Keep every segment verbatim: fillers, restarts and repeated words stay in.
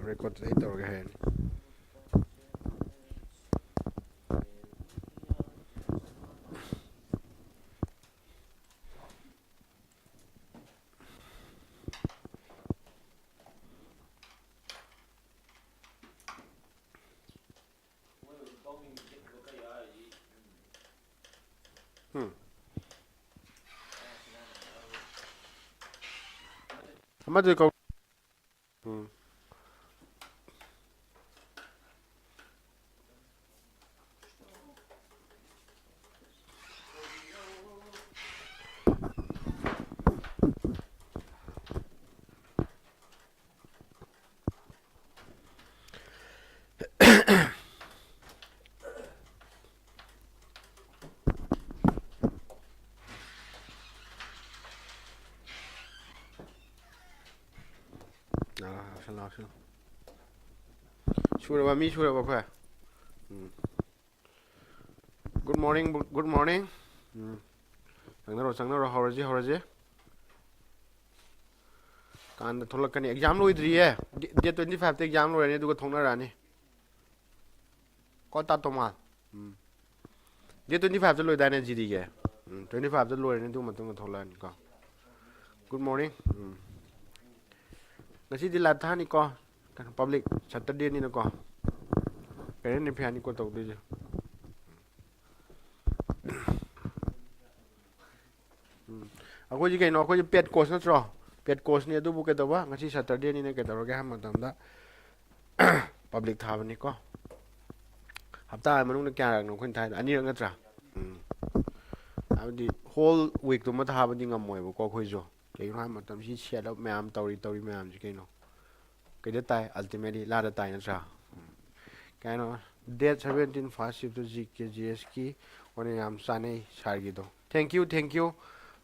ꯔꯦꯀꯣꯔꯗꯇꯨꯗ ꯑꯩ ꯇꯧꯔꯒꯦ ꯍꯥꯏꯔꯅꯤ꯫ ꯎꯝ꯫ ꯑꯃꯗꯨꯗꯤ ꯀꯧ-, ꯎꯝ꯫ ꯂꯥꯛꯁꯤꯜꯂꯣ, ꯂꯥꯛꯁꯤꯜꯂꯣ꯫ ꯁꯨꯔꯕ? ꯃꯤ ꯁꯨꯔꯕ ꯑꯩꯈꯣꯏ? ꯎꯝ꯫ Good morning, good morning. ꯎꯝ꯫ ꯆꯪꯅꯔꯣ, ꯆꯪꯅꯔꯣ, ꯍꯧꯔꯁꯤ, ꯍꯧꯔꯁꯤ꯫ ꯀꯥꯟꯗ ꯊꯣꯛꯂꯛꯀꯅꯤ꯫ Exam ꯂꯣꯏꯗ꯭ꯔꯤꯌꯦ꯫ Date twenty five ꯇ exam ꯂꯣꯏꯔꯅꯤ, ꯑꯗꯨꯒ ꯊꯣꯛꯅꯔꯛꯑꯅꯤ꯫ ꯀꯣ ꯇꯥ ꯇꯣꯃꯥ꯫ ꯎꯝ꯫ Date twenty five ꯇ ꯂꯣꯏꯗꯥꯏꯅꯦ, ꯖꯤ ꯗꯤꯒꯤ? ꯎꯝ, twenty five ꯇ ꯂꯣꯏꯔꯅꯤ, ꯑꯗꯨ ꯃꯇꯨꯡꯗ ꯊꯣꯛꯂꯛꯑꯅꯤꯀꯣ꯫ Good morning꯫ ꯎꯝ꯫ ꯉꯁꯤꯗꯤ live ꯊꯥꯅꯤꯀꯣ꯫ ꯀꯩꯅꯣ, public Saturday ꯅꯤꯅꯀꯣ꯫ Parent affair ꯅꯤꯀꯣ ꯇꯧꯗꯣꯏꯁꯦ꯫ ꯎꯝ꯫ ꯑꯩꯈꯣꯏꯁꯤ ꯀꯩꯅꯣ, ꯑꯩꯈꯣꯏꯁꯤ paid course ꯅꯠꯇ꯭ꯔꯣ? Paid course ꯅꯤ, ꯑꯗꯨꯕꯨ ꯀꯩꯗꯧꯕ? ꯉꯁꯤ Saturday ꯅꯤꯅ ꯀꯩꯗꯧꯔꯒꯦ ꯍꯥꯏꯕ ꯃꯇꯝꯗ, public ꯊꯥꯕꯅꯤꯀꯣ꯫ ꯍꯞꯇꯥ ꯑꯃꯒꯤ ꯃꯅꯨꯡꯗ ꯀꯌꯥꯔꯛꯅꯣ ꯑꯩꯈꯣꯏꯅ ꯊꯥꯏꯗꯣ? ꯑꯅꯤꯔꯛ ꯅꯠꯇ꯭ꯔꯥ? ꯎꯝ꯫ ꯍꯥꯏꯕꯗꯤ whole week ꯇꯨꯃ ꯊꯥꯕꯗꯤ ꯉꯝꯃꯣꯏꯕꯀꯣ ꯑꯩꯈꯣꯏꯁꯨ꯫ ꯀꯩꯒꯤꯅꯣ ꯍꯥꯏꯕ ꯃꯇꯝꯗ ꯁꯤ set up ꯃꯌꯥꯝ ꯇꯧꯔꯤ, ꯇꯧꯔꯤ ꯃꯌꯥꯝꯁꯤ ꯀꯩꯅꯣ? ꯀꯩꯗ ꯇꯥꯏ? Ultimately ꯂꯥꯗ ꯇꯥꯏ, ꯅꯠꯇ꯭ꯔꯥ? ꯎꯝ꯫ ꯀꯩꯅꯣ, date seventeen first shift two G K G ꯑꯦꯁꯀꯤ ꯑꯣꯏꯅ ꯌꯥꯝ ꯆꯥꯅꯩ sir ꯒꯤꯗꯣ꯫ Thank you, thank you꯫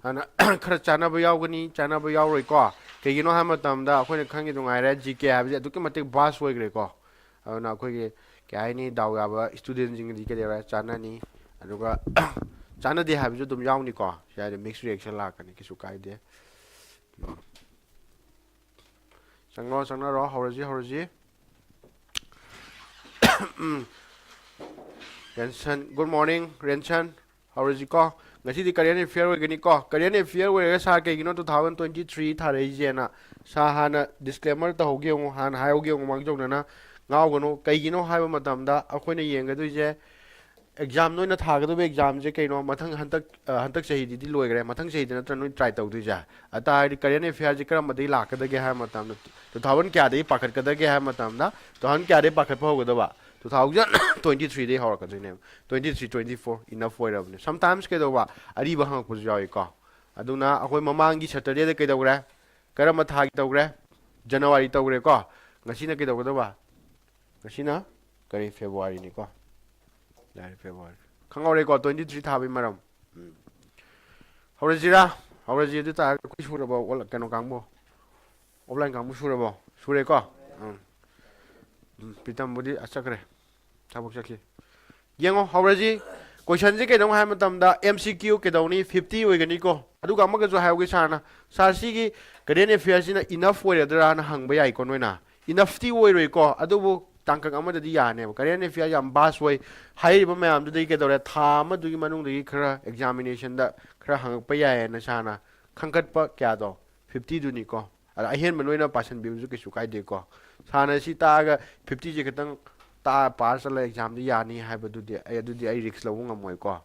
ꯑꯗꯨꯅ ꯈꯔ ꯆꯥꯟꯅꯕ ꯌꯥꯎꯒꯅꯤ, ꯆꯥꯟꯅꯕ ꯌꯥꯎꯔꯣꯏꯀꯣ꯫ ꯀꯩꯒꯤꯅꯣ ꯍꯥꯏꯕ ꯃꯇꯝꯗ ꯑꯩꯈꯣꯏꯅ ꯈꯪꯉꯤꯗꯨ ꯉꯥꯏꯔꯦ, ꯖꯤ ꯀꯦ ꯍꯥꯏꯕꯁꯤ ꯑꯗꯨꯛꯀꯤ ꯃꯇꯤꯛ vast ꯑꯣꯏꯈ꯭ꯔꯦꯀꯣ꯫ ꯑꯗꯨꯅ ꯑꯩꯈꯣꯏꯒꯤ, ꯀꯩ ꯍꯥꯏꯅꯤ, ꯗꯥꯎ ꯌꯥꯕ student ꯁꯤꯡꯒꯤꯗꯤ ꯀꯩꯗꯧꯔꯦ, ꯆꯥꯟꯅꯅꯤ꯫ ꯑꯗꯨꯒ ꯆꯥꯟꯅꯗꯦ ꯍꯥꯏꯕꯁꯨ ꯑꯗꯨꯝ ꯌꯥꯎꯅꯤꯀꯣ꯫ ꯁꯤ ꯍꯥꯏꯗꯤ mixed reaction ꯂꯥꯛꯀꯅꯤ, ꯀꯩꯁꯨ ꯀꯥꯏꯗꯦ꯫ ꯆꯪꯉꯣ, ꯆꯪꯅꯔꯣ, ꯍꯧꯔꯁꯤ, ꯍꯧꯔꯁꯤ꯫ ꯎꯝ꯫ ꯔꯦꯟꯁꯟ, good morning, ꯔꯦꯟꯁꯟ꯫ ꯍꯧꯔꯁꯤꯀꯣ꯫ ꯉꯁꯤꯗꯤ current affair ꯑꯣꯏꯒꯅꯤꯀꯣ꯫ Current affair ꯑꯣꯏꯔꯒ ꯁꯥꯔ ꯀꯩꯒꯤꯅꯣ two thousand twenty three ꯊꯥꯔꯛꯏꯁꯦꯅ ꯁꯥꯔ ꯍꯥꯟꯅ disclaimer ꯇꯧꯍꯧꯒꯦ ꯌꯦꯡꯉꯨ, ꯍꯥꯟꯅ ꯍꯥꯏꯍꯧꯒꯦ ꯌꯦꯡꯉꯨ, ꯃꯥꯡꯖꯧꯅꯅ ꯉꯥꯎꯒꯅꯨ꯫ ꯀꯩꯒꯤꯅꯣ ꯍꯥꯏꯕ ꯃꯇꯝꯗ ꯑꯩꯈꯣꯏꯅ ꯌꯦꯡꯒꯗꯣꯏꯁꯦ exam, ꯅꯣꯏꯅ ꯊꯥꯒꯗꯕ examꯁꯦ ꯀꯩꯅꯣ, ꯃꯊꯪ ꯍꯟꯗꯛ, ꯑ, ꯍꯟꯗꯛ ꯆꯍꯤꯗꯤꯗꯤ ꯂꯣꯏꯈ꯭ꯔꯦ, ꯃꯊꯪ ꯆꯍꯤꯗ ꯅꯠꯇ꯭ꯔ ꯅꯣꯏ try ꯇꯧꯗꯣꯏꯁꯦ꯫ ꯑꯗꯨ ꯇꯥꯔꯗꯤ current affairꯁꯦ ꯀꯔꯝꯕꯗꯒꯤ ꯂꯥꯛꯀꯗꯒꯦ ꯍꯥꯏꯕ ꯃꯇꯝꯗ, two thousand ꯀꯌꯥꯗꯒꯤ ꯄꯥꯈꯠꯀꯗꯒꯦ ꯍꯥꯏꯕ ꯃꯇꯝꯗ, two thousand ꯀꯌꯥꯗꯒꯤ ꯄꯥꯈꯠꯄ ꯍꯧꯒꯗꯕ? Two thousand twenty three ꯗꯒꯤ ꯍꯧꯔꯛꯀꯗꯣꯏꯅꯦꯕ꯫ Twenty three, twenty four enough ꯑꯣꯏꯔꯕꯅꯦ꯫ Sometimes ꯀꯩꯗꯧꯕ, ꯑꯔꯤꯕ ꯍꯪꯉꯛꯄꯁꯨ ꯌꯥꯎꯏꯀꯣ꯫ ꯑꯗꯨꯅ ꯑꯩꯈꯣꯏ ꯃꯃꯥꯡꯒꯤ Saturdayꯗ ꯀꯩꯗꯧꯈ꯭ꯔꯦ? ꯀꯔꯝꯕ ꯊꯥꯒꯤ ꯇꯧꯈ꯭ꯔꯦ? January ꯇꯧꯈ꯭ꯔꯦꯀꯣ꯫ ꯉꯁꯤꯅ ꯀꯩꯗꯧꯒꯗꯕ? ꯉꯁꯤꯅ ꯀꯔꯤ? Februaryꯅꯤꯀꯣ꯫ ꯌꯥꯔꯦ, February꯫ ꯈꯪꯍꯧꯔꯦꯀꯣ, twenty three ꯊꯥꯕꯒꯤ ꯃꯔꯝ꯫ ꯎꯝ꯫ ꯍꯧꯔꯁꯤꯔꯥ? ꯍꯧꯔꯁꯤ꯫ ꯑꯗꯨ ꯇꯥꯔꯒ ꯑꯩꯈꯣꯏ ꯁꯨꯔꯕꯣ? ꯑꯣꯟꯂꯥꯏ-, ꯀꯩꯅꯣ ꯀꯥꯡꯕꯨ? Offline ꯀꯥꯡꯕꯨ ꯁꯨꯔꯕꯣ? ꯁꯨꯔꯦꯀꯣ? ꯎꯝ꯫ ꯎꯝ, ꯄ꯭ꯔꯤꯇꯝꯕꯨꯗꯤ ꯑ ꯆꯠꯈ꯭ꯔꯦ꯫ ꯊꯕꯛ ꯆꯠꯈꯤ꯫ ꯌꯦꯡꯉꯣ, ꯍꯧꯔꯁꯤ꯫ Questionꯁꯦ ꯀꯩꯗꯧ ꯍꯥꯏꯕ ꯃꯇꯝꯗ, M C Q ꯀꯩꯗꯧꯅꯤ? Fifty ꯑꯣꯏꯒꯅꯤꯀꯣ꯫ ꯑꯗꯨꯒ ꯑꯃꯒꯁꯨ ꯍꯥꯏꯍꯧꯒꯦ ꯁꯥꯔꯅ, "ꯁꯥꯔ, ꯁꯤꯒꯤ current affairꯁꯤꯅ enough ꯑꯣꯏꯔꯗ꯭ꯔꯥꯅ?" ꯍꯪꯕ ꯌꯥꯏꯀꯣ ꯅꯣꯏꯅ꯫ Enoughꯇꯤ ꯑꯣꯏꯔꯣꯏꯀꯣ, ꯑꯗꯨꯕꯨ ꯇꯥꯡꯀꯛ ꯑꯃꯗꯗꯤ ꯌꯥꯅꯦꯕ꯫ Current affair ꯌꯥꯝ vast ꯑꯣꯏ꯫ ꯍꯥꯏꯔꯤꯕ ꯃꯌꯥꯝꯗꯨꯗꯒꯤ ꯀꯩꯗꯧꯔꯦ? ꯊꯥ ꯑꯃꯗꯨꯒꯤ ꯃꯅꯨꯡꯗꯒꯤ ꯈꯔ examinationꯗ ꯈꯔ ꯍꯪꯉꯛꯄ ꯌꯥꯏꯌꯦꯅ ꯁꯥꯔꯅ ꯈꯟꯒꯠꯄ ꯀꯌꯥꯗꯣ? Fiftyꯗꯨꯅꯤꯀꯣ꯫ ꯑꯗ ꯑꯍꯦꯟꯕ ꯅꯣꯏꯅ ꯄꯥꯁꯟꯕꯤꯕꯁꯨ ꯀꯩꯁꯨ ꯀꯥꯏꯗꯦꯀꯣ꯫ ꯁꯥꯔꯅ ꯁꯤ ꯇꯥꯛꯑꯒ fiftyꯁꯦ ꯈꯤꯇꯪ ꯇꯥꯛꯑ ꯄꯥꯔ ꯆꯠꯂꯒ examꯗ ꯌꯥꯅꯤ ꯍꯥꯏꯕꯗꯨꯗꯤ ꯑꯩ, ꯑꯗꯨꯗꯤ ꯑꯩ risk ꯂꯧꯕ ꯉꯝꯃꯣꯏꯀꯣ꯫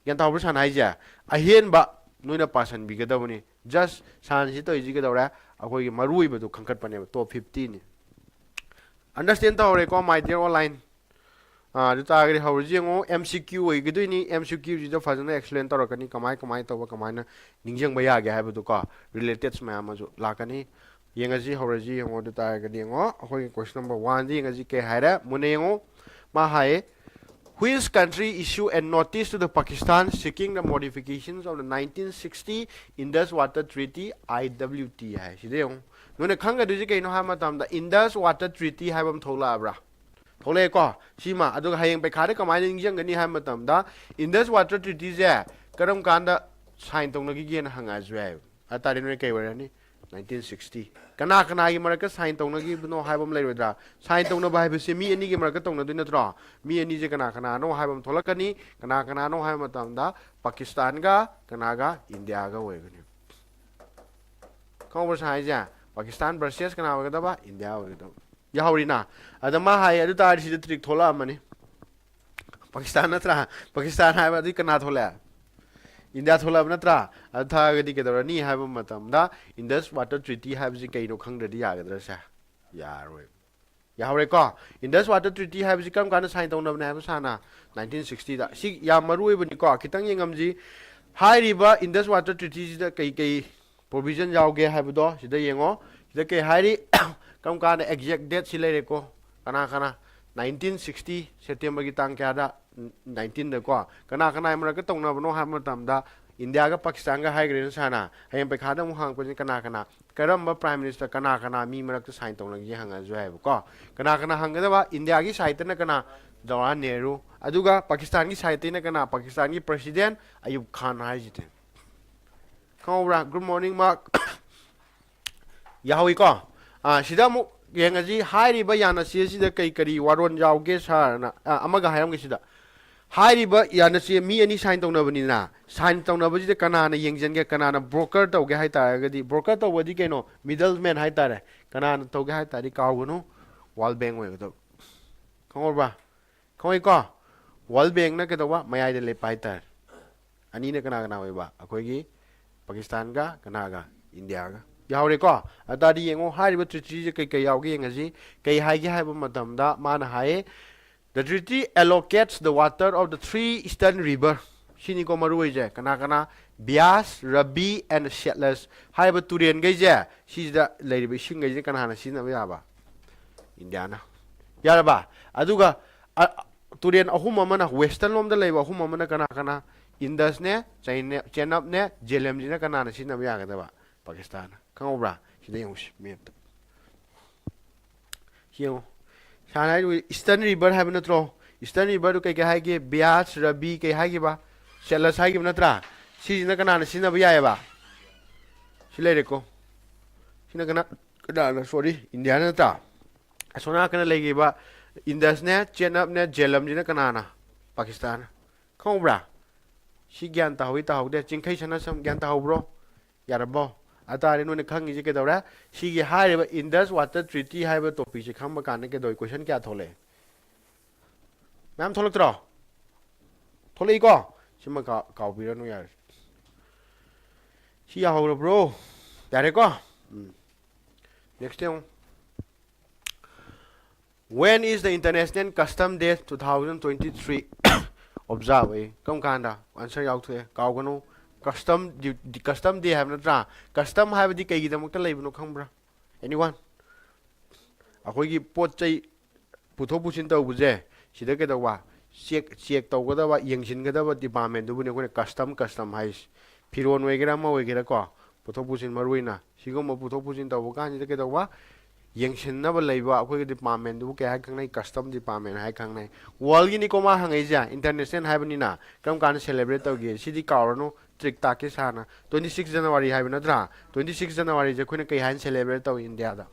ꯒ꯭ꯌꯥꯟ ꯇꯥꯍꯧꯕ꯭ꯔꯥ ꯁꯥꯔꯅ ꯍꯥꯏꯁꯦ? ꯑꯍꯦꯟꯕ ꯅꯣꯏꯅ ꯄꯥꯁꯟꯕꯤꯒꯗꯕꯅꯤ꯫ Just ꯁꯥꯔꯅ ꯁꯤ ꯇꯧꯔꯤꯁꯤ ꯀꯩꯗꯧꯔꯦ? ꯑꯩꯈꯣꯏꯒꯤ ꯃꯔꯨ ꯑꯣꯏꯕꯗꯨ ꯈꯟꯒꯠꯄꯅꯦꯕ, top fiftyꯅꯤ꯫ Understand ꯇꯧꯍꯧꯔꯦꯀꯣ, my dear online? ꯑꯥ, ꯑꯗꯨ ꯇꯥꯔꯒꯗꯤ ꯍꯧꯔꯁꯤ ꯌꯦꯡꯉꯣ, M C Q ꯑꯣꯏꯒꯗꯣꯏꯅꯤ꯫ M C Qꯁꯤꯗ ꯐꯖꯅ explain ꯇꯧꯔꯛꯀꯅꯤ, ꯀꯃꯥꯏ, ꯀꯃꯥꯏꯅ ꯇꯧꯕ, ꯀꯃꯥꯏꯅ ꯅꯤꯡꯁꯤꯡꯕ ꯌꯥꯒꯦ ꯍꯥꯏꯕꯗꯨꯀꯣ, relateds ꯃꯌꯥꯝ ꯑꯃꯁꯨ ꯂꯥꯛꯀꯅꯤ꯫ ꯌꯦꯡꯉꯁꯤ, ꯍꯧꯔꯁꯤ ꯌꯦꯡꯉꯣ꯫ ꯑꯗꯨ ꯇꯥꯔꯒꯗꯤ ꯌꯦꯡꯉꯣ, ꯑꯩꯈꯣꯏꯒꯤ question number oneꯗ ꯌꯦꯡꯉꯁꯤ ꯀꯩ ꯍꯥꯏꯔꯦ, ꯃꯨꯟꯅ ꯌꯦꯡꯉꯣ꯫ ꯃꯥ ꯍꯥꯏꯌꯦ, "Which country issue a notice to the Pakistan seeking the modifications of the nineteen sixty Indus Water Treaty, I W T?" ꯍꯥꯏ꯫ ꯁꯤꯗ ꯌꯦꯡꯉꯣ꯫ ꯅꯣꯏꯅ ꯈꯪꯒꯗꯣꯏꯁꯦ ꯀꯩꯅꯣ ꯍꯥꯏꯕ ꯃꯇꯝꯗ, Indus Water Treaty ꯍꯥꯏꯕ ꯑꯃ ꯊꯣꯛꯂꯛꯑꯕ꯭ꯔꯥ? ꯊꯣꯛꯂꯛꯑꯦꯀꯣ? ꯁꯤꯃ꯫ ꯑꯗꯨꯒ ꯍꯌꯦꯡ ꯄꯩꯈꯥꯗ ꯀꯃꯥꯏꯅ ꯅꯤꯡꯁꯤꯡꯒꯅꯤ ꯍꯥꯏꯕ ꯃꯇꯝꯗ, Indus Water Treatyꯁꯦ ꯀꯔꯝ ꯀꯥꯟꯗ sign ꯇꯧꯅꯈꯤꯒꯦꯅ ꯍꯪꯉꯛꯑꯁꯨ ꯌꯥꯏꯑꯕ꯫ ꯑꯗꯨ ꯇꯥꯔꯗꯤ ꯅꯣꯏ ꯀꯩ ꯑꯣꯏꯔꯅꯤ? Nineteen sixty. ꯀꯅꯥ ꯀꯅꯥꯒꯤ ꯃꯔꯛꯇ ꯁꯥꯏꯟ ꯇꯧꯅꯈꯤꯕꯅꯣ ꯍꯥꯏꯕ ꯑꯃ ꯂꯩꯔꯣꯏꯗ꯭ꯔꯥ? ꯁꯥꯏꯟ ꯇꯧꯅꯕ ꯍꯥꯏꯕꯁꯦ ꯃꯤ ꯑꯅꯤꯒꯤ ꯃꯔꯛꯇ ꯇꯧꯅꯗꯣꯏ ꯅꯠꯇ꯭ꯔꯣ? ꯃꯤ ꯑꯅꯤꯁꯦ ꯀꯅꯥ ꯀꯅꯥꯅꯣ ꯍꯥꯏꯕ ꯑꯃ ꯊꯣꯛꯂꯛꯀꯅꯤ꯫ ꯀꯅꯥ ꯀꯅꯥꯅꯣ ꯍꯥꯏꯕ ꯃꯇꯝꯗ ꯄꯥꯀꯤꯁꯇꯥꯟꯒ ꯀꯅꯥꯒ? ꯏꯟꯗꯤꯌꯥꯒ ꯑꯣꯏꯒꯅꯤ꯫ ꯈꯪꯍꯧꯕ꯭ꯔꯥ ꯁꯥꯏ ꯍꯥꯏꯁꯦ? ꯄꯥꯀꯤꯁꯇꯥꯟ ꯚꯔꯁꯦꯁ ꯀꯅꯥ ꯑꯣꯏꯒꯗꯕ? ꯏꯟꯗꯤꯌꯥ ꯑꯣꯏꯒꯗꯕ꯫ ꯌꯥꯍꯧꯔꯤꯅ꯫ ꯑꯗ ꯃꯥ ꯍꯥꯏ, ꯑꯗꯨ ꯇꯥꯔꯗꯤ ꯁꯤꯗ ꯇ꯭ꯔꯤꯛ ꯊꯣꯛꯂꯛꯑꯝꯃꯅꯤ꯫ ꯄꯥꯀꯤꯁꯇꯥꯟ ꯅꯠꯇ꯭ꯔꯥ? ꯄꯥꯀꯤꯁꯇꯥꯟ ꯍꯥꯏꯕ ꯑꯗꯨꯗꯤ ꯀꯅꯥ ꯊꯣꯛꯂꯛꯑꯦ? ꯏꯟꯗꯤꯌꯥ ꯊꯣꯛꯂꯛꯑꯕ ꯅꯠꯇ꯭ꯔꯥ? ꯑꯗꯨ ꯊꯥꯔꯒꯗꯤ ꯀꯩꯗꯧꯔꯅꯤ ꯍꯥꯏꯕ ꯃꯇꯝꯗ Indus Water Treaty ꯍꯥꯏꯕꯁꯤ ꯀꯩꯅꯣ ꯈꯪꯗ꯭ꯔꯗꯤ ꯌꯥꯒꯗ꯭ꯔꯥ ꯁꯦ? ꯌꯥꯔꯣꯏ꯫ ꯌꯥꯍꯧꯔꯦꯀꯣ? Indus Water Treaty ꯍꯥꯏꯕꯁꯤ ꯀꯔꯝ ꯀꯥꯟꯗ ꯁꯥꯏꯟ ꯇꯧꯅꯕꯅꯦ ꯍꯥꯏꯕ ꯁꯥꯅ? ꯅꯥꯏꯟꯇꯤꯟ ꯁꯤꯛꯁꯇꯤꯗ꯫ ꯁꯤ ꯌꯥꯝ ꯃꯔꯨ ꯑꯣꯏꯕꯅꯤꯀꯣ꯫ ꯈꯤꯇꯪ ꯌꯦꯡꯉꯝꯁꯤ꯫ ꯍꯥꯏꯔꯤꯕ Indus Water Treatyꯁꯤꯗ ꯀꯩ ꯀꯩ provision ꯌꯥꯎꯒꯦ ꯍꯥꯏꯕꯗꯣ ꯁꯤꯗ ꯌꯦꯡꯉꯣ꯫ ꯁꯤꯗ ꯀꯩ ꯍꯥꯏꯔꯤ? ꯀꯔꯝ ꯀꯥꯟꯗ exact dateꯁꯤ ꯂꯩꯔꯦꯀꯣ? ꯀꯅꯥ ꯀꯅꯥ? ꯅꯥꯏꯟꯇꯤꯟ ꯁꯤꯛꯁꯇꯤ Septemberꯒꯤ ꯇꯥꯡ ꯀꯌꯥꯗ? ꯅꯥꯏꯟꯇꯤꯟꯗꯀꯣ꯫ ꯀꯅꯥ ꯀꯅꯥꯒꯤ ꯃꯔꯛꯇ ꯇꯧꯅꯕꯅꯣ ꯍꯥꯏꯕ ꯃꯇꯝꯗ ꯏꯟꯗꯤꯌꯥꯒ ꯄꯥꯀꯤꯁꯇꯥꯟꯒ ꯍꯥꯏꯈ꯭ꯔꯦꯅ ꯁꯥꯅ꯫ ꯍꯌꯦꯡ ꯄꯩꯈꯥꯗ ꯑꯃꯨꯛ ꯍꯪꯉꯛꯄꯁꯤꯅ ꯀꯅꯥ ꯀꯅꯥ, ꯀꯔꯝꯕ Prime Minister, ꯀꯅꯥ ꯀꯅꯥ ꯃꯤ ꯃꯔꯛꯇ ꯁꯥꯏꯟ ꯇꯧꯅꯒꯦ ꯍꯪꯉꯁꯨ ꯌꯥꯏꯕꯀꯣ꯫ ꯀꯅꯥ ꯀꯅꯥ ꯍꯪꯒꯗꯕ? ꯏꯟꯗꯤꯌꯥꯒꯤ sideꯇꯅ ꯀꯅꯥ? ꯖꯋꯥꯍꯔ ꯅꯦꯍꯔꯨ꯫ ꯑꯗꯨꯒ ꯄꯥꯀꯤꯁꯇꯥꯟꯒꯤ sideꯇꯩꯅ ꯀꯅꯥ? ꯄꯥꯀꯤꯁꯇꯥꯟꯒꯤ President ꯑꯌꯨꯕ ꯈꯥꯟ ꯍꯥꯏꯁꯤꯗꯤ꯫ ꯈꯪꯍꯧꯕ꯭ꯔꯥ? Good morning, Mark꯫ ꯌꯥꯍꯧꯋꯤꯀꯣ꯫ ꯑꯥ, ꯁꯤꯗ ꯑꯃꯨꯛ ꯌꯦꯡꯉꯁꯤ, ꯍꯥꯏꯔꯤꯕ ꯌꯥꯅꯆꯦ ꯑꯁꯤꯗ ꯀꯩ ꯀꯔꯤ ꯋꯥꯔꯣꯜ ꯌꯥꯎꯒꯦ ꯁꯥꯔꯅ, ꯑꯥ, ꯑꯃꯒ ꯍꯥꯏꯔꯝꯒꯦ ꯁꯤꯗ꯫ ꯍꯥꯏꯔꯤꯕ ꯌꯥꯅꯆꯦ ꯃꯤ ꯑꯅꯤ ꯁꯥꯏꯟ ꯇꯧꯅꯕꯅꯤꯅ, ꯁꯥꯏꯟ ꯇꯧꯅꯕꯁꯤꯗ ꯀꯅꯥꯅ ꯌꯦꯡꯁꯤꯟꯒꯦ, ꯀꯅꯥꯅ broker ꯇꯧꯒꯦ ꯍꯥꯏ ꯇꯥꯔꯒꯗꯤ, broker ꯇꯧꯕꯗꯤ ꯀꯩꯅꯣ? Middleman ꯍꯥꯏ ꯇꯥꯔꯦ꯫ ꯀꯅꯥꯅ ꯇꯧꯒꯦ ꯍꯥꯏ ꯇꯥꯔꯗꯤ ꯀꯥꯎꯒꯅꯨ, World Bank ꯑꯣꯏꯒꯗꯕ꯫ ꯈꯪꯍꯧꯔꯕ? ꯈꯪꯉꯤꯀꯣ? World Bankꯅ ꯀꯩꯗꯧꯕ? ꯃꯌꯥꯏꯗ ꯂꯦꯞꯄ ꯍꯥꯏ ꯇꯥꯔꯦ꯫ ꯑꯅꯤꯅ ꯀꯅꯥ ꯀꯅꯥ ꯑꯣꯏꯕ? ꯑꯩꯈꯣꯏꯒꯤ ꯄꯥꯀꯤꯁꯇꯥꯟꯒ ꯀꯅꯥꯒ? ꯏꯟꯗꯤꯌꯥꯒ꯫ ꯌꯥꯍꯧꯔꯦꯀꯣ? ꯑꯗꯨ ꯇꯥꯔꯗꯤ ꯌꯦꯡꯉꯣ, ꯍꯥꯏꯔꯤꯕ treatyꯁꯦ ꯀꯩ ꯀꯩ ꯌꯥꯎꯒꯦ ꯌꯦꯡꯉꯁꯤ꯫ ꯀꯩ ꯍꯥꯏꯒꯦ ꯍꯥꯏꯕ ꯃꯇꯝꯗ ꯃꯥꯅ ꯍꯥꯏꯌꯦ, "The treaty allocates the water of the three eastern river." ꯁꯤꯅꯤꯀꯣ ꯃꯔꯨ ꯑꯣꯏꯁꯦ꯫ ꯀꯅꯥ ꯀꯅꯥ? Bias, Ravi and Satluj ꯍꯥꯏꯔꯤꯕ ꯇꯨꯔꯦꯟꯈꯩꯁꯦ, ꯁꯤꯁꯤꯗ ꯂꯩꯔꯤꯕ ꯏꯁꯤꯡꯈꯩꯁꯦ ꯀꯅꯥꯅ ꯁꯤꯖꯤꯟꯅꯕ ꯌꯥꯕ? ꯏꯟꯗꯤꯌꯥꯅ꯫ ꯌꯥꯔꯕ? ꯑꯗꯨꯒ, ꯑ, ꯇꯨꯔꯦꯟ ꯑꯍꯨꯝ ꯑꯃꯅ, western ꯂꯣꯝꯗ ꯂꯩꯕ ꯑꯍꯨꯝ ꯑꯃꯅ ꯀꯅꯥ ꯀꯅꯥ? Indusꯅꯦ, Chine-, Chenabꯅꯦ, Jhelumꯁꯤꯅ ꯀꯅꯥꯅ ꯁꯤꯖꯤꯟꯅꯕ ꯌꯥꯒꯗꯕ? ꯄꯥꯀꯤꯁꯇꯥꯟꯅ꯫ ꯈꯪꯍꯧꯕ꯭ꯔꯥ? ꯁꯤꯗ ꯌꯦꯡꯉꯨ ꯁꯤ mapꯇ꯫ ꯁꯤ ꯌꯦꯡꯉꯨ꯫ ꯁꯥꯅ ꯍꯥꯏꯔꯤꯕ Eastern River ꯍꯥꯏꯕ ꯅꯠꯇ꯭ꯔꯣ? Eastern Riverꯗꯨ ꯀꯩ ꯀꯩ ꯍꯥꯏꯒꯦ? Bias, Ravi, ꯀꯩ ꯍꯥꯏꯈꯤꯕ? Satluj ꯍꯥꯏꯈꯤꯕ ꯅꯠꯇ꯭ꯔꯥ? ꯁꯤꯁꯤꯅ ꯀꯅꯥꯅ ꯁꯤꯖꯤꯟꯅꯕ ꯌꯥꯏꯑꯕ? ꯁꯤ ꯂꯩꯔꯦꯀꯣ꯫ ꯁꯤꯅ ꯀꯅꯥ? ꯀꯅꯥꯅ? ꯁꯣꯔꯤ, ꯏꯟꯗꯤꯌꯥꯅ ꯅꯠꯇ꯭ꯔꯥ? ꯑꯁꯣꯝ ꯅꯥꯀꯟꯗ ꯂꯩꯈꯤꯕ ꯏꯟꯗꯁꯅꯦ, ꯆꯦꯅꯞꯅꯦ, ꯖꯦꯂꯝꯁꯤꯅ ꯀꯅꯥꯅ? ꯄꯥꯀꯤꯁꯇꯥꯟ꯫ ꯈꯪꯍꯧꯕ꯭ꯔꯥ? ꯁꯤ ꯒ꯭ꯌꯥꯟ ꯇꯥꯍꯧꯏ ꯇꯥꯍꯧꯗꯦ? ꯆꯤꯡꯈꯩ ꯁꯅꯥꯁꯝ ꯒ꯭ꯌꯥꯟ ꯇꯥꯍꯧꯕ꯭ꯔꯣ? ꯌꯥꯔꯕꯣ? ꯑꯇꯥꯔꯗꯤ ꯅꯣꯏꯅ ꯈꯪꯉꯤꯁꯦ ꯀꯩꯗꯧꯔꯦ? ꯁꯤꯒꯤ ꯍꯥꯏꯔꯤꯕ ꯏꯟꯗꯁ ꯋꯥꯇꯔ ꯇ꯭ꯔꯤꯇꯤ ꯍꯥꯏꯕ ꯇꯣꯄꯤꯛꯁꯦ ꯈꯪꯕ ꯀꯥꯟꯗ ꯀꯩꯗꯧꯏ? ꯀꯣꯏꯁꯟ ꯀꯌꯥ ꯊꯣꯛꯂꯛꯑꯦ? ꯃꯌꯥꯝ ꯊꯣꯛꯂꯛꯇ꯭ꯔꯣ? ꯊꯣꯛꯂꯛꯏꯀꯣ? ꯁꯤꯃ ꯀꯥꯎ-, ꯀꯥꯎꯕꯤꯔꯅꯨ, ꯌꯥꯔꯦ꯫ ꯁꯤ ꯌꯥꯍꯧꯔꯕ꯭ꯔꯣ? ꯌꯥꯔꯦꯀꯣ? ꯎꯝ꯫ ꯅꯦꯛꯁꯇ ꯌꯦꯡꯉꯨ꯫ When is the International Custom Day two thousand twenty-three observe? ꯑꯩ ꯀꯔꯝ ꯀꯥꯟꯗ? ꯑꯟꯁꯔ ꯌꯥꯎꯊꯣꯛꯑꯦ, ꯀꯥꯎꯒꯅꯨ꯫ ꯀꯁꯇꯝ ꯗ꯭ꯌꯨ-, ꯀꯁꯇꯝ ꯗꯦ ꯍꯥꯏꯕ ꯅꯠꯇ꯭ꯔꯥ? ꯀꯁꯇꯝ ꯍꯥꯏꯕꯗꯤ ꯀꯩꯒꯤꯗꯃꯛꯇ ꯂꯩꯕꯅꯣ ꯈꯪꯕ꯭ꯔꯥ? Anyone? ꯑꯩꯈꯣꯏꯒꯤ ꯄꯣꯠ ꯆꯩ ꯄꯨꯊꯣꯛ ꯄꯨꯁꯤꯟ ꯇꯧꯕꯁꯦ, ꯁꯤꯗ ꯀꯩꯗꯧꯕ? ꯆꯦꯛ, ꯆꯦꯛ ꯇꯧꯒꯗꯕ, ꯌꯦꯡꯁꯤꯟꯒꯗꯕ ꯗꯤꯄꯥꯔꯠꯃꯦꯟꯗꯨꯕꯨꯅꯦ ꯑꯩꯈꯣꯏꯅ ꯀꯁꯇꯝ, ꯀꯁꯇꯝ ꯍꯥꯏꯁꯦ꯫ ꯐꯤꯔꯣꯟ ꯑꯣꯏꯒꯦꯔꯥ ꯑꯃ ꯑꯣꯏꯒꯦꯔꯥꯀꯣ, ꯄꯨꯊꯣꯛ ꯄꯨꯁꯤꯟ ꯃꯔꯨ ꯑꯣꯏꯅ ꯁꯤꯒꯨꯝꯕ ꯄꯨꯊꯣꯛ ꯄꯨꯁꯤꯟ ꯇꯧꯕ ꯀꯥꯟꯁꯤꯗ ꯀꯩꯗꯧꯕ? ꯌꯦꯡꯁꯤꯟꯅꯕ ꯂꯩꯕ ꯑꯩꯈꯣꯏꯒꯤ ꯗꯤꯄꯥꯔꯠꯃꯦꯟꯗꯨꯕꯨ ꯀꯩ ꯍꯥꯏ ꯈꯪꯅꯩ? ꯀꯁꯇꯝ ꯗꯤꯄꯥꯔꯠꯃꯦꯟ ꯍꯥꯏ ꯈꯪꯅꯩ꯫ ꯋꯥꯔꯜꯒꯤꯅꯤꯀꯣ ꯃꯥ ꯍꯪꯉꯛꯏꯁꯦ, ꯏꯟꯇꯔꯅꯦꯁꯅꯦꯜ ꯍꯥꯏꯕꯅꯤꯅ꯫ ꯀꯔꯝ ꯀꯥꯟꯗ ꯁꯦꯂꯦꯕ꯭ꯔꯦꯠ ꯇꯧꯒꯦ? ꯁꯤꯗꯤ ꯀꯥꯎꯔꯅꯨ, ꯇ꯭ꯔꯤꯛ ꯇꯥꯛꯀꯦ ꯁꯥꯔꯅ꯫ Twenty six January ꯍꯥꯏꯕ ꯅꯠꯇ꯭ꯔꯥ? Twenty six Januaryꯁꯦ ꯑꯩꯈꯣꯏꯅ ꯀꯩ ꯍꯥꯏꯅ ꯁꯦꯂꯦꯕ꯭ꯔꯦꯠ ꯇꯧꯏ ꯏꯟꯗꯤꯌꯥꯗ?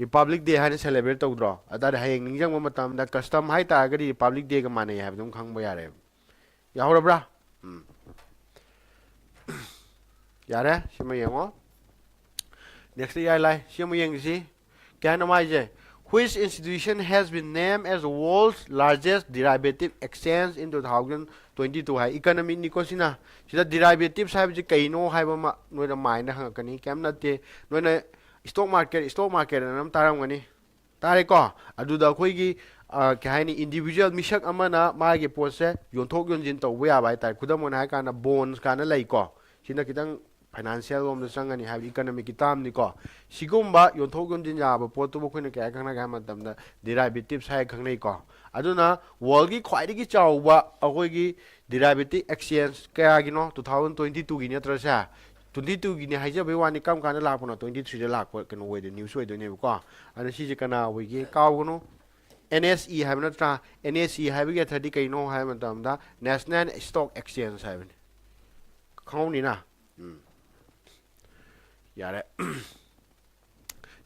ꯔꯤꯄꯕ꯭ꯂꯤꯛ ꯗꯦ ꯍꯥꯏꯅ ꯁꯦꯂꯦꯕ꯭ꯔꯦꯠ ꯇꯧꯗ꯭ꯔꯣ? ꯑꯗꯨꯗ ꯍꯌꯦꯡ ꯅꯤꯡꯁꯤꯡꯕ ꯃꯇꯝꯗ ꯀꯁꯇꯝ ꯍꯥꯏ ꯇꯥꯔꯒꯗꯤ ꯔꯤꯄꯕ꯭ꯂꯤꯛ ꯗꯦꯒ ꯃꯥꯟꯅꯩ ꯍꯥꯏꯕꯗꯨꯝ ꯈꯪꯕ ꯌꯥꯔꯦ꯫ ꯌꯥꯍꯧꯔꯕ꯭ꯔꯥ? ꯎꯝ꯫ ꯌꯥꯔꯦ, ꯁꯤꯃ ꯌꯦꯡꯉꯣ꯫ ꯅꯦꯛꯁꯇ ꯏꯔꯥꯏ ꯂꯥꯏ꯫ ꯁꯤ ꯑꯃꯨꯛ ꯌꯦꯡꯁꯤ꯫ ꯀꯩ ꯍꯥꯏꯅꯣ ꯃꯥꯏꯁꯦ? Which institution has been named as the world's largest derivative exchange in two thousand twenty-two ꯍꯥꯏ꯫ ꯏꯀꯅꯃꯤꯛꯅꯤꯀꯣ ꯁꯤꯅ꯫ ꯁꯤꯗ ꯗꯤꯔꯥꯏꯚꯦꯇꯤꯞꯁ ꯍꯥꯏꯕꯁꯤ ꯀꯩꯅꯣ ꯍꯥꯏꯕ ꯑꯃ ꯅꯣꯏꯅ ꯃꯥꯏꯟꯗ ꯍꯪꯉꯛꯀꯅꯤ꯫ ꯀꯩꯝ ꯅꯠꯇꯦ꯫ ꯅꯣꯏꯅ ꯏꯁꯇꯣꯛ ꯃꯥꯔꯀꯦꯠ, ꯏꯁꯇꯣꯛ ꯃꯥꯔꯀꯦꯠ ꯑꯅ ꯑꯃ ꯇꯥꯔꯝꯒꯅꯤ꯫ ꯇꯥꯔꯦꯀꯣ? ꯑꯗꯨꯗ ꯑꯩꯈꯣꯏꯒꯤ, ꯑ, ꯀꯩ ꯍꯥꯏꯅꯤ, ꯏꯟꯗꯤꯕꯤꯖꯨꯋꯦꯜ ꯃꯤꯁꯛ ꯑꯃꯅ ꯃꯥꯒꯤ ꯄꯣꯠꯁꯦ ꯌꯣꯟꯊꯣꯛ ꯌꯣꯟꯁꯤꯟ ꯇꯧꯕ ꯌꯥꯕ ꯍꯥꯏ ꯇꯥꯔꯦ꯫ ꯈꯨꯗꯝ ꯑꯣꯏꯅ ꯍꯥꯏ ꯀꯥꯟꯗ ꯕꯣꯟꯁ ꯀꯥꯏꯅ ꯂꯩꯀꯣ꯫ ꯁꯤꯅ ꯈꯤꯇꯪ ꯐꯥꯏꯅꯥꯟꯁꯤꯌꯦꯜ ꯂꯣꯝꯗ ꯆꯪꯒꯅꯤ, ꯍꯥꯏꯕꯗꯤ ꯏꯀꯅꯃꯤꯛꯀꯤ ꯇꯥꯝꯅꯤꯀꯣ꯫ ꯁꯤꯒꯨꯝꯕ ꯌꯣꯟꯊꯣꯛ ꯌꯣꯟꯁꯤꯟ ꯌꯥꯕ ꯄꯣꯠꯇꯨꯕꯨ ꯑꯩꯈꯣꯏꯅ ꯀꯩ ꯍꯥꯏ ꯈꯪꯅꯒꯦ ꯍꯥꯏꯕ ꯃꯇꯝꯗ ꯗꯤꯔꯥꯏꯚꯦꯇꯤꯞꯁ ꯍꯥꯏꯔ ꯈꯪꯅꯩꯀꯣ꯫ ꯑꯗꯨꯅ ꯋꯥꯔꯜꯒꯤ ꯈ꯭ꯋꯥꯏꯗꯒꯤ ꯆꯥꯎꯕ ꯑꯩꯈꯣꯏꯒꯤ ꯗꯤꯔꯥꯏꯚꯦꯇꯤꯞ ꯑꯦꯛꯁꯆꯦꯟꯖ ꯀꯌꯥꯒꯤꯅꯣ? Two thousand twenty twoꯒꯤ ꯅꯠꯇ꯭ꯔꯁꯦ? Twenty twoꯒꯤꯅꯦ ꯍꯥꯏꯖꯕꯩ ꯋꯥꯅꯤ, ꯀꯔꯝ ꯀꯥꯟꯗ ꯂꯥꯛꯄꯅꯣ? Twenty threeꯗ ꯂꯥꯛꯄ ꯀꯩꯅꯣ ꯑꯣꯏꯗꯣꯏ, ꯅ꯭ꯌꯨꯁ ꯑꯣꯏꯗꯣꯏꯅꯦꯕꯀꯣ꯫ ꯑꯗꯨꯅ ꯁꯤꯁꯦ ꯀꯅꯥ ꯑꯣꯏꯒꯦ? ꯀꯥꯎꯒꯅꯨ꯫ N S E ꯍꯥꯏꯕ ꯅꯠꯇ꯭ꯔꯥ? N S E ꯍꯥꯏꯕꯒꯤ ꯑꯊ꯭ꯔꯗꯤ ꯀꯩꯅꯣ ꯍꯥꯏꯕ ꯃꯇꯝꯗ National Stock Exchange ꯍꯥꯏꯕꯅꯤ꯫ ꯈꯪꯍꯧꯅꯤꯅ? ꯎꯝ꯫ ꯌꯥꯔꯦ꯫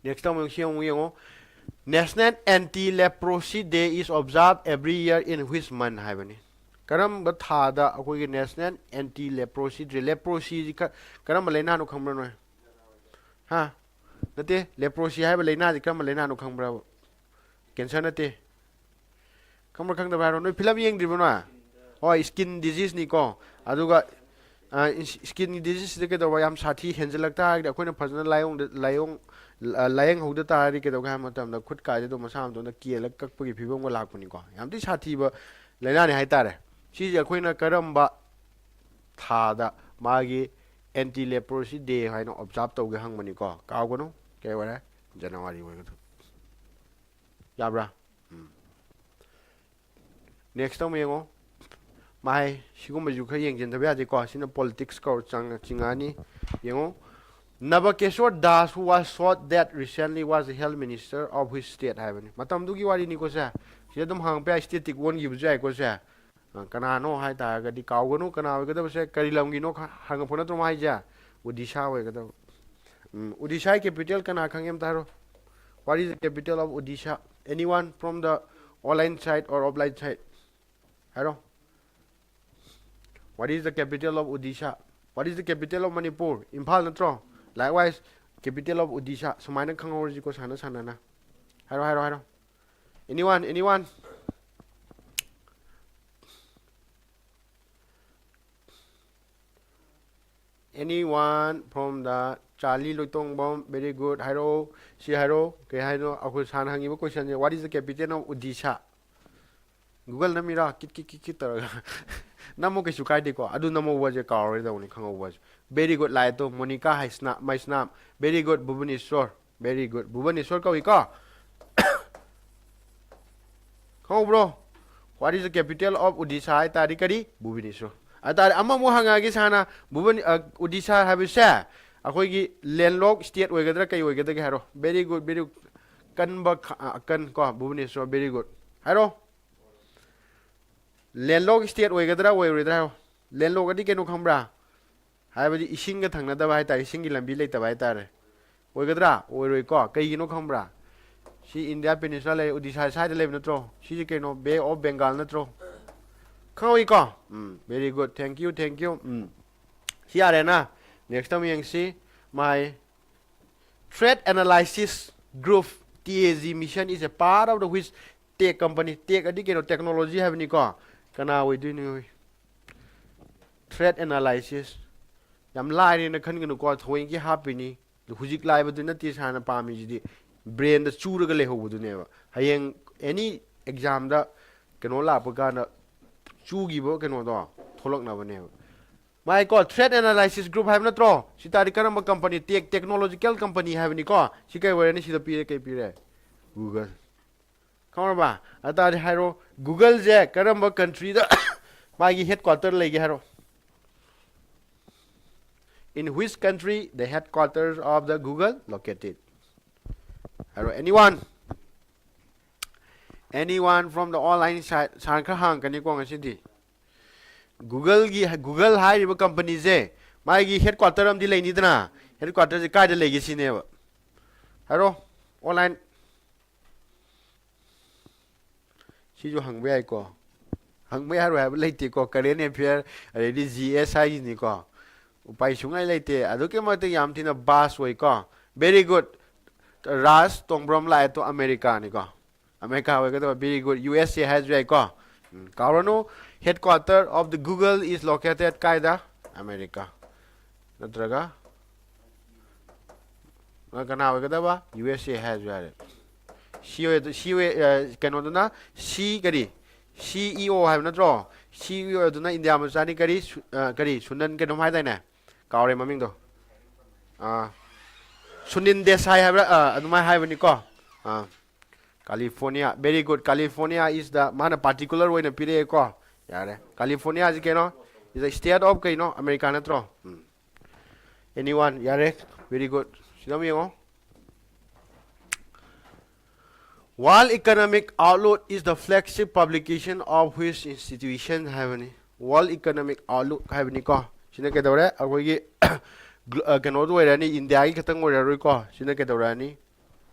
Next ꯑꯃꯨꯛ ꯁꯤ ꯑꯃꯨꯛ ꯌꯦꯡꯉꯣ. National Anti Leprosy Day is observed every year in which month ꯍꯥꯏꯕꯅꯤ. ꯀꯔꯝꯕ ꯊꯥꯗ ꯑꯩꯈꯣꯏꯒꯤ National Anti Leprosy Day, leprosy ꯁꯤ ꯀ- ꯀꯔꯝꯕ ꯂꯩꯅꯥꯅꯣ ꯈꯪꯕ꯭ꯔꯥ ꯅꯣꯏ? ꯍꯥ? ꯅꯠꯇꯦ, leprosy ꯍꯥꯏꯕ ꯂꯩꯅꯥꯁꯤ ꯀꯔꯝꯕ ꯂꯩꯅꯥꯅꯣ ꯈꯪꯕ꯭ꯔꯥ? Cancer ꯅꯠꯇꯦ. ꯈꯪꯕ꯭ꯔꯥ ꯈꯪꯗꯕ꯭ꯔꯥ ꯍꯥꯏꯔꯣ. ꯅꯣꯏ ꯐꯤꯂꯝ ꯌꯦꯡꯗ꯭ꯔꯤꯕ ꯅꯣꯏ? ꯍꯣꯏ, skin disease ꯅꯤꯀꯣ. ꯑꯗꯨꯒ skin disease ꯁꯤꯗ ꯀꯩꯗꯧꯕ, ꯌꯥꯝ ꯁꯥꯊꯤ ꯍꯦꯟꯖꯜꯂꯛ ꯇꯥꯔꯒꯗꯤ ꯑꯩꯈꯣꯏꯅ ꯐꯖꯅ ꯂꯥꯏꯌꯣꯡꯗ ꯂꯥꯏꯌꯣꯡ ꯂꯥꯏꯌꯦꯡꯍꯧꯗ ꯇꯥꯔꯗꯤ ꯀꯩꯗꯧꯒꯦ ꯍꯥꯏꯕ ꯃꯇꯝꯗ ꯈꯨꯠ ꯀꯥꯏꯁꯦ ꯑꯗꯨꯝ ꯃꯁꯥ ꯃꯇꯣꯝꯗ ꯀꯦꯜꯂꯒ ꯀꯛꯄꯒꯤ ꯐꯤꯕꯝꯒ ꯂꯥꯛꯄꯅꯤꯀꯣ. ꯌꯥꯝ ꯊꯤ ꯁꯥꯊꯤꯕ ꯂꯥꯏꯅꯥꯅꯤ ꯍꯥꯏꯇꯥꯔꯦ. ꯁꯤꯁꯦ ꯑꯩꯈꯣꯏꯅ ꯀꯔꯝꯕ ꯊꯥꯗ ꯃꯥꯒꯤ Anti Leprosy Day ꯍꯥꯏꯅ observe ꯇꯧꯒꯦ ꯍꯪꯕꯅꯤꯀꯣ. ꯀꯥꯎꯒꯅꯨ, ꯀꯩ ꯑꯣꯏꯔꯦ? January ꯑꯣꯏꯒꯗꯕ. ꯌꯥꯕ꯭ꯔꯥ? ꯎꯝ. Next ꯑꯃꯨꯛ ꯌꯦꯡꯉꯣ. ꯃꯥꯏ ꯁꯤꯒꯨꯝꯕꯁꯨ ꯈꯔ ꯌꯦꯡꯁꯤꯟꯗꯕ ꯌꯥꯗꯦꯀꯣ. ꯁꯤꯅ politics ꯀꯧꯔ ꯆꯪꯉ- ꯆꯤꯡꯉꯛꯑꯅꯤ. ꯌꯦꯡꯉꯣ. Nabakeshwar Das, who was shot dead recently, was the health minister of which state ꯍꯥꯏꯕꯅꯤ. ꯃꯇꯝꯗꯨꯒꯤ ꯋꯥꯔꯤꯅꯤꯀꯣ ꯁꯦ. ꯁꯤꯗ ꯑꯗꯨꯝ ꯍꯪꯉꯛꯄ ꯌꯥꯏ, stateꯇ ꯑꯣꯟꯈꯤꯕꯁꯨ ꯌꯥꯏꯀꯣ ꯁꯦ. ꯑ, ꯀꯅꯥꯅꯣ ꯍꯥꯏ ꯇꯥꯔꯒꯗꯤ ꯀꯥꯎꯒꯅꯨ, ꯀꯅꯥ ꯑꯣꯏꯒꯗꯕꯁꯦ, ꯀꯔꯤ ꯂꯝꯒꯤꯅꯣ ꯈ- ꯍꯪꯉꯛꯄ ꯅꯠꯇ꯭ꯔꯣ ꯃꯥ ꯍꯥꯏꯁꯦ? Odisha ꯑꯣꯏꯒꯗꯕ. ꯎꯝ, Odisha ꯒꯤ capital ꯀꯅꯥ ꯈꯪꯒꯦ ꯑꯝꯇ ꯍꯥꯏꯔꯣ. What is the capital of Odisha? Anyone from the online side or offline side? ꯍꯥꯏꯔꯣ. What is the capital of Odisha? What is the capital of Manipur? Imphal ꯅꯠꯇ꯭ꯔꯣ? Likewise, capital of Odisha. ꯁꯨꯃꯥꯏꯅ ꯈꯪꯍꯧꯔꯁꯤꯀꯣ, ꯁꯥꯟꯅ ꯁꯥꯟꯅꯅ. ꯍꯥꯏꯔꯣ, ꯍꯥꯏꯔꯣ, ꯍꯥꯏꯔꯣ. Anyone, anyone? Anyone from the Charlie Loitongbam, very good. ꯍꯥꯏꯔꯛꯑꯣ, ꯁꯤ ꯍꯥꯏꯔꯛꯑꯣ, ꯀꯩ ꯍꯥꯏꯅꯣ? ꯑꯩꯈꯣꯏ ꯁꯥꯔꯅ ꯍꯪꯉꯤꯕ question ꯁꯦ, what is the capital of Odisha? Google ꯅꯝꯃꯤꯔꯣ? ꯀꯤꯠ ꯀꯤꯠ ꯀꯤꯠ ꯀꯤꯠ ꯇꯧꯔꯒ ꯅꯝꯃꯣ, ꯀꯩꯁꯨ ꯀꯥꯏꯗꯦꯀꯣ. ꯑꯗꯨ ꯅꯝꯍꯧꯕꯁꯦ ꯀꯥꯎꯔꯣꯏꯗꯧꯅꯤ, ꯈꯪꯍꯧꯕꯁꯦ. Very good, ꯂꯥꯏꯠꯇꯣ, ꯃꯣꯅꯤꯀꯥ ꯍꯥꯏꯁꯅꯥ Meisnam, very good. Bhubaneswar, very good. Bhubaneswar ꯀꯧꯏꯀꯣ. ꯈꯪꯍꯧꯕ꯭ꯔꯣ? What is the capital of Odisha ꯍꯥꯏ ꯇꯥꯔꯗꯤ ꯀꯔꯤ? ꯚꯨꯕꯅꯦꯁꯣꯔ. ꯍꯥꯏ ꯇꯥꯔꯗꯤ ꯑꯃꯃꯨꯛ ꯍꯪꯉꯛꯑꯒꯦ ꯁꯥꯔꯅ. ꯚꯨꯕꯅꯤ- ꯑ, Odisha ꯍꯥꯏꯕꯁꯦ ꯑꯩꯈꯣꯏꯒꯤ landlock state ꯑꯣꯏꯒꯗ꯭ꯔꯥ ꯀꯩ ꯑꯣꯏꯒꯗꯒꯦ ꯍꯥꯏꯔꯣ. Very good, very good. ꯀꯟꯕ ꯈ- ꯑ, ꯑꯀꯟ ꯀꯣ, ꯚꯨꯕꯅꯦꯁꯣꯔ, very good. ꯍꯥꯏꯔꯣ. Landlock state ꯑꯣꯏꯒꯗ꯭ꯔꯥ ꯑꯣꯏꯔꯣꯏꯗ꯭ꯔꯥ ꯍꯥꯏꯔꯣ. Landlock ꯑꯗꯤ ꯀꯩꯅꯣ ꯈꯪꯕ꯭ꯔꯥ? ꯍꯥꯏꯕꯗꯤ ꯏꯁꯤꯡꯒ ꯊꯪꯅꯗꯕ ꯍꯥꯏ ꯇꯥꯔꯦ, ꯏꯁꯤꯡꯒꯤ ꯂꯝꯕꯤ ꯂꯩꯇꯕ ꯍꯥꯏ ꯇꯥꯔꯦ. ꯑꯣꯏꯒꯗ꯭ꯔꯥ? ꯑꯣꯏꯔꯣꯏꯀꯣ꯫ ꯀꯩꯒꯤꯅꯣ ꯈꯪꯕ꯭ꯔꯥ? ꯁꯤ ꯏꯟꯗꯤꯌꯥ ꯄꯦꯅꯤꯟꯁꯨꯂꯥ ꯂꯩꯔꯦ, ꯎꯗꯤꯁꯥ ꯁ꯭ꯋꯥꯏꯗ ꯂꯩꯕ ꯅꯠꯇ꯭ꯔꯣ? ꯁꯤꯁꯦ ꯀꯩꯅꯣ, ꯕꯦ ꯑꯣꯐ ꯕꯦꯡꯒꯥꯜ ꯅꯠꯇ꯭ꯔꯣ? ꯈꯪꯍꯧꯏꯀꯣ? ꯎꯝ, very good, thank you, thank you. ꯎꯝ, ꯁꯤ ꯌꯥꯔꯦꯅ꯫ Next ꯑꯃꯨꯛ ꯌꯦꯡꯁꯤ꯫ My threat analysis group, T A G mission is a part of the which tech company, tech ꯑꯗꯤ ꯀꯩꯅꯣ, technology ꯍꯥꯏꯕꯅꯤꯀꯣ꯫ ꯀꯅꯥ ꯑꯣꯏꯗꯣꯏꯅꯣ? Threat analysis꯫ ꯌꯥꯝ ꯂꯥꯏꯔꯦꯅ ꯈꯟꯒꯅꯨꯀꯣ, ꯊꯑꯣꯏꯒꯤ ꯍꯥꯞꯄꯤꯅꯤ꯫ ꯍꯧꯖꯤꯛ ꯂꯥꯏꯕꯗꯨ ꯅꯠꯇꯦ ꯁꯥꯔꯅ ꯄꯥꯝꯃꯤꯁꯤꯗꯤ, brainꯗ ꯆꯨꯔꯒ ꯂꯩꯍꯧꯕꯗꯨꯅꯦꯕ꯫ ꯍꯌꯦꯡ any examꯗ ꯀꯩꯅꯣ ꯂꯥꯛꯄ ꯀꯥꯟꯗ ꯆꯨꯈꯤꯕ ꯀꯩꯅꯣꯗꯣ ꯊꯣꯛꯂꯛꯅꯕꯅꯦꯕ꯫ ꯃꯥꯏꯀꯣ, threat analysis group ꯍꯥꯏꯕ ꯅꯠꯇ꯭ꯔꯣ? ꯁꯤ ꯇꯥꯔꯗꯤ ꯀꯔꯝꯕ company? Tech, technological company ꯍꯥꯏꯕꯅꯤꯀꯣ꯫ ꯁꯤ ꯀꯩ ꯑꯣꯏꯔꯅꯤ? ꯁꯤꯗ ꯄꯤꯔꯦ, ꯀꯩ ꯄꯤꯔꯦ? Google꯫ ꯈꯪꯉꯕ? ꯑꯗꯨ ꯇꯥꯔꯗꯤ ꯍꯥꯏꯔꯣ, Googleꯁꯦ ꯀꯔꯝꯕ countryꯗ ꯃꯥꯒꯤ headquarter ꯂꯩꯒꯦ ꯍꯥꯏꯔꯣ? In which country the headquarters of the Google located? ꯍꯥꯏꯔꯣ, anyone? Anyone from the online side? ꯁꯥꯔ ꯈꯔ ꯍꯥꯡꯉꯛꯀꯅꯤꯀꯣ ꯉꯁꯤꯗꯤ꯫ Googleꯒꯤ, Google ꯍꯥꯏꯔꯤꯕ companyꯁꯦ ꯃꯥꯒꯤ headquarter ꯑꯃꯗꯤ ꯂꯩꯅꯤꯗꯅ, headquarterꯁꯦ ꯀꯥꯏꯗ ꯂꯩꯒꯦ ꯁꯤꯅꯦꯕ꯫ ꯍꯥꯏꯔꯣ, online꯫ ꯁꯤꯁꯨ ꯍꯪꯕ ꯌꯥꯏꯀꯣ꯫ ꯍꯪꯕ ꯌꯥꯔꯣꯏ ꯍꯥꯏꯕ ꯂꯩꯇꯦꯀꯣ꯫ Current affair ꯑꯗꯩꯗꯤ G S ꯍꯥꯏꯁꯤꯅꯤꯀꯣ꯫ ꯎꯄꯥꯏ ꯁꯨꯡꯂꯩ ꯂꯩꯇꯦ꯫ ꯑꯗꯨꯛꯀꯤ ꯃꯇꯤꯛ ꯌꯥꯝ ꯊꯤꯅ vast ꯑꯣꯏꯀꯣ꯫ Very good꯫ ꯔꯥꯖ ꯇꯣꯡꯕ꯭ꯔꯣꯝ ꯂꯥꯛꯑꯦ ꯇꯣ, ꯑꯃꯦꯔꯤꯀꯥꯅꯤꯀꯣ꯫ ꯑꯃꯦꯔꯤꯀꯥ ꯑꯣꯏꯒꯗꯕ꯫ Very good꯫ U S A ꯍꯥꯏꯔꯁꯨ ꯌꯥꯏꯀꯣ꯫ ꯎꯝ, ꯀꯥꯎꯔꯅꯨ, headquarter of the Google is located ꯀꯥꯏꯗ? ꯑꯃꯦꯔꯤꯀꯥ꯫ ꯅꯠꯇ꯭ꯔꯒ ꯑ, ꯀꯅꯥ ꯑꯣꯏꯒꯗꯕ? U S A ꯍꯥꯏꯔꯁꯨ ꯌꯥꯔꯦ꯫ C O A, C O A, ꯑ, ꯀꯩꯅꯣꯗꯨꯅ C ꯀꯔꯤ? C E O ꯍꯥꯏꯕ ꯅꯠꯇ꯭ꯔꯣ? C E O ꯑꯗꯨꯅ ꯏꯟꯗꯤꯌꯥ ꯃꯆꯥꯅꯤ꯫ ꯀꯔꯤ? ꯁꯨ-, ꯑ, ꯀꯔꯤ? ꯁꯨꯅꯟ ꯀꯩꯅꯣꯝ ꯍꯥꯏꯗꯥꯏꯅꯦ? ꯀꯥꯎꯔꯦ ꯃꯃꯤꯡꯗꯣ꯫ ꯑ, ꯁꯨꯅꯤꯟ ꯗꯦꯁꯥꯏ ꯍꯥꯏꯕ꯭ꯔꯥ? ꯑ, ꯑꯗꯨꯃꯥꯏꯅ ꯍꯥꯏꯕꯅꯤꯀꯣ꯫ ꯑ, California. Very good. California is the, ꯃꯥꯅ particular ꯑꯣꯏꯅ ꯄꯤꯔꯛꯑꯦꯀꯣ꯫ ꯌꯥꯔꯦ꯫ Californiaꯁꯤ ꯀꯩꯅꯣ? Is the state of ꯀꯩꯅꯣ? ꯑꯃꯦꯔꯤꯀꯥ ꯅꯠꯇ꯭ꯔꯣ? ꯎꯝ꯫ Anyone? ꯌꯥꯔꯦ, very good꯫ ꯁꯤꯗ ꯑꯃꯨꯛ ꯌꯦꯡꯉꯣ꯫ World Economic Outlook is the flagship publication of which institution ꯍꯥꯏꯕꯅꯤ꯫ World Economic Outlook ꯍꯥꯏꯕꯅꯤꯀꯣ꯫ ꯁꯤꯅ ꯀꯩꯗꯧꯔꯦ? ꯑꯩꯈꯣꯏꯒꯤ ꯒ꯭ꯂꯣ- ꯑ, ꯀꯩꯅꯣꯗ ꯑꯣꯏꯔꯅꯤ, ꯏꯟꯗꯤꯌꯥꯒꯤ ꯈꯛꯇꯪ ꯑꯣꯏꯔꯔꯣꯏꯀꯣ꯫ ꯁꯤꯅ ꯀꯩꯗꯧꯔꯛꯑꯅꯤ?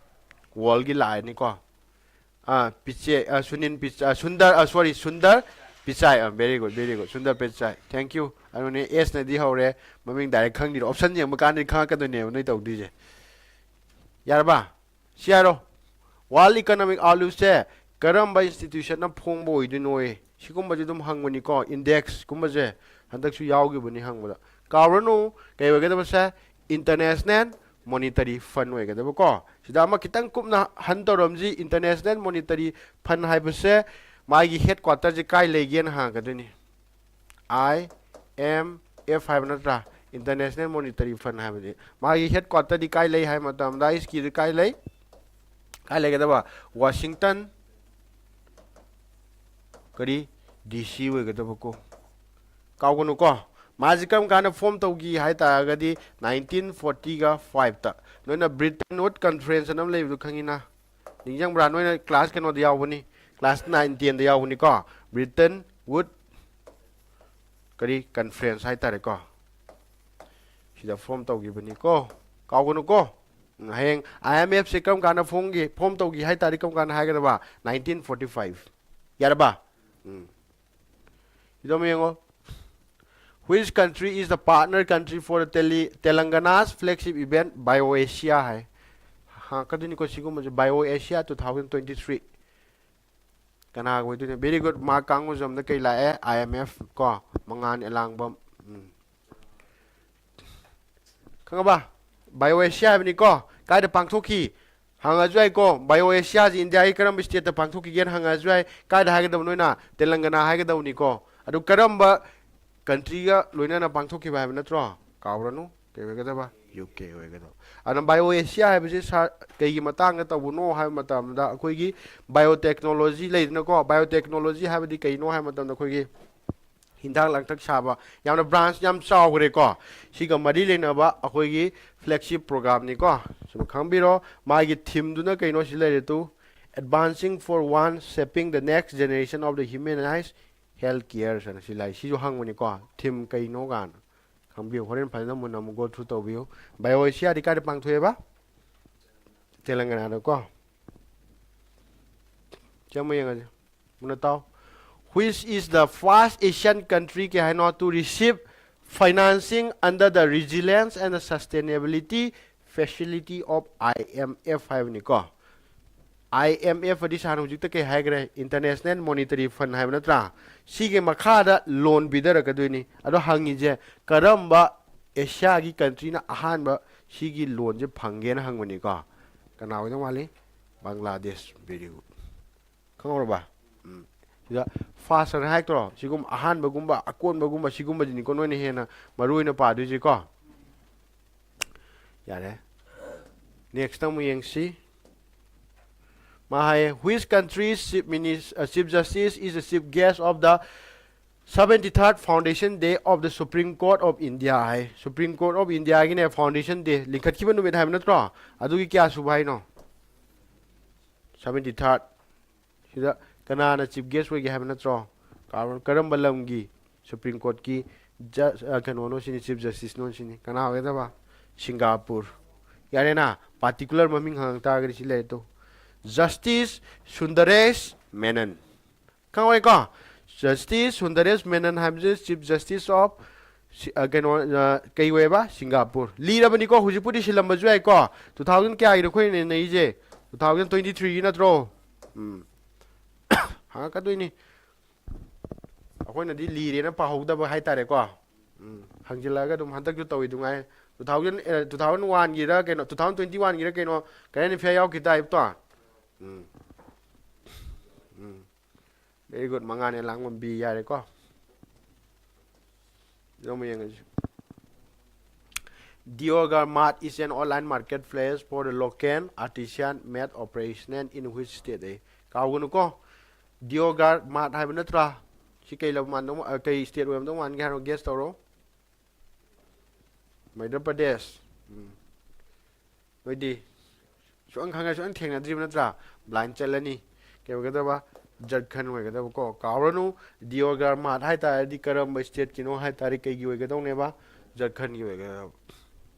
ꯋꯥꯔꯜꯒꯤ ꯂꯥꯛꯑꯅꯤꯀꯣ꯫ ꯑꯥ, ꯄꯤꯆꯦ, ꯑ, ꯁꯨꯅꯤꯟ ꯄꯤꯆ-, ꯑ, ꯁꯨꯟꯗꯔ, ꯑ, ꯁꯣꯔꯤ, ꯁꯨꯟꯗꯔ ꯄꯤꯆꯥꯏ꯫ ꯑ, very good, very good. Sundar ꯄꯤꯆꯥꯏ꯫ Thank you. ꯑꯗꯨꯅꯦ, ꯑꯦꯁꯅꯗꯤ ꯍꯧꯔꯦ, ꯃꯃꯤꯡ direct ꯈꯪꯗ꯭ꯔꯤꯗꯣ꯫ Option ꯌꯦꯡꯕ ꯀꯥꯟꯗꯗꯤ ꯈꯪꯉꯛꯀꯗꯣꯏꯅꯦꯕ ꯅꯣꯏ ꯇꯧꯗꯣꯏꯁꯦ꯫ ꯌꯥꯔꯕ? ꯁꯤ ꯍꯥꯏꯔꯣ꯫ World Economic Outlookꯁꯦ ꯀꯔꯝꯕ institutionꯅ ꯐꯣꯡꯕ ꯑꯣꯏꯗꯣꯏꯅꯣꯌꯦ? ꯁꯤꯒꯨꯝꯕꯁꯦ ꯑꯗꯨꯝ ꯍꯪꯕꯅꯤꯀꯣ, indexꯀꯨꯝꯕꯁꯦ꯫ ꯍꯟꯗꯛꯁꯨ ꯌꯥꯎꯈꯤꯕꯅꯤ ꯍꯪꯕꯗ꯫ ꯀꯥꯎꯔꯅꯨ, ꯀꯩ ꯑꯣꯏꯒꯗꯕꯁꯦ? International Monetary Fund ꯑꯣꯏꯒꯗꯕꯀꯣ꯫ ꯁꯤꯗ ꯑꯃ ꯈꯤꯇꯪ ꯀꯨꯞꯅ ꯍꯟ ꯇꯧꯔꯝꯁꯤ, International Monetary Fund ꯍꯥꯏꯕꯁꯦ ꯃꯥꯒꯤ headquarterꯁꯦ ꯀꯥꯏ ꯂꯩꯒꯦꯅ ꯍꯪꯉꯛꯀꯗꯣꯏꯅꯤ꯫ I M F ꯍꯥꯏꯕ ꯅꯠꯇ꯭ꯔꯥ? International Monetary Fund ꯍꯥꯏꯕꯗꯤ꯫ ꯃꯥꯒꯤ headquarterꯗꯤ ꯀꯥꯏ ꯂꯩ ꯍꯥꯏꯕ ꯃꯇꯝꯗ, ꯑꯩꯁꯀꯤꯗꯤ ꯀꯥꯏ ꯂꯩ? ꯀꯥꯏ ꯂꯩꯒꯗꯕ? Washington, ꯀꯔꯤ? D C ꯑꯣꯏꯒꯗꯕꯀꯣ꯫ ꯀꯥꯎꯒꯅꯨꯀꯣ꯫ ꯃꯥꯁꯤ ꯀꯔꯝ ꯀꯥꯟꯗ form ꯇꯧꯈꯤ ꯍꯥꯏ ꯇꯥꯔꯒꯗꯤ, nineteen fortyꯒ fiveꯇ꯫ ꯅꯣꯏꯅ Bretton Woods Conference ꯑꯅ ꯑꯃ ꯂꯩꯕꯗꯣ ꯈꯪꯉꯤꯅ? ꯅꯤꯡꯁꯤꯡꯕ꯭ꯔꯥ? ꯅꯣꯏꯅ class ꯀꯩꯅꯣꯗ ꯌꯥꯎꯕꯅꯤ, class nine tenꯗ ꯌꯥꯎꯕꯅꯤꯀꯣ, Bretton Woods ꯀꯔꯤ conference ꯍꯥꯏꯇꯥꯔꯦꯀꯣ, ꯁꯤꯗ form ꯇꯧꯈꯤꯕꯅꯤꯀꯣ, ꯀꯥꯎꯒꯅꯨꯀꯣ꯫ ꯎꯝ, ꯍꯌꯦꯡ I M Fꯁꯦ ꯀꯔꯝ ꯀꯥꯟꯗ ꯐꯣꯡꯒꯦ, form ꯇꯧꯈꯤ ꯍꯥꯏ ꯇꯥꯔꯗꯤ ꯀꯔꯝ ꯀꯥꯟꯗ ꯍꯥꯏꯒꯗꯕ? Nineteen forty five꯫ ꯌꯥꯔꯕ? ꯎꯝ꯫ ꯁꯤꯗ ꯑꯃꯨꯛ ꯌꯦꯡꯉꯣ꯫ Which country is the partner country for the Tele-, Telangana's flagship event BioAsia ꯍꯥꯏ꯫ ꯍꯪꯉꯛꯀꯗꯣꯏꯅꯤꯀꯣ ꯁꯤꯒꯨꯝꯕꯁꯦ, BioAsia two thousand twenty three꯫ ꯀꯅꯥꯒ ꯑꯣꯏꯗꯣꯏꯅꯣ? Very good, ꯃꯥ ꯀꯥꯡꯉꯨꯖꯝꯗ ꯀꯩ ꯂꯥꯛꯑꯦ? I M F ꯀꯣ, ꯃꯉꯥꯜ ꯑꯦꯂꯥꯡꯕꯝ꯫ ꯎꯝ꯫ ꯈꯪꯉꯕ? BioAsia ꯍꯥꯏꯕꯅꯤꯀꯣ꯫ ꯀꯥꯏꯗ ꯄꯥꯡꯊꯣꯛꯈꯤ? ꯍꯪꯉꯁꯨ ꯌꯥꯏꯀꯣ꯫ BioAsiaꯁꯤ ꯏꯟꯗꯤꯌꯥꯒꯤ ꯀꯔꯝꯕ stateꯇ ꯄꯥꯡꯊꯣꯛꯈꯤꯒꯦꯅ ꯍꯪꯉꯁꯨ ꯌꯥꯏ꯫ ꯀꯥꯏꯗ ꯍꯥꯏꯒꯗꯕ ꯅꯣꯏꯅ? ꯇꯦꯂꯪꯒꯅꯥ ꯍꯥꯏꯒꯗꯕꯅꯤꯀꯣ꯫ ꯑꯗꯨ ꯀꯔꯝꯕ countryꯒ ꯂꯣꯏꯅꯅ ꯄꯥꯡꯊꯣꯛꯈꯤꯕ ꯍꯥꯏꯕ ꯅꯠꯇ꯭ꯔꯣ? ꯀꯥꯎꯔꯅꯨ꯫ ꯀꯩ ꯑꯣꯏꯒꯗꯕ? U K ꯑꯣꯏꯒꯗꯕ꯫ ꯑꯗꯨꯅ BioAsia ꯍꯥꯏꯕꯁꯤ ꯁꯥ-, ꯀꯩꯒꯤ ꯃꯇꯥꯡꯗ ꯇꯧꯕꯅꯣ ꯍꯥꯏꯕ ꯃꯇꯝꯗ, ꯑꯩꯈꯣꯏꯒꯤ biotechnology ꯂꯩꯗꯅꯀꯣ, biotechnology ꯍꯥꯏꯕꯗꯤ ꯀꯩꯅꯣ ꯍꯥꯏꯕ ꯃꯇꯝꯗ, ꯑꯩꯈꯣꯏꯒꯤ ꯍꯤꯗꯥꯛ ꯂꯥꯡꯊꯛ ꯁꯥꯕ, ꯌꯥꯝꯅ branch ꯌꯥꯝ ꯆꯥꯎꯈ꯭ꯔꯦꯀꯣ꯫ ꯁꯤꯒ ꯃꯔꯤ ꯂꯩꯅꯕ ꯑꯩꯈꯣꯏꯒꯤ flagship programꯅꯤꯀꯣ꯫ ꯁꯤꯃ ꯈꯪꯕꯤꯔꯣ꯫ ꯃꯥꯒꯤ themeꯗꯨꯅ ꯀꯩꯅꯣ ꯁꯤ ꯂꯩꯔꯦ two, Advancing for One, Shaping the Next Generation of the Humanized Healthcare ꯍꯥꯏꯅ ꯁꯤ ꯂꯥꯛꯏ꯫ ꯁꯤꯁꯨ ꯍꯪꯕꯅꯤꯀꯣ, theme ꯀꯩꯅꯣ ꯀꯥꯏꯅ꯫ ꯈꯪꯕꯤꯌꯨ꯫ ꯍꯣꯔꯦꯟ ꯐꯖꯅ ꯃꯨꯟꯅ ꯑꯃꯨꯛ go through ꯇꯧꯕꯤꯌꯨ꯫ ꯕꯥꯏꯑꯣ ꯑꯦꯁꯤꯌꯥꯗꯤ ꯀꯥꯏꯗ ꯄꯥꯡꯊꯣꯛꯑꯦꯕ? ꯇꯦꯂꯪꯒꯅꯥꯗꯀꯣ꯫ ꯁꯤ ꯑꯃꯨꯛ ꯌꯦꯡꯉꯁꯤ꯫ ꯃꯨꯟꯅ ꯇꯥꯎ꯫ Which is the first Asian country, ꯀꯩ ꯍꯥꯏꯅꯣ, to receive financing under the Resilience and the Sustainability Facility of IMF ꯍꯥꯏꯕꯅꯤꯀꯣ꯫ IMF ꯑꯗꯤ ꯁꯥꯔꯅ ꯍꯧꯖꯤꯛꯇ ꯀꯩ ꯍꯥꯏꯈ꯭ꯔꯦ? International Monetary Fund ꯍꯥꯏꯕ ꯅꯠꯇ꯭ꯔꯥ? ꯁꯤꯒꯤ ꯃꯈꯥꯗ loan ꯄꯤꯊꯔꯛꯀꯗꯣꯏꯅꯤ꯫ ꯑꯗꯣ ꯍꯪꯉꯤꯁꯦ, ꯀꯔꯝꯕ ꯑꯦꯁꯤꯌꯥꯒꯤ countryꯅ ꯑꯍꯥꯟꯕ ꯁꯤꯒꯤ loanꯁꯦ ꯐꯪꯒꯦꯅ ꯍꯪꯕꯅꯤꯀꯣ꯫ ꯀꯅꯥ ꯑꯣꯏꯗꯧ ꯃꯥꯜꯂꯤ? ꯕꯪꯒ꯭ꯂꯥꯗꯦꯁ꯫ Very good꯫ ꯈꯪꯍꯧꯔꯕ? ꯎꯝ꯫ ꯁꯤꯗ first ꯑꯅ ꯍꯥꯏꯔꯛꯇ꯭ꯔꯣ? ꯁꯤꯒꯨꯝꯕ ꯑꯍꯥꯟꯕꯒꯨꯝꯕ, ꯑꯀꯣꯟꯕꯒꯨꯝꯕ, ꯁꯤꯒꯨꯝꯕꯁꯤꯅꯤꯀꯣ ꯅꯣꯏꯅ ꯍꯦꯟꯅ ꯃꯔꯨ ꯑꯣꯏꯅ ꯄꯥꯗꯣꯏꯁꯦꯀꯣ꯫ ꯌꯥꯔꯦ꯫ Next ꯑꯃꯨꯛ ꯌꯦꯡꯁꯤ꯫ ꯃꯥ ꯍꯥꯏꯌꯦ, "Which country's chief minister, uh, chief justice is the chief guest of the seventy-third foundation day of the Supreme Court of India?" High. Supreme Court of Indiaꯒꯤꯅꯦ foundation day ꯂꯤꯡꯈꯠꯈꯤꯕ ꯅꯨꯃꯤꯠ ꯍꯥꯏꯕ ꯅꯠꯇ꯭ꯔꯣ? ꯑꯗꯨꯒꯤ ꯀꯌꯥ ꯁꯨꯕ ꯍꯥꯏꯅꯣ? Seventy-third꯫ ꯁꯤꯗ ꯀꯅꯥꯅ chief guest ꯑꯣꯏꯒꯦ ꯍꯥꯏꯕ ꯅꯠꯇ꯭ꯔꯣ? ꯀꯔꯝꯕ ꯂꯝꯒꯤ Supreme Courtꯀꯤ ꯖ-, ꯑ, ꯀꯩꯅꯣꯅꯣ ꯁꯤꯅꯤ, chief justiceꯅꯣ ꯁꯤꯅꯤ? ꯀꯅꯥ ꯑꯣꯏꯒꯗꯕ? ꯁꯤꯡꯒꯥꯄꯨꯔ꯫ ꯌꯥꯔꯦꯅ, particular ꯃꯃꯤꯡ ꯍꯪꯉꯛ ꯇꯥꯔꯒꯗꯤ ꯁꯤ ꯂꯩꯔꯦ ꯇꯨ꯫ Justice ꯁꯨꯟꯗꯔꯦꯁ ꯃꯦꯅꯟ꯫ ꯈꯪꯍꯧꯔꯦꯀꯣ? Justice ꯁꯨꯟꯗꯔꯦꯁ ꯃꯦꯅꯟ ꯍꯥꯏꯕꯁꯦ chief justice of ꯁꯤ-, ꯑ, ꯀꯩꯅꯣ, ꯑ, ꯀꯩ ꯑꯣꯏꯌꯦꯕ? ꯁꯤꯡꯒꯥꯄꯨꯔ꯫ ꯂꯤꯔꯕꯅꯤꯀꯣ, ꯍꯧꯖꯤꯛꯄꯨꯗꯤ ꯁꯤꯜꯂꯝꯕꯁꯨ ꯌꯥꯏꯀꯣ꯫ Two thousand ꯀꯌꯥꯒꯤꯅꯣ ꯑꯩꯈꯣꯏꯅ ꯅꯩꯅꯩꯁꯦ? Two thousand twenty-threeꯒꯤ ꯅꯠꯇ꯭ꯔꯣ? ꯎꯝ꯫ ꯍꯪꯉꯛꯀꯗꯣꯏꯅꯤ꯫ ꯑꯩꯈꯣꯏꯅꯗꯤ ꯂꯤꯔꯦꯅ ꯄꯥꯍꯧꯗꯕ ꯍꯥꯏꯇꯥꯔꯦꯀꯣ꯫ ꯎꯝ꯫ ꯍꯪꯖꯤꯜꯂꯛꯑꯒ ꯑꯗꯨꯝ ꯍꯟꯗꯛꯁꯨ ꯇꯧꯋꯤ ꯑꯗꯨꯉꯥꯏ꯫ Two thousand, ꯑ, two thousand oneꯒꯤꯔ ꯀꯩꯅꯣ, two thousand twenty oneꯒꯤꯔ ꯀꯩꯅꯣ, current affair ꯌꯥꯎꯈꯤ ꯇꯥꯏꯞꯇꯣ꯫ ꯎꯝ꯫ ꯎꯝ꯫ Very good, ꯃꯉꯥꯅꯦ ꯂꯥꯡꯕꯝ B ꯌꯥꯔꯦꯀꯣ꯫ ꯑꯗꯨ ꯑꯃꯨꯛ ꯌꯦꯡꯉꯁꯤ꯫ Deoghar Mart is an online marketplace for the local artisan made operational in which state? A, ꯀꯥꯎꯒꯅꯨꯀꯣ꯫ Deoghar Mart ꯍꯥꯏꯕ ꯅꯠꯇ꯭ꯔꯥ? ꯁꯤ ꯀꯩ ꯂꯝ ꯃꯥꯟꯗꯧ ꯃꯥ-, ꯑ, ꯀꯩ state ꯑꯣꯏꯔꯝꯗꯧ ꯃꯥꯟꯒꯦ ꯍꯥꯏꯔꯣ, guess ꯇꯧꯔꯣ꯫ ꯃꯙ꯭ꯌ ꯄ꯭ꯔꯗꯦꯁ꯫ ꯎꯝ꯫ ꯅꯣꯏꯗꯤ ꯁꯨꯛꯈꯪ ꯈꯪꯉ-, ꯁꯨꯛꯈꯪ ꯊꯦꯡꯅꯗ꯭ꯔꯤꯕ ꯅꯠꯇ꯭ꯔꯥ? Blind ꯆꯠꯂꯅꯤ꯫ ꯀꯩ ꯑꯣꯏꯒꯗꯕ? ꯖꯔꯈꯟ ꯑꯣꯏꯒꯗꯕꯀꯣ꯫ ꯀꯥꯎꯔꯅꯨ, Deoghar Mart ꯍꯥꯏ ꯇꯥꯔꯗꯤ ꯀꯔꯝꯕ stateꯀꯤꯅꯣ ꯍꯥꯏ ꯇꯥꯔꯗꯤ ꯀꯩꯒꯤ ꯑꯣꯏꯒꯗꯧꯅꯦꯕ? ꯖꯔꯈꯟꯒꯤ ꯑꯣꯏꯒꯗꯕ꯫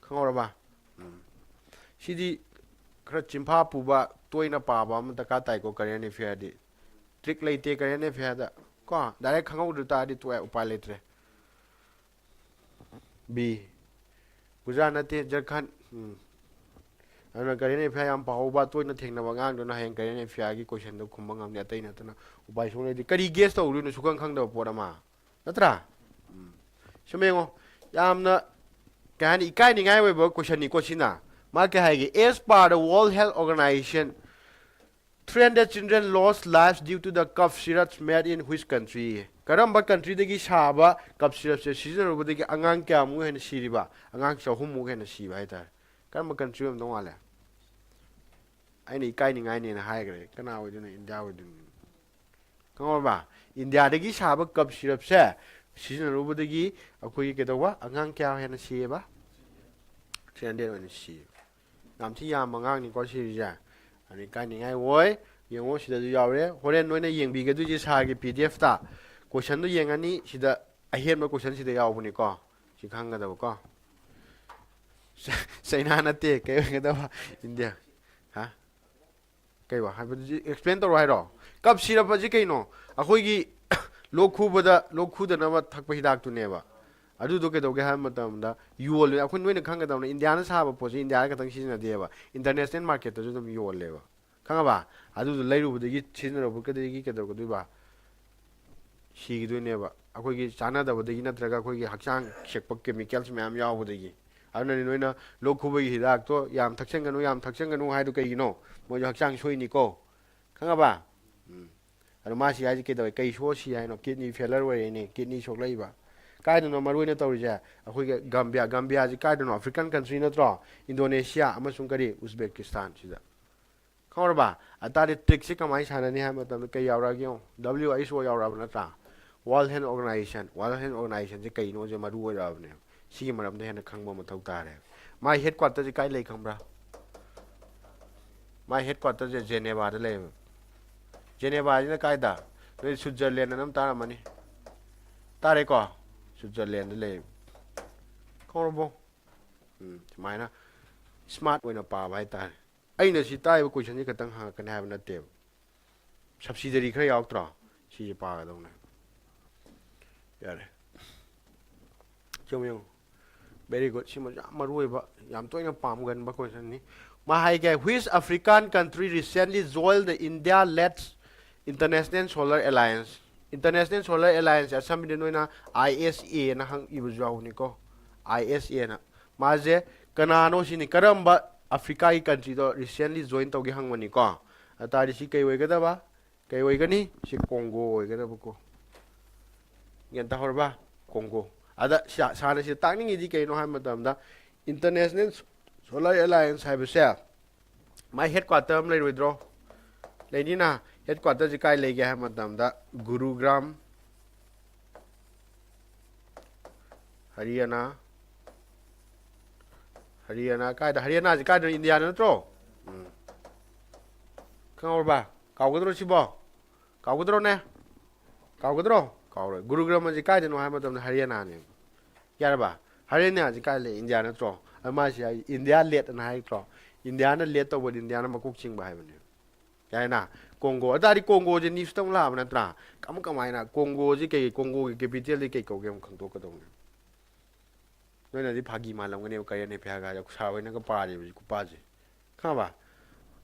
ꯈꯪꯍꯧꯔꯕ? ꯎꯝ꯫ ꯁꯤꯗꯤ ꯈꯔ ꯆꯤꯟꯐꯥ ꯄꯨꯕ, ꯇꯣꯏꯅ ꯄꯥꯕ ꯑꯃ ꯗꯔꯀꯥꯔ ꯇꯥꯏꯀꯣ, ꯀꯔꯦꯟ ꯑꯦꯐꯤꯌꯔꯗꯤ꯫ ꯇ꯭ꯔꯤꯛ ꯂꯩꯇꯦ ꯀꯔꯦꯟ ꯑꯦꯐꯤꯌꯔꯗ꯫ ꯀꯣ, ꯗꯥꯏꯔꯦꯛ ꯈꯪꯍꯧꯗ ꯇꯥꯔꯗꯤ ꯇꯣꯛꯑꯦ, ꯎꯄꯥꯏ ꯂꯩꯇ꯭ꯔꯦ꯫ ꯕꯤ꯫ ꯒꯨꯖꯔꯥꯠ ꯅꯠꯇꯦ, ꯖꯔꯈꯟ꯫ ꯎꯝ꯫ ꯑꯗꯨꯅ ꯀꯔꯦꯟ ꯑꯦꯐꯤꯌꯔ ꯌꯥꯝ ꯄꯥꯍꯧꯕ, ꯇꯣꯏꯅ ꯊꯦꯡꯅꯕ ꯑꯉꯥꯡꯗꯨꯅ ꯍꯌꯦꯡ ꯀꯔꯦꯟ ꯑꯦꯐꯤꯌꯔꯒꯤ ꯀꯣꯏꯁꯟꯗꯣ ꯈꯨꯝꯕ ꯉꯝꯅꯤ, ꯑꯇꯩ ꯅꯠꯇꯅ ꯎꯄꯥꯏ ꯁꯨꯡꯂꯩ ꯂꯩꯇꯦ꯫ ꯀꯔꯤ ꯒꯦꯁ ꯇꯧꯔꯨꯗꯣꯏꯅꯣ ꯁꯨꯈꯪ ꯈꯪꯗꯕ ꯄꯣꯠ ꯑꯃ? ꯅꯠꯇ꯭ꯔꯥ? ꯎꯝ꯫ ꯁꯨꯝ ꯌꯦꯡꯉꯣ, ꯌꯥꯝꯅ ꯀꯩ ꯍꯥꯏꯅꯤ, ꯏꯀꯥꯏꯅꯤꯡꯉꯥꯏ ꯑꯣꯏꯕ ꯀꯣꯏꯁꯟꯅꯤꯀꯣ ꯁꯤꯅ꯫ ꯃꯥ ꯀꯩ ꯍꯥꯏꯒꯦ? As per the World Health Organization, three hundred children lost lives due to the cough syrups made in which country? ꯀꯔꯝꯕ ꯀꯟꯇ꯭ꯔꯤꯗꯒꯤ ꯁꯥꯕ ꯀꯞ ꯁꯤꯔꯞꯁꯦ ꯁꯤꯖꯤꯟꯅꯔꯨꯕꯗꯒꯤ ꯑꯉꯥꯡ ꯀꯌꯥꯃꯨꯛ ꯍꯦꯟꯅ ꯁꯤꯔꯤꯕ? ꯑꯉꯥꯡ ꯆꯍꯨꯝꯃꯨꯛ ꯍꯦꯟꯅ ꯁꯤꯕ ꯍꯥꯏꯇꯥꯔꯦ꯫ ꯀꯔꯝꯕ ꯀꯟꯇ꯭ꯔꯤ ꯑꯣꯏꯔꯝꯗꯧ ꯃꯥꯜꯂꯦ? ꯑꯩꯅ ꯏꯀꯥꯏꯅꯤꯡꯉꯥꯏꯅꯦꯅ ꯍꯥꯏꯈ꯭ꯔꯦ꯫ ꯀꯅꯥ ꯑꯣꯏꯗꯣꯏꯅꯣ? ꯏꯟꯗꯤꯌꯥ ꯑꯣꯏꯗꯣꯏꯅꯤ꯫ ꯈꯪꯉꯕ? ꯏꯟꯗꯤꯌꯥꯗꯒꯤ ꯁꯥꯕ ꯀꯞ ꯁꯤꯔꯞꯁꯦ ꯁꯤꯖꯤꯟꯅꯔꯨꯕꯗꯒꯤ ꯑꯩꯈꯣꯏꯒꯤ ꯀꯩꯗꯧꯕ? ꯑꯉꯥꯡ ꯀꯌꯥ ꯍꯦꯟꯅ ꯁꯤꯌꯦꯕ? Three hundred ꯑꯣꯏꯅ ꯁꯤꯌꯦꯕ꯫ ꯌꯥꯝ ꯊꯤ ꯌꯥꯝꯕ ꯑꯉꯥꯡꯅꯤꯀꯣ ꯁꯤꯔꯤꯁꯦ꯫ ꯑꯗꯨ ꯏꯀꯥꯏꯅꯤꯡꯉꯥꯏ ꯑꯣꯏ꯫ ꯌꯦꯡꯉꯣ, ꯁꯤꯗꯁꯨ ꯌꯥꯎꯔꯦ꯫ ꯍꯣꯔꯦꯟ ꯅꯣꯏꯅ ꯌꯦꯡꯕꯤꯒꯗꯣꯏꯁꯦ ꯁꯥꯔꯒꯤ ꯄꯤ ꯗꯤ ꯑꯦꯐꯇ꯫ ꯀꯣꯏꯁꯟꯗꯣ ꯌꯦꯡꯉꯅꯤ꯫ ꯁꯤꯗ ꯑꯍꯦꯟꯕ ꯀꯣꯏꯁꯟ ꯁꯤꯗ ꯌꯥꯎꯕꯅꯤꯀꯣ꯫ ꯁꯤ ꯈꯪꯒꯗꯕꯀꯣ꯫ ꯆ-, ꯆꯩꯅꯥ ꯅꯠꯇꯦ, ꯀꯩ ꯑꯣꯏꯒꯗꯕ? ꯏꯟꯗꯤꯌꯥ꯫ ꯍꯥ? ꯀꯩ ꯋꯥ ꯍꯥꯏꯕꯗꯨꯗꯤ ꯑꯦꯛꯁꯄ꯭ꯂꯦꯟ ꯇꯧꯔꯣ ꯍꯥꯏꯔꯣ? ꯀꯞ ꯁꯤꯔꯞ ꯑꯁꯤ ꯀꯩꯅꯣ? ꯑꯩꯈꯣꯏꯒꯤ ꯂꯣꯛ ꯈꯨꯕꯗ, ꯂꯣꯛ ꯈꯨꯗꯅꯕ ꯊꯛꯄ ꯍꯤꯗꯥꯛꯇꯨꯅꯦꯕ꯫ ꯑꯗꯨꯗꯣ ꯀꯩꯗꯧꯒꯦ ꯍꯥꯏꯕ ꯃꯇꯝꯗ, ꯌꯣꯜꯂꯦ꯫ ꯑꯩꯈꯣꯏ, ꯅꯣꯏꯅ ꯈꯪꯒꯗꯕꯅꯤ, ꯏꯟꯗꯤꯌꯥꯅ ꯁꯥꯕ ꯄꯣꯠꯁꯤ ꯏꯟꯗꯤꯌꯥꯗ ꯈꯛꯇꯪ ꯁꯤꯖꯤꯟꯅꯗꯦꯕ, ꯏꯟꯇꯔꯅꯦꯁꯅꯦꯜ ꯃꯥꯔꯀꯦꯠꯇꯁꯨ ꯑꯗꯨꯝ ꯌꯣꯜꯂꯦꯕ꯫ ꯈꯪꯉꯕ? ꯑꯗꯨꯗꯣ ꯂꯩꯔꯨꯕꯗꯒꯤ, ꯁꯤꯖꯤꯟꯅꯔꯨꯕꯗꯒꯤ ꯀꯩꯗꯧꯒꯗꯣꯏꯕ? ꯁꯤꯈꯤꯗꯣꯏꯅꯦꯕ꯫ ꯑꯩꯈꯣꯏꯒꯤ ꯆꯥꯟꯅꯗꯕꯗꯒꯤ ꯅꯠꯇ꯭ꯔꯒ ꯑꯩꯈꯣꯏꯒꯤ ꯍꯛꯆꯥꯡ ꯁꯦꯛꯄ ꯀꯦꯃꯤꯀꯦꯜꯁ ꯃꯌꯥꯝ ꯌꯥꯎꯕꯗꯒꯤ꯫ ꯑꯗꯨꯅꯅꯤ ꯅꯣꯏꯅ ꯂꯣꯛ ꯈꯨꯕꯒꯤ ꯍꯤꯗꯥꯛꯇꯣ ꯌꯥꯝ ꯊꯛꯆꯟꯒꯅꯨ, ꯌꯥꯝ ꯊꯛꯆꯟꯒꯅꯨ ꯍꯥꯏꯗꯣ ꯀꯩꯒꯤꯅꯣ? ꯃꯣꯏꯁꯨ ꯍꯛꯆꯥꯡ ꯁꯣꯛꯏꯅꯤꯀꯣ꯫ ꯈꯪꯉꯕ? ꯎꯝ꯫ ꯑꯗꯣ ꯃꯥ ꯁꯤ ꯍꯥꯏꯁꯦ ꯀꯩꯗꯧꯋꯦ? ꯀꯩ ꯁꯣꯛꯑ ꯁꯤ ꯍꯥꯏꯅꯣ? ꯀꯤꯗꯅꯤ ꯐꯦꯂꯔ ꯑꯣꯏꯔꯛꯏꯅꯦ, ꯀꯤꯗꯅꯤ ꯁꯣꯛꯂꯛꯏꯕ꯫ ꯀꯥꯏꯗꯅꯣ ꯃꯔꯨ ꯑꯣꯏꯅ ꯇꯧꯔꯤꯁꯦ? ꯑꯩꯈꯣꯏꯒꯤ ꯒꯝꯕꯤꯌꯥ, ꯒꯝꯕꯤꯌꯥꯁꯤ ꯀꯥꯏꯗꯅꯣ? ꯑꯐ꯭ꯔꯤꯀꯥꯟ ꯀꯟꯇ꯭ꯔꯤ ꯅꯠꯇ꯭ꯔꯣ? ꯏꯟꯗꯣꯅꯦꯁꯤꯌꯥ ꯑꯃꯁꯨꯡ ꯀꯔꯤ? ꯎꯖꯕꯦꯀꯤꯁꯇꯥꯟ ꯁꯤꯗ꯫ ꯈꯪꯍꯧꯔꯕ? ꯑꯗꯨ ꯇꯥꯔꯗꯤ ꯇ꯭ꯔꯤꯛꯁꯤ ꯀꯃꯥꯏꯅ ꯁꯥꯟꯅꯅꯤ ꯍꯥꯏꯕ ꯃꯇꯝꯗ ꯀꯩ ꯌꯥꯎꯔꯛꯑꯒꯦ ꯌꯦꯡꯉꯣ? ꯗꯕ꯭ꯂꯤꯎ ꯑꯩꯆ ꯑꯣ ꯌꯥꯎꯔꯛꯑꯕ ꯅꯠꯇ꯭ꯔꯥ? World Health Organization꯫ World Health Organizationꯁꯦ ꯀꯩꯅꯣꯁꯦ ꯃꯔꯨ ꯑꯣꯏꯔꯛꯑꯕꯅꯦꯕ꯫ ꯁꯤꯒꯤ ꯃꯔꯝꯗ ꯍꯦꯟꯅ ꯈꯪꯕ ꯃꯊꯧ ꯇꯥꯔꯦ꯫ ꯃꯥꯏ ꯍꯦꯗ ꯀ꯭ꯋꯥꯇꯔꯁꯦ ꯀꯥꯏ ꯂꯩ ꯈꯪꯕ꯭ꯔꯥ? ꯃꯥꯏ ꯍꯦꯗ ꯀ꯭ꯋꯥꯇꯔꯁꯦ ꯖꯦꯅꯦꯚꯥꯗ ꯂꯩꯌꯦꯕ꯫ ꯖꯦꯅꯦꯚꯥꯁꯤꯅ ꯀꯥꯏꯗ? ꯅꯣꯏ ꯁ꯭ꯋꯤꯠꯖꯔꯂꯦꯟ ꯑꯅ ꯑꯃ ꯇꯥꯔꯝꯃꯅꯤ꯫ ꯇꯥꯔꯦꯀꯣ? ꯁ꯭ꯋꯤꯠꯖꯔꯂꯦꯟꯗ ꯂꯩꯌꯦꯕ꯫ ꯈꯪꯍꯧꯔꯕꯣ? ꯎꯝ, ꯁꯨꯃꯥꯏꯅ ꯁ꯭ꯃꯥꯔꯠ ꯑꯣꯏꯅ ꯄꯥꯕ ꯍꯥꯏꯇꯥꯔꯦ꯫ ꯑꯩꯅ ꯁꯤ ꯇꯥꯛꯏꯕ ꯀꯣꯏꯁꯟꯁꯤ ꯈꯛꯇꯪ ꯍꯪꯉꯛꯀꯅꯤ ꯍꯥꯏꯕ ꯅꯠꯇꯦꯕ꯫ ꯁꯕꯁꯤꯗꯔꯤ ꯈꯔ ꯌꯥꯎꯔꯛꯇ꯭ꯔꯣ? ꯁꯤꯁꯦ ꯄꯥꯒꯗꯧꯅꯦ꯫ ꯌꯥꯔꯦ꯫ ꯌꯦꯡꯉꯨ, ꯌꯦꯡꯉꯨ꯫ Very good꯫ ꯁꯤꯃꯁꯨ ꯌꯥꯝ ꯃꯔꯨ ꯑꯣꯏꯕ, ꯌꯥꯝ ꯇꯣꯏꯅ ꯄꯥꯝꯒꯟꯕ ꯀꯣꯏꯁꯟꯅꯤ꯫ ꯃꯥ ꯍꯥꯏꯒꯦ, "Which African country recently joined the India-led International Solar Alliance?" International Solar Alliance ꯑꯁꯝꯕꯤꯗ ꯅꯣꯏꯅ I S A ꯅ ꯍꯪ-, ꯏꯕꯁꯨ ꯌꯥꯎꯕꯅꯤꯀꯣ꯫ I S A ꯅ꯫ ꯃꯥꯁꯦ ꯀꯅꯥꯅꯣ ꯁꯤꯅꯤ, ꯀꯔꯝꯕ ꯑꯐ꯭ꯔꯤꯀꯥꯒꯤ ꯀꯟꯇ꯭ꯔꯤꯗꯣ recently join ꯇꯧꯒꯦ ꯍꯪꯕꯅꯤꯀꯣ꯫ ꯑꯗꯨ ꯇꯥꯔꯗꯤ ꯁꯤ ꯀꯩ ꯑꯣꯏꯒꯗꯕ? ꯀꯩ ꯑꯣꯏꯒꯅꯤ? ꯁꯤ ꯀꯣꯡꯒꯣ ꯑꯣꯏꯒꯗꯕꯀꯣ꯫ ꯒ꯭ꯌꯥꯟ ꯇꯥꯍꯧꯔꯕ? ꯀꯣꯡꯒꯣ꯫ ꯑꯗ ꯁꯥ-, ꯁꯥꯔꯅ ꯁꯤꯗ ꯇꯥꯛꯅꯤꯡꯉꯤꯗꯤ ꯀꯩꯅꯣ ꯍꯥꯏꯕ ꯃꯇꯝꯗ, International Solar Alliance ꯍꯥꯏꯕꯁꯦ ꯃꯥꯏ headquarter ꯑꯃ ꯂꯩꯔꯣꯏꯗ꯭ꯔꯣ? ꯂꯩꯅꯤꯅ꯫ Headquarter ꯁꯤ ꯀꯥꯏ ꯂꯩꯒꯦ ꯍꯥꯏꯕ ꯃꯇꯝꯗ, ꯒꯨꯔꯨꯒ꯭ꯔꯥꯝ, ꯍꯔꯤꯌꯥꯅꯥ꯫ ꯍꯔꯤꯌꯥꯅꯥ ꯀꯥꯏꯗ? ꯍꯔꯤꯌꯥꯅꯥꯁꯤ ꯀꯥꯏꯗꯅꯣ? ꯏꯟꯗꯤꯌꯥꯗ ꯅꯠꯇ꯭ꯔꯣ? ꯎꯝ꯫ ꯈꯪꯍꯧꯔꯕ? ꯀꯥꯎꯒꯗ꯭ꯔꯣ ꯁꯤꯕꯣ? ꯀꯥꯎꯒꯗ꯭ꯔꯣꯅꯦ? ꯀꯥꯎꯒꯗ꯭ꯔꯣ? ꯀꯥꯎꯔꯣꯏ꯫ ꯒꯨꯔꯨꯒ꯭ꯔꯥꯝ ꯑꯁꯤ ꯀꯥꯏꯗꯅꯣ ꯍꯥꯏꯕ ꯃꯇꯝꯗ ꯍꯔꯤꯌꯥꯅꯥꯅꯦ꯫ ꯌꯥꯔꯕ? ꯍꯔꯤꯌꯥꯅꯥꯁꯤ ꯀꯥꯏ ꯂꯩ? ꯏꯟꯗꯤꯌꯥ ꯅꯠꯇ꯭ꯔꯣ? ꯑꯗꯨ ꯃꯥꯁꯤ ꯍꯥꯏ, India led ꯑꯅ ꯍꯥꯏꯔꯛꯇ꯭ꯔꯣ? ꯏꯟꯗꯤꯌꯥꯅ lead ꯇꯧꯕꯗꯤ ꯏꯟꯗꯤꯌꯥꯅ ꯃꯀꯣꯛ ꯆꯤꯡꯕ ꯍꯥꯏꯕꯅꯦ꯫ ꯌꯥꯏꯅ? ꯀꯣꯡꯒꯣ꯫ ꯑꯗꯨ ꯇꯥꯔꯗꯤ ꯀꯣꯡꯒꯣꯁꯦ news ꯇ ꯑꯃꯨꯛ ꯂꯥꯛꯑꯕ ꯅꯠꯇ꯭ꯔꯥ? ꯑꯃꯨꯛ ꯀꯃꯥꯏꯅ? ꯀꯣꯡꯒꯣꯁꯤ ꯀꯩ, ꯀꯣꯡꯒꯣꯒꯤ capital ꯗꯤ ꯀꯩ ꯀꯧꯒꯦ ꯑꯃꯨꯛ ꯈꯪꯗꯣꯛꯀꯗꯧꯅꯦ꯫ ꯅꯣꯏꯅꯗꯤ ꯐꯥꯒꯤ ꯃꯥꯜꯂꯝꯒꯅꯦꯕ, ꯀꯔꯦꯟ ꯑꯦꯐꯤꯌꯥꯔꯒ ꯁꯥꯔ ꯍꯣꯏꯅꯒ ꯄꯥꯔꯤꯕꯁꯤ ꯈꯨꯄꯥꯁꯦ꯫ ꯈꯪꯉꯕ?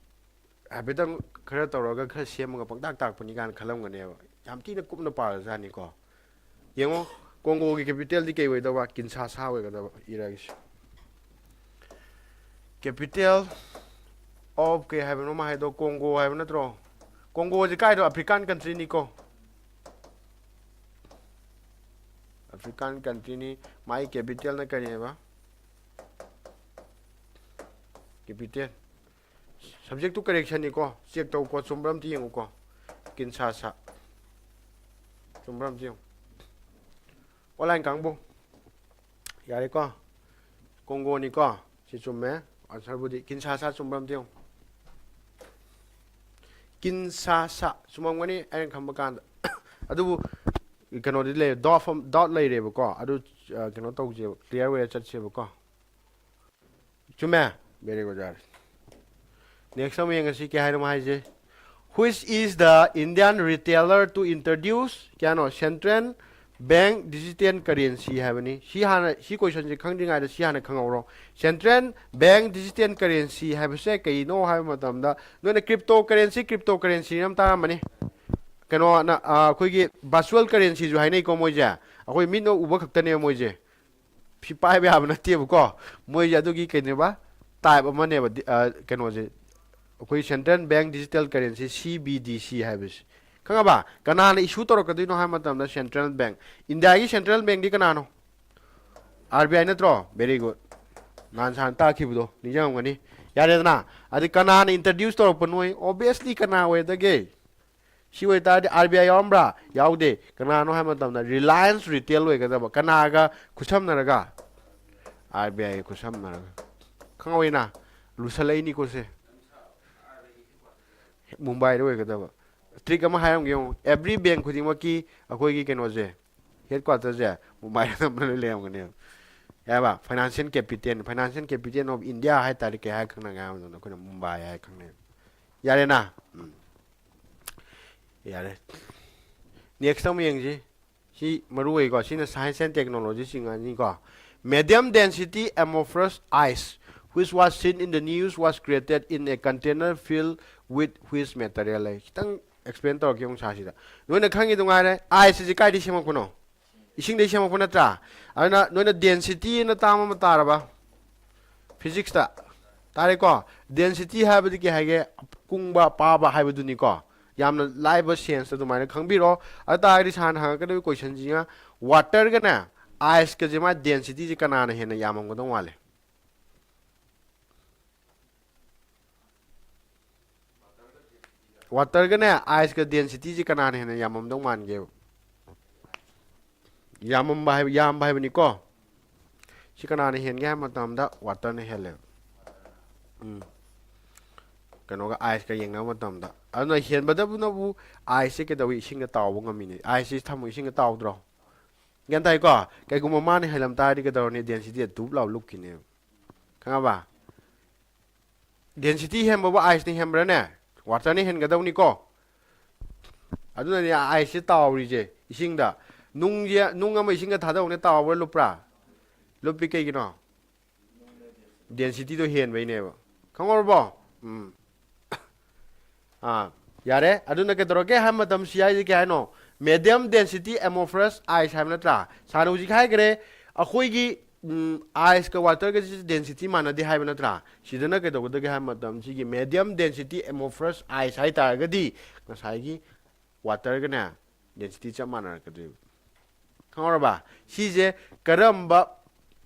ꯍꯥꯏꯐꯦꯠꯇꯪ ꯈꯔ ꯇꯧꯔꯒ ꯈꯔ ꯁꯦꯝꯃꯒ ꯄꯪꯇꯥꯛ ꯇꯥꯛꯄꯅꯤ ꯀꯥꯏꯅ ꯈꯜꯂꯝꯒꯅꯦꯕ꯫ ꯌꯥꯝ ꯊꯤꯅ ꯀꯨꯞꯅ ꯄꯥꯔꯖꯥꯠꯅꯤꯀꯣ꯫ ꯌꯦꯡꯉꯣ, ꯀꯣꯡꯒꯣꯒꯤ capital ꯗꯤ ꯀꯩ ꯑꯣꯏꯗꯧꯕ? ꯀꯤꯟꯁꯥꯁꯥ ꯑꯣꯏꯒꯗꯕ꯫ ꯏꯔꯒꯦꯁꯦ꯫ Capital of ꯀꯩ ꯍꯥꯏꯕꯅꯣ ꯑꯃ ꯍꯥꯏꯗꯣ? ꯀꯣꯡꯒꯣ ꯍꯥꯏꯕ ꯅꯠꯇ꯭ꯔꯣ? ꯀꯣꯡꯒꯣꯁꯦ ꯀꯥꯏꯗꯣ? African country ꯅꯤꯀꯣ꯫ African country ꯅꯤ꯫ ꯃꯥꯒꯤ capital ꯅ ꯀꯔꯤ ꯍꯥꯏꯕ? Capital꯫ Subject to correction ꯅꯤꯀꯣ꯫ Check ꯇꯧꯀꯣ, ꯆꯨꯝꯕ꯭ꯔꯥ ꯑꯝꯇ ꯌꯦꯡꯉꯨꯀꯣ꯫ ꯀꯤꯟꯁꯥꯁꯥ꯫ ꯆꯨꯝꯕ꯭ꯔꯥ ꯑꯝꯇ ꯌꯦꯡꯉꯨ꯫ Online ꯀꯥꯡꯕꯨ꯫ ꯌꯥꯔꯦꯀꯣ? ꯀꯣꯡꯒꯣꯅꯤꯀꯣ? ꯁꯤ ꯆꯨꯝꯃꯦ꯫ Answer ꯕꯨꯗꯤ ꯀꯤꯟꯁꯥꯁꯥ ꯆꯨꯝꯕ꯭ꯔꯥ ꯑꯝꯇ ꯌꯦꯡꯉꯨ꯫ ꯀꯤꯟꯁꯥꯁꯥ ꯆꯨꯝꯃꯝꯒꯅꯤ ꯑꯩꯅ ꯈꯟꯕ ꯀꯥꯟꯗ꯫ ꯑꯗꯨꯕꯨ ꯀꯩꯅꯣꯗꯤ ꯂꯩꯔꯦ, doubt ꯑꯃ, doubt ꯂꯩꯔꯦꯕꯀꯣ꯫ ꯑꯗꯨ ꯑ, ꯀꯩꯅꯣ ꯇꯧꯁꯦꯕ, clear ꯑꯣꯏꯔ ꯆꯠꯁꯦꯕꯀꯣ꯫ ꯆꯨꯝꯃꯦ? Very good, ꯌꯥꯔꯦ꯫ Next ꯑꯃ ꯌꯦꯡꯉꯁꯤ, ꯀꯩ ꯍꯥꯏꯅꯣ ꯍꯥꯏꯁꯦ? Which is the Indian retailer to introduce, ꯀꯌꯥꯅꯣ? Central Bank Digital Currency ꯍꯥꯏꯕꯅꯤ꯫ ꯁꯤ ꯍꯥꯟꯅ, ꯁꯤ questionꯁꯦ ꯈꯪꯗ꯭ꯔꯤꯉꯩꯗ ꯁꯤ ꯍꯥꯟꯅ ꯈꯪꯍꯧꯔꯣ꯫ Central Bank Digital Currency ꯍꯥꯏꯕꯁꯦ ꯀꯩꯅꯣ ꯍꯥꯏꯕ ꯃꯇꯝꯗ, ꯅꯣꯏꯅ crypto currency, crypto currency ꯑꯃ ꯇꯥꯔꯝꯃꯅꯤ꯫ ꯀꯩꯅꯣ, ꯅ-, ꯑ, ꯑꯩꯈꯣꯏꯒꯤ virtual currencyꯁꯨ ꯍꯥꯏꯅꯩꯀꯣ ꯃꯣꯏꯁꯦ꯫ ꯑꯩꯈꯣꯏ ꯃꯤꯠꯅ ꯎꯕ ꯈꯛꯇꯅꯦꯕ ꯃꯣꯏꯁꯦ꯫ ꯁꯤ ꯄꯥꯏꯕ ꯌꯥꯕ ꯅꯠꯇꯦꯕꯀꯣ꯫ ꯃꯣꯏꯁꯦ ꯑꯗꯨꯒꯤ ꯀꯩꯅꯣꯕ, type ꯑꯃꯅꯦꯕ, ꯗꯤ-, ꯑ, ꯀꯩꯅꯣꯁꯦ꯫ ꯑꯩꯈꯣꯏ Central Bank Digital Currency, C B D C ꯍꯥꯏꯕꯁꯦ꯫ ꯈꯪꯉꯕ? ꯀꯅꯥꯅ issue ꯇꯧꯔꯛꯀꯗꯣꯏꯅꯣ ꯍꯥꯏꯕ ꯃꯇꯝꯗ Central Bank꯫ ꯏꯟꯗꯤꯌꯥꯒꯤ Central Bankꯗꯤ ꯀꯅꯥꯅꯣ? R B I ꯅꯠꯇ꯭ꯔꯣ? Very good꯫ ꯅꯍꯥꯟ ꯁꯥꯟ ꯇꯥꯛꯈꯤꯕꯗꯣ ꯅꯤꯡꯁꯤꯡꯉꯝꯒꯅꯤ꯫ ꯌꯥꯔꯦꯗꯅ? ꯑꯗꯩ ꯀꯅꯥꯅ introduce ꯇꯧꯔꯛꯄꯅꯣ? Obviously ꯀꯅꯥ ꯑꯣꯏꯗꯒꯦ? ꯁꯤ ꯑꯣꯏꯇꯥꯔꯗꯤ R B I ꯌꯥꯎꯔꯝꯕ꯭ꯔꯥ? ꯌꯥꯎꯗꯦ꯫ ꯀꯅꯥꯅꯣ ꯍꯥꯏꯕ ꯃꯇꯝꯗ Reliance Retail ꯑꯣꯏꯒꯗꯕ꯫ ꯀꯅꯥꯒ ꯈꯨꯠꯁꯝꯅꯔꯒ? R B I ꯒ ꯈꯨꯠꯁꯝꯅꯔꯒ꯫ ꯈꯪꯍꯧꯋꯤꯅ? ꯂꯨꯁꯜꯂꯛꯏꯅꯤꯀꯣ ꯁꯦ꯫ ꯃꯨꯝꯕꯥꯏꯗ ꯑꯣꯏꯒꯗꯕ꯫ Trick ꯑꯃ ꯍꯥꯏꯔꯝꯒꯦ ꯌꯦꯡꯉꯨ꯫ Every bank ꯈꯨꯗꯤꯡꯃꯛꯀꯤ ꯑꯩꯈꯣꯏꯒꯤ ꯀꯩꯅꯣꯁꯦ, headquarterꯁꯦ ꯃꯨꯝꯕꯥꯏꯗ ꯑꯅꯝꯕꯅ ꯂꯣꯏ ꯂꯩꯔꯝꯒꯅꯦꯕ꯫ ꯌꯥꯔꯕ? Financial capital, financial capital of India ꯍꯥꯏ ꯇꯥꯔꯗꯤ ꯀꯩ ꯍꯥꯏꯔ ꯈꯪꯅꯒꯦ ꯍꯥꯏꯕ ꯃꯇꯝꯗ ꯑꯩꯈꯣꯏꯅ ꯃꯨꯝꯕꯥꯏ ꯍꯥꯏꯔ ꯈꯪꯅꯩꯕ꯫ ꯌꯥꯔꯦꯅ? ꯎꯝ꯫ ꯌꯥꯔꯦ꯫ Next ꯑꯃ ꯌꯦꯡꯁꯤ꯫ ꯁꯤ ꯃꯔꯨ ꯑꯣꯏꯀꯣ꯫ ꯁꯤꯅ science and technology ꯆꯤꯡꯉꯅꯤꯀꯣ꯫ Medium density amorphous ice, which was seen in the news, was created in a container filled with which material ꯍꯥꯏ꯫ ꯈꯤꯇꯪ explain ꯇꯧꯔꯛꯀꯦ ꯑꯃꯨꯛ ꯁꯥꯁꯤꯗ꯫ ꯅꯣꯏꯅ ꯈꯪꯉꯤꯗꯨ ꯉꯥꯏꯔꯦ, ice ꯑꯁꯤ ꯀꯥꯏꯗꯒꯤ ꯁꯦꯝꯃꯛꯄꯅꯣ? ꯏꯁꯤꯡꯗꯒꯤ ꯁꯦꯝꯃꯛꯄ ꯅꯠꯇ꯭ꯔꯥ? ꯑꯗꯨꯅ ꯅꯣꯏꯅ density ꯑꯅ term ꯑꯃ ꯇꯥꯔꯕ? Physicsꯇ ꯇꯥꯔꯦꯀꯣ? Density ꯍꯥꯏꯕꯗꯤ ꯀꯩ ꯍꯥꯏꯒꯦ? ꯀꯨꯡꯕ, ꯄꯥꯕ ꯍꯥꯏꯕꯗꯨꯅꯤꯀꯣ꯫ ꯌꯥꯝꯅ ꯂꯥꯏꯕ senseꯇ ꯑꯗꯨꯃꯥꯏꯅ ꯈꯪꯕꯤꯔꯣ꯫ ꯑꯗꯨ ꯇꯥꯔꯒꯗꯤ ꯁꯥꯔꯅ ꯍꯪꯉꯛꯀꯗꯕ questionꯁꯤꯅ, waterꯒꯅꯦ, iceꯀꯁꯦ ꯃꯥ densityꯁꯦ ꯀꯅꯥꯅ ꯍꯦꯟꯅ ꯌꯥꯝꯃꯝꯒꯗꯧ ꯃꯥꯜꯂꯦ? Waterꯒꯅꯦ, iceꯀ densityꯁꯦ ꯀꯅꯥꯅ ꯍꯦꯟꯅ ꯌꯥꯝꯃꯝꯗꯧ ꯃꯥꯟꯒꯦꯕ? ꯌꯥꯝꯃꯝꯕ ꯍꯥꯏꯕ, ꯌꯥꯝꯕ ꯍꯥꯏꯕꯅꯤꯀꯣ꯫ ꯁꯤ ꯀꯅꯥꯅ ꯍꯦꯟꯒꯦ ꯍꯥꯏꯕ ꯃꯇꯝꯗ waterꯅ ꯍꯦꯜꯂꯦꯕ꯫ ꯎꯝ꯫ ꯀꯩꯅꯣꯒ iceꯀ ꯌꯦꯡꯅꯕ ꯃꯇꯝꯗ꯫ ꯑꯗꯨꯅ ꯍꯦꯟꯕꯗꯕꯨꯅꯕꯨ iceꯁꯦ ꯀꯩꯗꯧꯏ? ꯏꯁꯤꯡꯗ ꯇꯥꯎꯕ ꯉꯝꯃꯤꯅꯦ꯫ Iceꯁꯦ ꯊꯝꯃꯣ, ꯏꯁꯤꯡꯗ ꯇꯥꯎꯗ꯭ꯔꯣ? ꯒ꯭ꯌꯥꯟ ꯇꯥꯏꯀꯣ? ꯀꯩꯒꯨꯝꯕ ꯃꯥꯅ ꯍꯦꯜꯂꯝ ꯇꯥꯔꯗꯤ ꯀꯩꯗꯧꯔꯅꯤ? Density ꯗꯨꯞ ꯂꯥꯎ ꯂꯨꯞꯈꯤꯅꯦꯕ꯫ ꯈꯪꯉꯕ? Density ꯍꯦꯟꯕꯕꯨ ice ꯅ ꯍꯦꯟꯕ꯭ꯔꯥꯅꯦ? Water ꯅ ꯍꯦꯟꯒꯗꯧꯅꯤꯀꯣ꯫ ꯑꯗꯨꯅꯅꯦ ice ꯁꯦ ꯇꯥꯎꯔꯤꯁꯦ ꯏꯁꯤꯡꯗ꯫ ꯅꯨꯡꯁꯦ, ꯅꯨꯡ ꯑꯃ ꯏꯁꯤꯡꯗ ꯊꯥꯗꯧꯅꯦ, ꯇꯥꯎꯕ꯭ꯔꯥ ꯂꯨꯞꯄ꯭ꯔꯥ? ꯂꯨꯞꯄꯤ꯫ ꯀꯩꯒꯤꯅꯣ? Density ꯗꯣ ꯍꯦꯟꯕꯩꯅꯦꯕ꯫ ꯈꯪꯍꯧꯔꯕꯣ? ꯎꯝ꯫ ꯑꯥ, ꯌꯥꯔꯦ꯫ ꯑꯗꯨꯅ ꯀꯩꯗꯧꯔꯒꯦ ꯍꯥꯏꯕ ꯃꯇꯝ, ꯁꯤ ꯍꯥꯏꯁꯦ ꯀꯩ ꯍꯥꯏꯅꯣ? Medium density amorphous ice ꯍꯥꯏꯕ ꯅꯠꯇ꯭ꯔꯥ? ꯁꯥꯔꯅ ꯍꯧꯖꯤꯛ ꯍꯥꯏꯈ꯭ꯔꯦ, ꯑꯩꯈꯣꯏꯒꯤ, ꯎꯝ, ice ꯀ water ꯒꯁꯤ density ꯃꯥꯟꯅꯗꯦ ꯍꯥꯏꯕ ꯅꯠꯇ꯭ꯔꯥ? ꯁꯤꯗꯅ ꯀꯩꯗꯧꯒꯗꯒꯦ ꯍꯥꯏꯕ ꯃꯇꯝ, ꯁꯤꯒꯤ medium density amorphous ice ꯍꯥꯏ ꯇꯥꯔꯒꯗꯤ ꯉꯁꯥꯏꯒꯤ water ꯒꯅꯦ density ꯆꯞ ꯃꯥꯟꯅꯔꯛꯀꯗꯣꯏꯕ꯫ ꯈꯪꯍꯧꯔꯕ? ꯁꯤꯁꯦ ꯀꯔꯝꯕ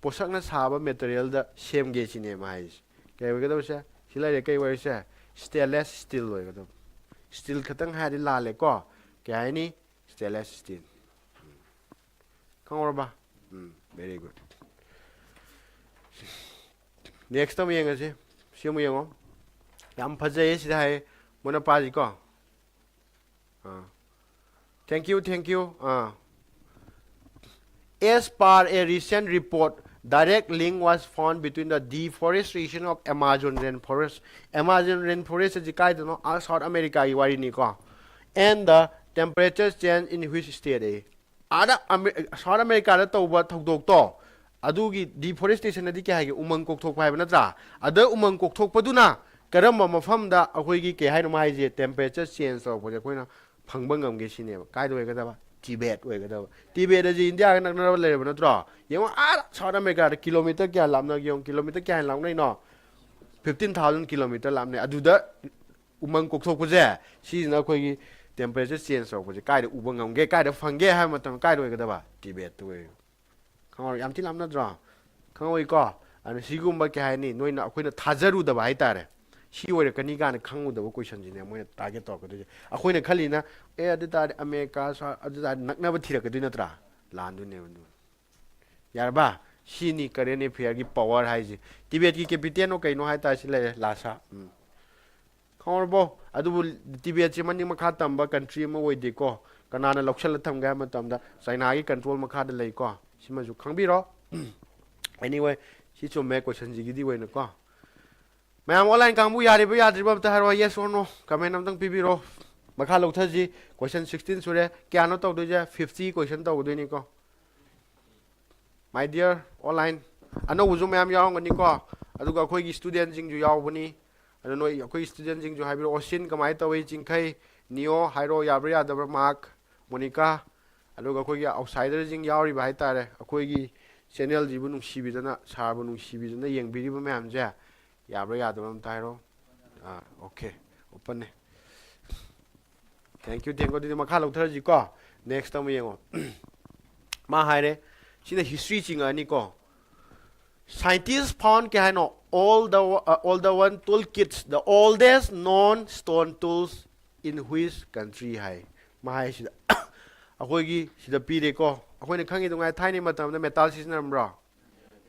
ꯄꯣꯠꯁꯛꯅ ꯁꯥꯕ material ꯗ ꯁꯦꯝꯒꯦ ꯁꯤꯅꯦꯕ ꯍꯥꯏꯁꯦ꯫ ꯀꯩ ꯑꯣꯏꯒꯗꯕꯁꯦ? ꯁꯤ ꯂꯩꯔꯦ, ꯀꯩ ꯑꯣꯏꯔꯤꯁꯦ? Stainless steel ꯑꯣꯏꯒꯗꯕ꯫ Steel ꯈꯛꯇꯪ ꯍꯥꯏꯔꯗꯤ ꯂꯥꯜꯂꯦꯀꯣ꯫ ꯀꯩ ꯍꯥꯏꯅꯤ? Stainless steel꯫ ꯈꯪꯍꯧꯔꯕ? ꯎꯝ, very good꯫ Next ꯑꯃ ꯌꯦꯡꯉꯁꯤ꯫ ꯁꯤ ꯑꯃꯨꯛ ꯌꯦꯡꯉꯣ꯫ ꯌꯥꯝ ꯐꯖꯩꯌꯦ ꯁꯤꯗ ꯍꯥꯏꯌꯦ꯫ ꯃꯨꯟꯅ ꯄꯥꯁꯤꯀꯣ꯫ ꯑꯥ꯫ Thank you, thank you. Ah. As per a recent report, direct link was found between the deforestation of Amazon rainforest, Amazon rainforest ꯑꯁꯤ ꯀꯥꯏꯗꯅꯣ? ꯑꯥ, South America ꯒꯤ ꯋꯥꯔꯤꯅꯤꯀꯣ, and the temperature change in which state ꯑꯌꯦ꯫ ꯑꯥꯗ ꯑꯃꯦ-, South America ꯗ ꯇꯧꯕ ꯊꯧꯗꯣꯛꯇꯣ, ꯑꯗꯨꯒꯤ deforestation ꯑꯗꯤ ꯀꯩ ꯍꯥꯏꯒꯦ? ꯎꯃꯪ ꯀꯣꯛꯊꯣꯛꯄ ꯍꯥꯏꯕ ꯅꯠꯇ꯭ꯔꯥ? ꯑꯗ ꯎꯃꯪ ꯀꯣꯛꯊꯣꯛꯄꯗꯨꯅ ꯀꯔꯝꯕ ꯃꯐꯝꯗ ꯑꯩꯈꯣꯏꯒꯤ, ꯀꯩ ꯍꯥꯏꯅꯣ ꯃꯥ ꯍꯥꯏꯁꯦ, temperature change ꯇꯧꯔꯛꯄꯁꯦ ꯑꯩꯈꯣꯏꯅ ꯐꯪꯕ ꯉꯝꯒꯦ ꯁꯤꯅꯦꯕ꯫ ꯀꯥꯏꯗ ꯑꯣꯏꯒꯗꯕ? ꯇꯤꯕꯦꯠ ꯑꯣꯏꯒꯗꯕ꯫ ꯇꯤꯕꯦꯠ ꯑꯁꯤ ꯏꯟꯗꯤꯌꯥꯒ ꯅꯛꯅꯕ ꯂꯩꯔꯕ ꯅꯠꯇ꯭ꯔꯣ? ꯌꯦꯡꯉꯣ, ꯑꯥ South America ꯗ kilometer ꯀꯌꯥ ꯂꯥꯞꯅꯒꯦ ꯌꯦꯡꯉꯣ, kilometer ꯀꯌꯥ ꯍꯦꯟꯅ ꯂꯥꯞꯅꯩꯅꯣ? Fifteen thousand kilometer ꯂꯥꯞꯅꯩ꯫ ꯑꯗꯨꯗ ꯎꯃꯪ ꯀꯣꯛꯊꯣꯛꯄꯁꯦ, ꯁꯤꯁꯤꯅ ꯑꯩꯈꯣꯏꯒꯤ temperature change ꯇꯧꯔꯛꯄꯁꯦ ꯀꯥꯏꯗ ꯎꯕ ꯉꯝꯒꯦ, ꯀꯥꯏꯗ ꯐꯪꯒꯦ ꯍꯥꯏꯕ ꯃꯇꯝꯗ ꯀꯥꯏꯗ ꯑꯣꯏꯒꯗꯕ? ꯇꯤꯕꯦꯠꯇ ꯑꯣꯏ꯫ ꯈꯪꯍꯧꯔ-, ꯌꯥꯝ ꯊꯤ ꯂꯥꯞꯅꯗ꯭ꯔꯣ? ꯈꯪꯍꯧꯏꯀꯣ? ꯑꯗꯨꯅ ꯁꯤꯒꯨꯝꯕ, ꯀꯩ ꯍꯥꯏꯅꯤ, ꯅꯣꯏꯅ, ꯑꯩꯈꯣꯏꯅ ꯊꯥꯖꯔꯨꯗꯕ ꯍꯥꯏꯇꯥꯔꯦ, ꯁꯤ ꯑꯣꯏꯔꯛꯀꯅꯤ ꯀꯥꯏꯅ ꯈꯪꯉꯨꯗꯕ question ꯁꯤꯅꯦ ꯃꯣꯏꯅ target ꯇꯧꯔꯛꯀꯗꯣꯏꯁꯦ꯫ ꯑꯩꯈꯣꯏꯅ ꯈꯜꯂꯤꯅ, ꯑꯦ, ꯑꯗꯨ ꯇꯥꯔꯗꯤ ꯑꯃꯦꯔꯤꯀꯥ, ꯁ꯭ꯋꯥ-, ꯑꯗꯨ ꯇꯥꯔꯗꯤ ꯅꯛꯅꯕ ꯊꯤꯔꯛꯀꯗꯣꯏ ꯅꯠꯇ꯭ꯔꯥ? ꯂꯥꯟꯗꯣꯏꯅꯦꯕ ꯑꯗꯨ꯫ ꯌꯥꯔꯕ? ꯁꯤꯅꯤ current affair ꯒꯤ power ꯍꯥꯏꯁꯦ꯫ ꯇꯤꯕꯦꯠꯀꯤ capital ꯅꯣ ꯀꯩꯅꯣ ꯍꯥꯏꯇꯥꯔꯦ, ꯁꯤ ꯂꯩꯔꯦ, ꯂꯥꯁꯥ꯫ ꯎꯝ꯫ ꯈꯪꯍꯧꯔꯕꯣ? ꯑꯗꯨꯕꯨ ꯇꯤꯕꯦꯠꯁꯦ ꯃꯅꯤꯡ ꯃꯈꯥ ꯇꯝꯕ country ꯑꯃ ꯑꯣꯏꯗꯦꯀꯣ꯫ ꯀꯅꯥꯅ ꯂꯧꯁꯤꯜꯂ ꯊꯝꯒꯦ ꯍꯥꯏꯕ ꯃꯇꯝꯗ Chinaꯒꯤ control ꯃꯈꯥꯗ ꯂꯩꯀꯣ꯫ ꯁꯤꯃꯁꯨ ꯈꯪꯕꯤꯔꯣ꯫ Anyway, ꯁꯤ ꯆꯨꯝꯃꯦ questionꯁꯤꯒꯤꯗꯤ ꯑꯣꯏꯅꯀꯣ꯫ ꯃꯌꯥꯝ online ꯀꯥꯡꯕꯨ ꯌꯥꯔꯤꯕ ꯌꯥꯗ꯭ꯔꯤꯕ ꯑꯝꯇ ꯍꯥꯏꯔꯣ, yes or no? Comment ꯑꯝꯇꯪ ꯄꯤꯕꯤꯔꯣ꯫ ꯃꯈꯥ ꯂꯧꯊꯁꯤ꯫ Question sixteen ꯁꯨꯔꯦ꯫ ꯀꯌꯥꯅꯣ ꯇꯧꯗꯣꯏꯁꯦ? Fifty question ꯇꯧꯒꯗꯣꯏꯅꯤꯀꯣ꯫ My dear online, ꯑꯅꯧꯕꯁꯨ ꯃꯌꯥꯝ ꯌꯥꯎꯔꯝꯒꯅꯤꯀꯣ꯫ ꯑꯗꯨꯒ ꯑꯩꯈꯣꯏꯒꯤ studentꯁꯤꯡꯁꯨ ꯌꯥꯎꯕꯅꯤ꯫ ꯑꯗꯨ ꯅꯣꯏ ꯑꯩꯈꯣꯏ studentꯁꯤꯡꯁꯨ ꯍꯥꯏꯕꯤꯔꯛꯑꯣ꯫ ꯁꯤꯟ ꯀꯃꯥꯏꯅ ꯇꯧꯏ? ꯆꯤꯡꯈꯩ, ꯅꯤꯌꯣ ꯍꯥꯏꯔꯣ, ꯌꯥꯕ꯭ꯔꯥ ꯌꯥꯗꯕ꯭ꯔꯥ? ꯃꯥꯔꯛ, ꯃꯣꯅꯤꯀꯥ, ꯑꯗꯨꯒ ꯑꯩꯈꯣꯏꯒꯤ outsiderꯁꯤꯡ ꯌꯥꯎꯔꯤꯕ ꯍꯥꯏꯇꯥꯔꯦ꯫ ꯑꯩꯈꯣꯏꯒꯤ channelꯁꯤꯕꯨ ꯅꯨꯡꯁꯤꯕꯤꯗꯅ, ꯁꯥꯔꯕꯨ ꯅꯨꯡꯁꯤꯕꯤꯗꯅ ꯌꯦꯡꯕꯤꯔꯤꯕ ꯃꯌꯥꯝꯁꯦ ꯌꯥꯕ꯭ꯔꯥ ꯌꯥꯗꯕ꯭ꯔꯥ ꯑꯝꯇ ꯍꯥꯏꯔꯣ꯫ ꯑꯥ, okay, openꯅꯦ꯫ Thank you, thank you꯫ ꯑꯗꯨꯗꯤ ꯃꯈꯥ ꯂꯧꯊꯔꯁꯤꯀꯣ꯫ Next ꯑꯃ ꯌꯦꯡꯉꯣ꯫ ꯃꯥ ꯍꯥꯏꯔꯦ, ꯁꯤꯅ history ꯆꯤꯡꯉꯛꯑꯅꯤꯀꯣ꯫ Scientists found ꯀꯩ ꯍꯥꯏꯅꯣ? All the, uh, all the one toolkits, the oldest known stone tools in which country ꯍꯥꯏ꯫ ꯃꯥ ꯍꯥꯏꯁꯤꯗ ꯑꯩꯈꯣꯏꯒꯤ ꯁꯤꯗ ꯄꯤꯔꯦꯀꯣ꯫ ꯑꯩꯈꯣꯏꯅ ꯈꯪꯉꯤꯗꯨꯉꯥꯏ ꯊꯥꯏꯅꯩ ꯃꯇꯝꯗ metal ꯁꯤꯖꯤꯟꯅꯔꯝꯕ꯭ꯔꯣ?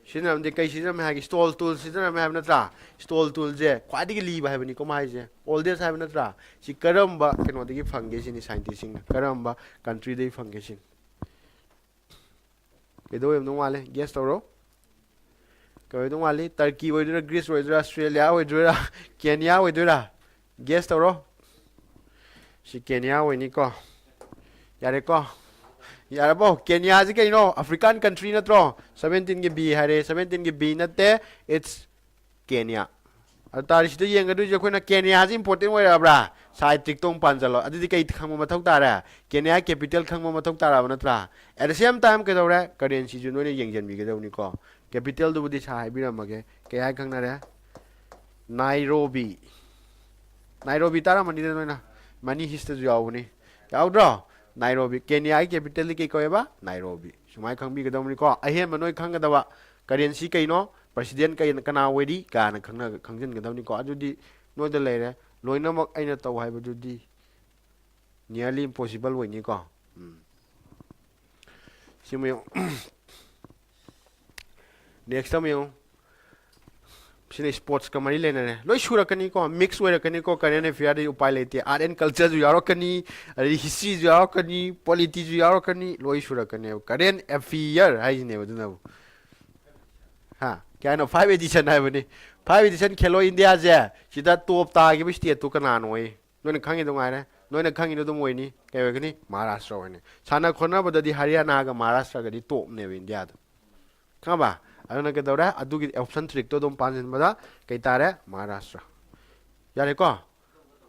ꯁꯤꯖꯤꯟꯅꯔꯝꯗꯦ꯫ ꯀꯩ ꯁꯤꯖꯤꯟꯅꯔꯝꯃꯦ ꯍꯥꯏꯒꯦ? Stone tool ꯁꯤꯖꯤꯟꯅꯔꯝꯃꯦ ꯍꯥꯏꯕ ꯅꯠꯇ꯭ꯔꯥ? Stone toolꯁꯦ ꯈ꯭ꯋꯥꯏꯗꯒꯤ ꯂꯤꯕ ꯍꯥꯏꯕꯅꯤꯀꯣ ꯃꯥ ꯍꯥꯏꯁꯦ, oldest ꯍꯥꯏꯕ ꯅꯠꯇ꯭ꯔꯥ? ꯁꯤ ꯀꯔꯝꯕ ꯀꯩꯅꯣꯗꯒꯤ ꯐꯪꯒꯦ ꯁꯤꯅꯤ scientistꯁꯤꯡꯅ, ꯀꯔꯝꯕ countryꯗꯒꯤ ꯐꯪꯒꯦ ꯁꯤꯅꯤ꯫ ꯀꯩꯗꯧ ꯑꯣꯏꯔꯝꯗꯧ ꯃꯥꯜꯂꯤ? Guess ꯇꯧꯔꯣ꯫ ꯀꯩ ꯑꯣꯏꯗꯧ ꯃꯥꯜꯂꯤ? Turkey ꯑꯣꯏꯗꯣꯏꯔꯥ, Greece ꯑꯣꯏꯗꯣꯏꯔꯥ, Australia ꯑꯣꯏꯗꯣꯏꯔꯥ, Kenya ꯑꯣꯏꯗꯣꯏꯔꯥ? Guess ꯇꯧꯔꯣ꯫ ꯁꯤ Kenya ꯑꯣꯏꯅꯤꯀꯣ꯫ ꯌꯥꯔꯦꯀꯣ? ꯌꯥꯔꯕꯣ? Kenyaꯁꯤ ꯀꯩꯅꯣ? African country ꯅꯠꯇ꯭ꯔꯣ? Seventeenꯒꯤ B ꯍꯥꯏꯔꯦ, seventeenꯒꯤ B ꯅꯠꯇꯦ, it's Kenya꯫ ꯑꯗꯨ ꯇꯥꯔꯗꯤ ꯁꯤꯗ ꯌꯦꯡꯒꯗꯣꯏꯁꯦ ꯑꯩꯈꯣꯏꯅ Kenyaꯁꯤ important ꯑꯣꯏꯔꯛꯑꯕ꯭ꯔꯥ? Side tickꯇꯣ ꯑꯃꯨꯛ ꯄꯥꯟꯁꯤꯜꯂꯣ꯫ ꯑꯗꯨꯗꯤ ꯀꯩ ꯈꯪꯕ ꯃꯊꯧ ꯇꯥꯔꯦ? Kenya capital ꯈꯪꯕ ꯃꯊꯧ ꯇꯥꯔꯕ ꯅꯠꯇ꯭ꯔꯥ? At the same time ꯀꯩꯗꯧꯔꯦ? Currencyꯁꯨ ꯅꯣꯏꯅ ꯌꯦꯡꯁꯤꯟꯕꯤꯒꯗꯧꯅꯤꯀꯣ꯫ Capitalꯗꯨꯕꯨꯗꯤ ꯁꯥ ꯍꯥꯏꯕꯤꯔꯝꯃꯒꯦ꯫ ꯀꯩ ꯍꯥꯏ ꯈꯪꯅꯔꯦ? Nairobi꯫ Nairobi ꯇꯥꯔꯝꯃꯅꯤꯗ ꯅꯣꯏꯅ꯫ Money Heistꯇꯁꯨ ꯌꯥꯎꯕꯅꯤ꯫ ꯌꯥꯎꯗ꯭ꯔꯣ? Nairobi꯫ Kenyaꯒꯤ capitalꯗꯤ ꯀꯩ ꯀꯧꯋꯦꯕ? Nairobi꯫ ꯁꯨꯃꯥꯏꯅ ꯈꯪꯕꯤꯒꯗꯧꯅꯤꯀꯣ꯫ ꯑꯍꯦꯟꯕ ꯅꯣꯏ ꯈꯪꯒꯗꯕ currency ꯀꯩꯅꯣ? President ꯀꯩ, ꯀꯅꯥ ꯑꯣꯏꯔꯤ? ꯀꯥꯏꯅ ꯈꯪꯅ-, ꯈꯪꯖꯤꯟꯒꯗꯕꯅꯤꯀꯣ꯫ ꯑꯗꯨꯗꯤ ꯅꯣꯏꯗ ꯂꯩꯔꯦ꯫ ꯂꯣꯏꯅꯃꯛ ꯑꯩꯅ ꯇꯧ ꯍꯥꯏꯕꯗꯨꯗꯤ nearly impossible ꯑꯣꯏꯅꯤꯀꯣ꯫ ꯎꯝ꯫ ꯁꯤꯃ ꯌꯦꯡꯉꯨ꯫ Next ꯑꯃ ꯌꯦꯡꯉꯨ꯫ ꯁꯤꯅ ꯁ꯭ꯄꯣꯔꯠꯁꯀ ꯃꯔꯤ ꯂꯩꯅꯔꯦ꯫ ꯂꯣꯏ ꯁꯨꯔꯛꯀꯅꯤꯀꯣ, ꯃꯤꯛꯁ ꯑꯣꯏꯔꯛꯀꯅꯤꯀꯣ꯫ ꯀꯔꯦꯟ ꯑꯦꯐꯤꯌꯥꯔꯗꯤ ꯎꯄꯥꯏ ꯂꯩꯇꯦ꯫ ꯑꯥꯔꯠ ꯑꯦꯟ ꯀꯜꯆꯔꯁꯨ ꯌꯥꯎꯔꯛꯀꯅꯤ, ꯑꯗꯩ ꯍꯤꯁꯇ꯭ꯔꯤꯁꯨ ꯌꯥꯎꯔꯛꯀꯅꯤ, ꯄꯣꯂꯤꯇꯤꯁꯨ ꯌꯥꯎꯔꯛꯀꯅꯤ, ꯂꯣꯏ ꯁꯨꯔꯛꯀꯅꯦꯕ꯫ ꯀꯔꯦꯟ ꯑꯦꯐꯤꯌꯔ ꯍꯥꯏꯁꯤꯅꯦꯕ ꯑꯗꯨꯅꯕꯨ꯫ ꯍꯥ? ꯀꯌꯥꯅꯣ? ꯐꯥꯏꯚ ꯑꯦꯗꯤꯁꯟ ꯍꯥꯏꯕꯅꯤ꯫ ꯐꯥꯏꯚ ꯑꯦꯗꯤꯁꯟ ꯈꯦꯂꯣ ꯏꯟꯗꯤꯌꯥꯁꯦ ꯁꯤꯗ ꯇꯣꯞ ꯇꯥꯈꯤꯕ ꯁ꯭ꯇꯦꯠꯇꯨ ꯀꯅꯥꯅꯣ? ꯅꯣꯏꯅ ꯈꯪꯉꯤꯗꯣ ꯉꯥꯏꯔꯦ꯫ ꯅꯣꯏꯅ ꯈꯪꯉꯤꯗꯣ ꯑꯗꯨꯝ ꯑꯣꯏꯅꯤ꯫ ꯀꯩ ꯑꯣꯏꯒꯅꯤ? ꯃꯍꯥꯔꯥꯁꯇ꯭ꯔ ꯑꯣꯏꯅꯤ꯫ ꯁꯥꯟꯅ ꯈꯣꯠꯅꯕꯗꯗꯤ ꯍꯔꯤꯌꯥꯅꯥꯒ ꯃꯍꯥꯔꯥꯁꯇ꯭ꯔꯒꯗꯤ ꯇꯣꯞꯅꯦꯕ ꯏꯟꯗꯤꯌꯥꯗ꯫ ꯈꯪꯉꯕ? ꯑꯗꯨꯅ ꯀꯩꯗꯧꯔꯦ? ꯑꯗꯨꯒꯤ ꯑꯣꯞꯁꯟ ꯇ꯭ꯔꯤꯛꯇꯣ ꯑꯗꯨꯝ ꯄꯥꯟꯁꯤꯟꯕꯗ ꯀꯩ ꯇꯥꯔꯦ? ꯃꯍꯥꯔꯥꯁꯇ꯭ꯔ꯫ ꯌꯥꯔꯦꯀꯣ?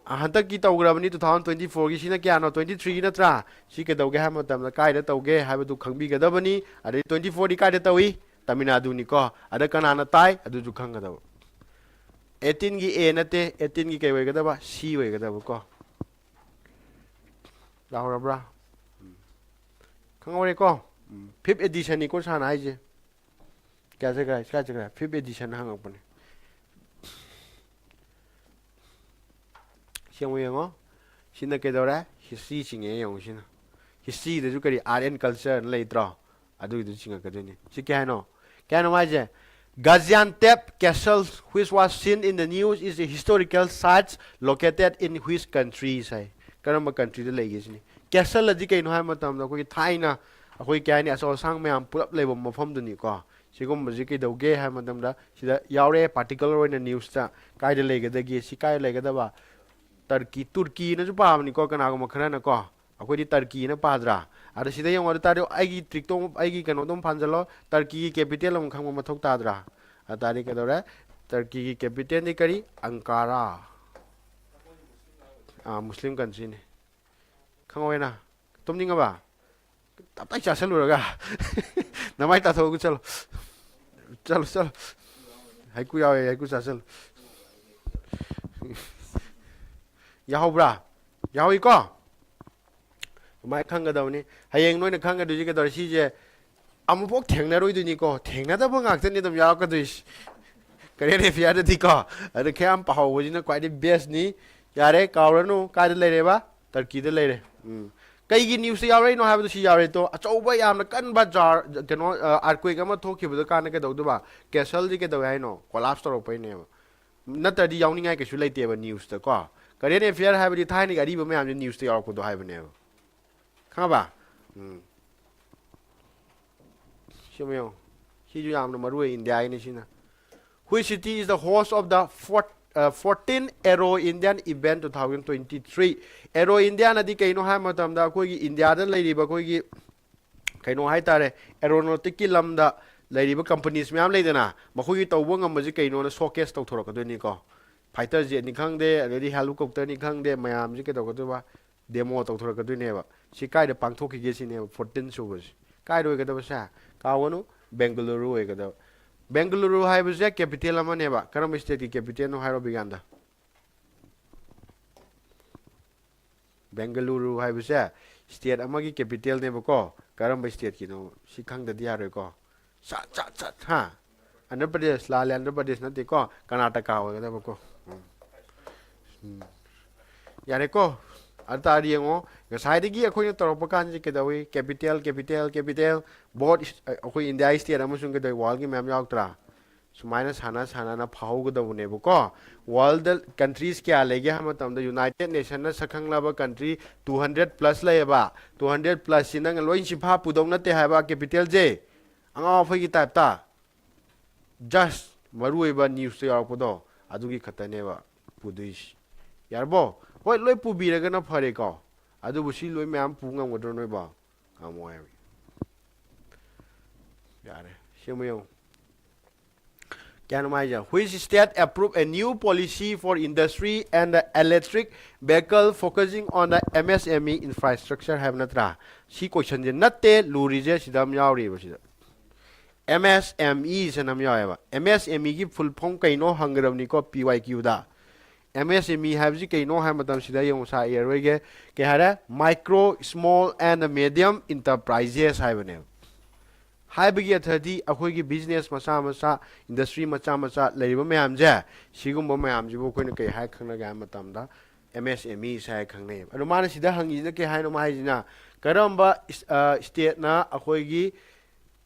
ꯑ, ꯍꯟꯗꯛꯀꯤ ꯇꯧꯈ꯭ꯔꯕꯅꯤ, ꯇꯨ ꯊꯥꯎꯖꯟ ꯇ꯭ꯋꯦꯟꯇꯤ ꯐꯣꯔꯒꯤ꯫ ꯁꯤꯅ ꯀꯌꯥꯅꯣ? ꯇ꯭ꯋꯦꯟꯇꯤ ꯊ꯭ꯔꯤꯒꯤ ꯅꯠꯇ꯭ꯔꯥ? ꯁꯤ ꯀꯩꯗꯧꯒꯦ ꯍꯥꯏꯕ ꯃꯇꯝꯗ ꯀꯥꯏꯗ ꯇꯧꯒꯦ ꯍꯥꯏꯕꯗꯨ ꯈꯪꯕꯤꯒꯗꯕꯅꯤ꯫ ꯑꯗꯩ ꯇ꯭ꯋꯦꯟꯇꯤ ꯐꯣꯔꯗꯤ ꯀꯥꯏꯗ ꯇꯧꯏ? ꯇꯥꯃꯤꯜ ꯅꯥꯗꯨꯅꯤꯀꯣ꯫ ꯑꯗ ꯀꯅꯥꯅ ꯇꯥꯏ? ꯑꯗꯨꯁꯨ ꯈꯪꯒꯗꯕ꯫ ꯑꯩꯠꯇꯤꯟꯒꯤ ꯑꯦ ꯅꯠꯇꯦ, ꯑꯩꯠꯇꯤꯟꯒꯤ ꯀꯩ ꯑꯣꯏꯒꯗꯕ? ꯁꯤ ꯑꯣꯏꯒꯗꯕꯀꯣ꯫ ꯂꯥꯎꯔꯕ꯭ꯔꯥ? ꯎꯝ꯫ ꯈꯪꯍꯧꯔꯦꯀꯣ? ꯎꯝ꯫ ꯐꯤꯐ ꯑꯦꯗꯤꯁꯟꯅꯤꯀꯣ ꯁꯥꯅ ꯍꯥꯏꯁꯦ꯫ ꯀꯌꯥ ꯆꯠꯈ꯭ꯔꯦ? ꯀꯥꯏ ꯆꯠꯈ꯭ꯔꯦ? ꯐꯤꯐ ꯑꯦꯗꯤꯁꯟ ꯍꯪꯉꯛꯄꯅꯦ꯫ ꯁꯤ ꯑꯃꯨꯛ ꯌꯦꯡꯉꯣ꯫ ꯁꯤꯅ ꯀꯩꯗꯧꯔꯦ? ꯍꯤꯁꯇ꯭ꯔꯤ ꯆꯤꯡꯉꯦ ꯌꯦꯡꯉꯣ ꯁꯤꯅ꯫ ꯍꯤꯁꯇ꯭ꯔꯤꯗꯁꯨ ꯀꯔꯤ? ꯑꯥꯔꯠ ꯑꯦꯟ ꯀꯜꯆꯔꯅ ꯂꯩꯇ꯭ꯔꯣ? ꯑꯗꯨꯒꯤꯗꯨ ꯆꯤꯡꯉꯛꯀꯗꯣꯏꯅꯤ꯫ ꯁꯤ ꯀꯩ ꯍꯥꯏꯅꯣ? ꯀꯩ ꯍꯥꯏꯅꯣ ꯍꯥꯏꯁꯦ? Gaziantep castle, which was seen in the news, is a historical site located in which countries ꯍꯥꯏ꯫ ꯀꯔꯝꯕ ꯀꯟꯇ꯭ꯔꯤꯗ ꯂꯩꯒꯦ ꯁꯤꯅꯤ꯫ ꯀꯦꯁꯜ ꯑꯗꯤ ꯀꯩꯅꯣ ꯍꯥꯏꯕ ꯃꯇꯝꯗ ꯑꯩꯈꯣꯏꯒꯤ ꯊꯥꯏꯅ ꯑꯩꯈꯣꯏ ꯀꯩ ꯍꯥꯏꯅꯤ, ꯑꯆꯧ ꯑꯁꯥꯡ ꯃꯌꯥꯝ ꯄꯨꯂꯞ ꯂꯩꯕ ꯃꯐꯝꯗꯨꯅꯤꯀꯣ꯫ ꯁꯤꯒꯨꯝꯕꯁꯤ ꯀꯩꯗꯧꯒꯦ ꯍꯥꯏꯕ ꯃꯇꯝꯗ ꯁꯤꯗ ꯌꯥꯎꯔꯦ, ꯄꯥꯔꯇꯤꯀꯨꯂꯔ ꯑꯣꯏꯅ ꯅ꯭ꯌꯨꯁꯇ ꯀꯥꯏꯗ ꯂꯩꯒꯗꯒꯦ, ꯁꯤ ꯀꯥꯏꯗ ꯂꯩꯒꯗꯕ? ꯇꯔꯀꯤ, ꯇꯨꯔꯀꯤꯅꯁꯨ ꯄꯥꯕꯅꯤꯀꯣ ꯀꯅꯥꯒꯨꯝꯕ ꯈꯔꯅꯀꯣ꯫ ꯑꯩꯈꯣꯏꯗꯤ ꯇꯔꯀꯤꯅ ꯄꯥꯗ꯭ꯔꯥ? ꯑꯗ ꯁꯤꯗ ꯌꯦꯡꯉꯣ, ꯑꯗꯨ ꯇꯥꯔꯗꯤ ꯑꯩꯒꯤ ꯇ꯭ꯔꯤꯛꯇꯣ ꯑꯃꯨꯛ, ꯑꯩꯒꯤ ꯀꯩꯅꯣꯗꯣ ꯑꯃꯨꯛ ꯐꯥꯟꯖꯜꯂꯣ, ꯇꯔꯀꯤꯒꯤ ꯀꯦꯄꯤꯇꯦꯜ ꯑꯃꯨꯛ ꯈꯪꯕ ꯃꯊꯧ ꯇꯥꯗ꯭ꯔꯥ? ꯑꯗꯨ ꯇꯥꯔꯗꯤ ꯀꯩꯗꯧꯔꯦ? ꯇꯔꯀꯤꯒꯤ ꯀꯦꯄꯤꯇꯦꯜꯗꯤ ꯀꯔꯤ? ꯑꯪꯀꯥꯔꯥ꯫ ꯑꯥ, ꯃꯨꯁꯂꯤꯝ ꯀꯟꯇ꯭ꯔꯤꯅꯤ꯫ ꯈꯪꯍꯧꯋꯦꯅ? ꯇꯨꯝꯅꯤꯡꯉꯕ? ꯇꯞꯇꯥꯏ ꯆꯥꯁꯜꯂꯨꯔꯒ꯫ ꯅꯃꯥꯏ ꯇꯥꯊꯣꯛꯑꯒ ꯆꯠꯂꯣ꯫ ꯆꯠꯂꯣ, ꯆꯠꯂꯣ꯫ ꯍꯩꯀꯨ ꯌꯥꯎꯋꯦ, ꯍꯩꯀꯨ ꯆꯥꯁꯜꯂꯣ꯫ ꯌꯥꯍꯧꯕ꯭ꯔꯥ? ꯌꯥꯍꯧꯏꯀꯣ? ꯑꯗꯨꯃꯥꯏꯅ ꯈꯪꯒꯗꯕꯅꯤ꯫ ꯍꯌꯦꯡ ꯅꯣꯏꯅ ꯈꯪꯒꯗꯣꯏꯁꯤ ꯀꯩꯗꯧꯔꯦ? ꯁꯤꯁꯦ ꯑꯃꯨꯛꯐꯥꯎ ꯊꯦꯡꯅꯔꯣꯏꯗꯣꯏꯅꯤꯀꯣ꯫ ꯊꯦꯡꯅꯗꯕ ꯉꯥꯛꯇꯅꯤ ꯑꯗꯨꯝ ꯌꯥꯎꯔꯛꯀꯗꯣꯏꯁꯤ꯫ ꯀꯔꯦꯟ ꯑꯦꯐꯤꯌꯥꯔꯗꯗꯤꯀꯣ꯫ ꯑꯗꯨ ꯈꯔ ꯌꯥꯝ ꯄꯥꯍꯧꯕꯁꯤꯅ ꯈ꯭ꯋꯥꯏꯗꯒꯤ ꯕꯦꯁꯅꯤ꯫ ꯌꯥꯔꯦ, ꯀꯥꯎꯔꯅꯨ꯫ ꯀꯥꯏꯗ ꯂꯩꯔꯦꯕ? ꯇꯔꯀꯤꯗ ꯂꯩꯔꯦ꯫ ꯎꯝ꯫ ꯀꯩꯒꯤ ꯅ꯭ꯌꯨꯁꯇ ꯌꯥꯎꯔꯛꯏꯅꯣ ꯍꯥꯏꯕꯗꯣ ꯁꯤ ꯌꯥꯎꯔꯦ ꯇꯣ꯫ ꯑꯆꯧꯕ ꯌꯥꯝꯅ ꯀꯟꯕ ꯖꯥꯔ ꯀꯩꯅꯣ ꯑꯥꯔꯠꯀ꯭ꯋꯦꯛ ꯑꯃ ꯊꯣꯛꯈꯤꯕꯗ ꯀꯥꯟꯗ ꯀꯩꯗꯧꯗꯣꯏꯕ? ꯀꯦꯁꯜꯗꯤ ꯀꯩꯗꯧꯋꯦ ꯍꯥꯏꯅꯣ? ꯀꯣꯂꯥꯞꯁ ꯇꯧꯔꯛꯄꯩꯅꯦꯕ꯫ ꯅꯠꯇ꯭ꯔꯗꯤ ꯌꯥꯎꯅꯤꯡꯉꯥꯏ ꯀꯩꯁꯨ ꯂꯩꯇꯦꯕ ꯅ꯭ꯌꯨꯁꯇ ꯀꯣ꯫ ꯀꯔꯦꯟ ꯑꯦꯐꯤꯌꯔ ꯍꯥꯏꯕꯗꯤ ꯊꯥꯏꯅꯒꯤ ꯑꯔꯤꯕ ꯃꯌꯥꯝꯁꯦ ꯅ꯭ꯌꯨꯁꯇ ꯌꯥꯎꯔꯛꯄꯗꯣ ꯍꯥꯏꯕꯅꯦꯕ꯫ ꯈꯪꯉꯕ? ꯎꯝ꯫ ꯁꯤ ꯑꯃ ꯌꯦꯡꯉꯣ꯫ ꯁꯤꯁꯨ ꯌꯥꯝꯅ ꯃꯔꯨ ꯑꯣꯏ ꯏꯟꯗꯤꯌꯥꯒꯤꯅꯤ ꯁꯤꯅ꯫ Which city is the host of the fourth, uh, fourteen Aero Indian event two thousand twenty-three? Aero Indianaꯗꯤ ꯀꯩꯅꯣ ꯍꯥꯏꯕ ꯃꯇꯝꯗ ꯑꯩꯈꯣꯏꯒꯤ ꯏꯟꯗꯤꯌꯥꯗ ꯂꯩꯔꯤꯕ ꯑꯩꯈꯣꯏꯒꯤ ꯀꯩꯅꯣ ꯍꯥꯏꯇꯥꯔꯦ, ꯑꯦꯔꯣꯅꯣꯇꯤꯛꯀꯤ ꯂꯝꯗ ꯂꯩꯔꯤꯕ ꯀꯝꯄꯅꯤꯁ ꯃꯌꯥꯝ ꯂꯩꯗꯅ, ꯃꯈꯣꯏꯒꯤ ꯇꯧꯕ ꯉꯝꯕꯁꯤ ꯀꯩꯅꯣꯅ ꯁꯣꯀꯦꯁ ꯇꯧꯊꯣꯔꯛꯀꯗꯣꯏꯅꯤꯀꯣ꯫ ꯐꯥꯏꯇꯔ ꯖꯦꯠꯅꯤ ꯈꯪꯗꯦ, ꯑꯗꯩꯗꯤ ꯍꯦꯂꯤꯀꯣꯞꯇꯔꯅꯤ ꯈꯪꯗꯦ, ꯃꯌꯥꯝꯁꯤ ꯀꯩꯗꯧꯒꯗꯣꯏꯕ? ꯗꯦꯃꯣ ꯇꯧꯊꯣꯔꯛꯀꯗꯣꯏꯅꯦꯕ꯫ ꯁꯤ ꯀꯥꯏꯗ ꯄꯥꯡꯊꯣꯛꯈꯤꯒꯦ ꯁꯤꯅꯦꯕ ꯐꯣꯔꯇꯤꯟ ꯁꯨꯕꯁꯤ꯫ ꯀꯥꯏꯗ ꯑꯣꯏꯒꯗꯕꯁꯦ? ꯀꯥꯎꯒꯅꯨ, ꯕꯦꯡꯒꯂꯨꯔꯨ ꯑꯣꯏꯒꯗꯕ꯫ ꯕꯦꯡꯒꯂꯨꯔꯨ ꯍꯥꯏꯕꯁꯦ ꯀꯦꯄꯤꯇꯦꯜ ꯑꯃꯅꯦꯕ꯫ ꯀꯔꯝꯕ ꯁ꯭ꯇꯦꯠꯀꯤ ꯀꯦꯄꯤꯇꯦꯜꯅꯣ ꯍꯥꯏꯔꯣ ꯕꯤꯒ꯭ꯌꯥꯟꯗ? ꯕꯦꯡꯒꯂꯨꯔꯨ ꯍꯥꯏꯕꯁꯦ ꯁ꯭ꯇꯦꯠ ꯑꯃꯒꯤ ꯀꯦꯄꯤꯇꯦꯜꯅꯦꯕꯀꯣ꯫ ꯀꯔꯝꯕ ꯁ꯭ꯇꯦꯠꯀꯤꯅꯣ ꯁꯤ ꯈꯪꯗꯗꯤ ꯌꯥꯔꯣꯏꯀꯣ꯫ ꯁꯠ ꯁꯠ ꯁꯠ ꯍꯥ꯫ ꯑꯟꯙ꯭ꯔ ꯄ꯭ꯔꯗꯦꯁ ꯂꯥꯜꯂꯦ, ꯑꯟꯙ꯭ꯔ ꯄ꯭ꯔꯗꯦꯁ ꯅꯠꯇꯦꯀꯣ, ꯀꯔꯅꯥꯇꯀꯥ ꯑꯣꯏꯒꯗꯕꯀꯣ꯫ ꯎꯝ꯫ ꯎꯝ꯫ ꯌꯥꯔꯦꯀꯣ꯫ ꯑꯗꯨ ꯇꯥꯔꯗꯤ ꯌꯦꯡꯉꯣ, ꯉꯁꯥꯏꯗꯒꯤ ꯑꯩꯈꯣꯏꯅ ꯇꯧꯔꯛꯄ ꯀꯥꯟꯁꯤ ꯀꯩꯗꯧꯏ? Capital, capital, capital. ꯕꯣꯠ ꯑꯩꯈꯣꯏ ꯏꯟꯗꯤꯌꯥꯒꯤ ꯁ꯭ꯇꯦꯠ ꯑꯃꯁꯨꯡ ꯀꯩꯗꯧꯏ? ꯋꯥꯔꯜꯒꯤ ꯃꯌꯥꯝ ꯌꯥꯎꯔꯛꯇ꯭ꯔꯥ? ꯁꯨꯃꯥꯏꯅ ꯁꯥꯟꯅ ꯁꯥꯟꯅꯅ ꯐꯥꯍꯧꯒꯗꯧꯕꯅꯦꯕꯀꯣ꯫ ꯋꯥꯔꯜꯗ ꯀꯟꯇ꯭ꯔꯤꯁ ꯀꯌꯥ ꯂꯩꯒꯦ ꯍꯥꯏꯕ ꯃꯇꯝꯗ ꯌꯨꯅꯥꯏꯇꯦꯠ ꯅꯦꯁꯟꯅ ꯁꯛꯈꯪꯂꯕ ꯀꯟꯇ꯭ꯔꯤ two hundred plus ꯂꯩꯌꯦꯕ꯫ Two hundred plusꯁꯤ ꯅꯪ ꯂꯣꯏ ꯁꯤꯐꯥ ꯄꯨꯗꯧ ꯅꯠꯇꯦ ꯍꯥꯏꯕ ꯀꯦꯄꯤꯇꯦꯜꯁꯦ꯫ ꯑꯉꯥꯎ ꯑꯐꯩꯒꯤ ꯇꯥꯏꯞꯇ꯫ Just ꯃꯔꯨꯑꯣꯏꯕ ꯅ꯭ꯌꯨꯁꯇ ꯌꯥꯎꯔꯛꯄꯗꯣ ꯑꯗꯨꯒꯤ ꯈꯛꯇꯅꯦꯕ ꯄꯨꯗꯣꯏꯁꯤ꯫ ꯌꯥꯔꯕꯣ? ꯍꯣꯏ, ꯂꯣꯏ ꯄꯨꯕꯤꯔꯒꯅ ꯐꯔꯦꯀꯣ꯫ ꯑꯗꯨꯕꯨ ꯁꯤ ꯂꯣꯏ ꯃꯌꯥꯝ ꯄꯨ ꯉꯝꯒꯗ꯭ꯔꯣ ꯅꯣꯏꯕꯣ? ꯉꯝꯃꯣꯏ ꯍꯥꯏꯕ꯫ ꯌꯥꯔꯦ꯫ ꯁꯤ ꯑꯃ ꯌꯦꯡꯉꯨ꯫ ꯀꯌꯥꯅꯣ ꯍꯥꯏꯁꯦ? Which state approve a new policy for industry and the electric vehicle focusing on the M S M E infrastructure ꯍꯥꯏꯕ ꯅꯠꯇ꯭ꯔꯥ? ꯁꯤ ꯀꯣꯏꯁꯟꯁꯦ ꯅꯠꯇꯦ ꯂꯨꯔꯤꯁꯦ, ꯁꯤꯗ ꯑꯃ ꯌꯥꯎꯔꯤꯕ ꯁꯤꯗ꯫ M S M E ꯁꯤꯅ ꯑꯃ ꯌꯥꯎꯋꯦꯕ꯫ M S M E ꯒꯤ full form ꯀꯩꯅꯣ ꯍꯪꯒꯗꯕꯅꯤꯀꯣ P Y Qꯗ꯫ M S M E ꯍꯥꯏꯕꯁꯤ ꯀꯩꯅꯣ ꯍꯥꯏꯕ ꯃꯇꯝꯁꯤꯗ ꯌꯦꯡꯉꯨ ꯁꯥ ꯏꯔꯔꯣꯏꯒꯦ꯫ ꯀꯩ ꯍꯥꯏꯔꯦ? Micro, small and medium enterprises ꯍꯥꯏꯕꯅꯦꯕ꯫ ꯍꯥꯏꯕꯒꯤ ꯑꯊ꯭ꯔꯗꯤ ꯑꯩꯈꯣꯏꯒꯤ business ꯃꯆꯥ ꯃꯆꯥ, industry ꯃꯆꯥ ꯃꯆꯥ ꯂꯩꯔꯤꯕ ꯃꯌꯥꯝꯁꯦ, ꯁꯤꯒꯨꯝꯕ ꯃꯌꯥꯝꯁꯤꯕꯨ ꯑꯩꯈꯣꯏꯅ ꯀꯩ ꯍꯥꯏ ꯈꯪꯅꯒꯦ ꯍꯥꯏꯕ ꯃꯇꯝꯗ ꯑꯦꯝ ꯑꯦꯁ ꯑꯦꯝ ꯏꯁ ꯍꯥꯏꯔ ꯈꯪꯅꯩꯌꯦꯕ꯫ ꯑꯗꯣ ꯃꯥꯅ ꯁꯤꯗ ꯍꯪꯉꯤꯁꯤꯅ ꯀꯩ ꯍꯥꯏꯅꯣ? ꯃꯥ ꯍꯥꯏꯁꯤꯅ ꯀꯔꯝꯕ ꯏꯁ- ꯑ, ꯁ꯭ꯇꯦꯠꯅ ꯑꯩꯈꯣꯏꯒꯤ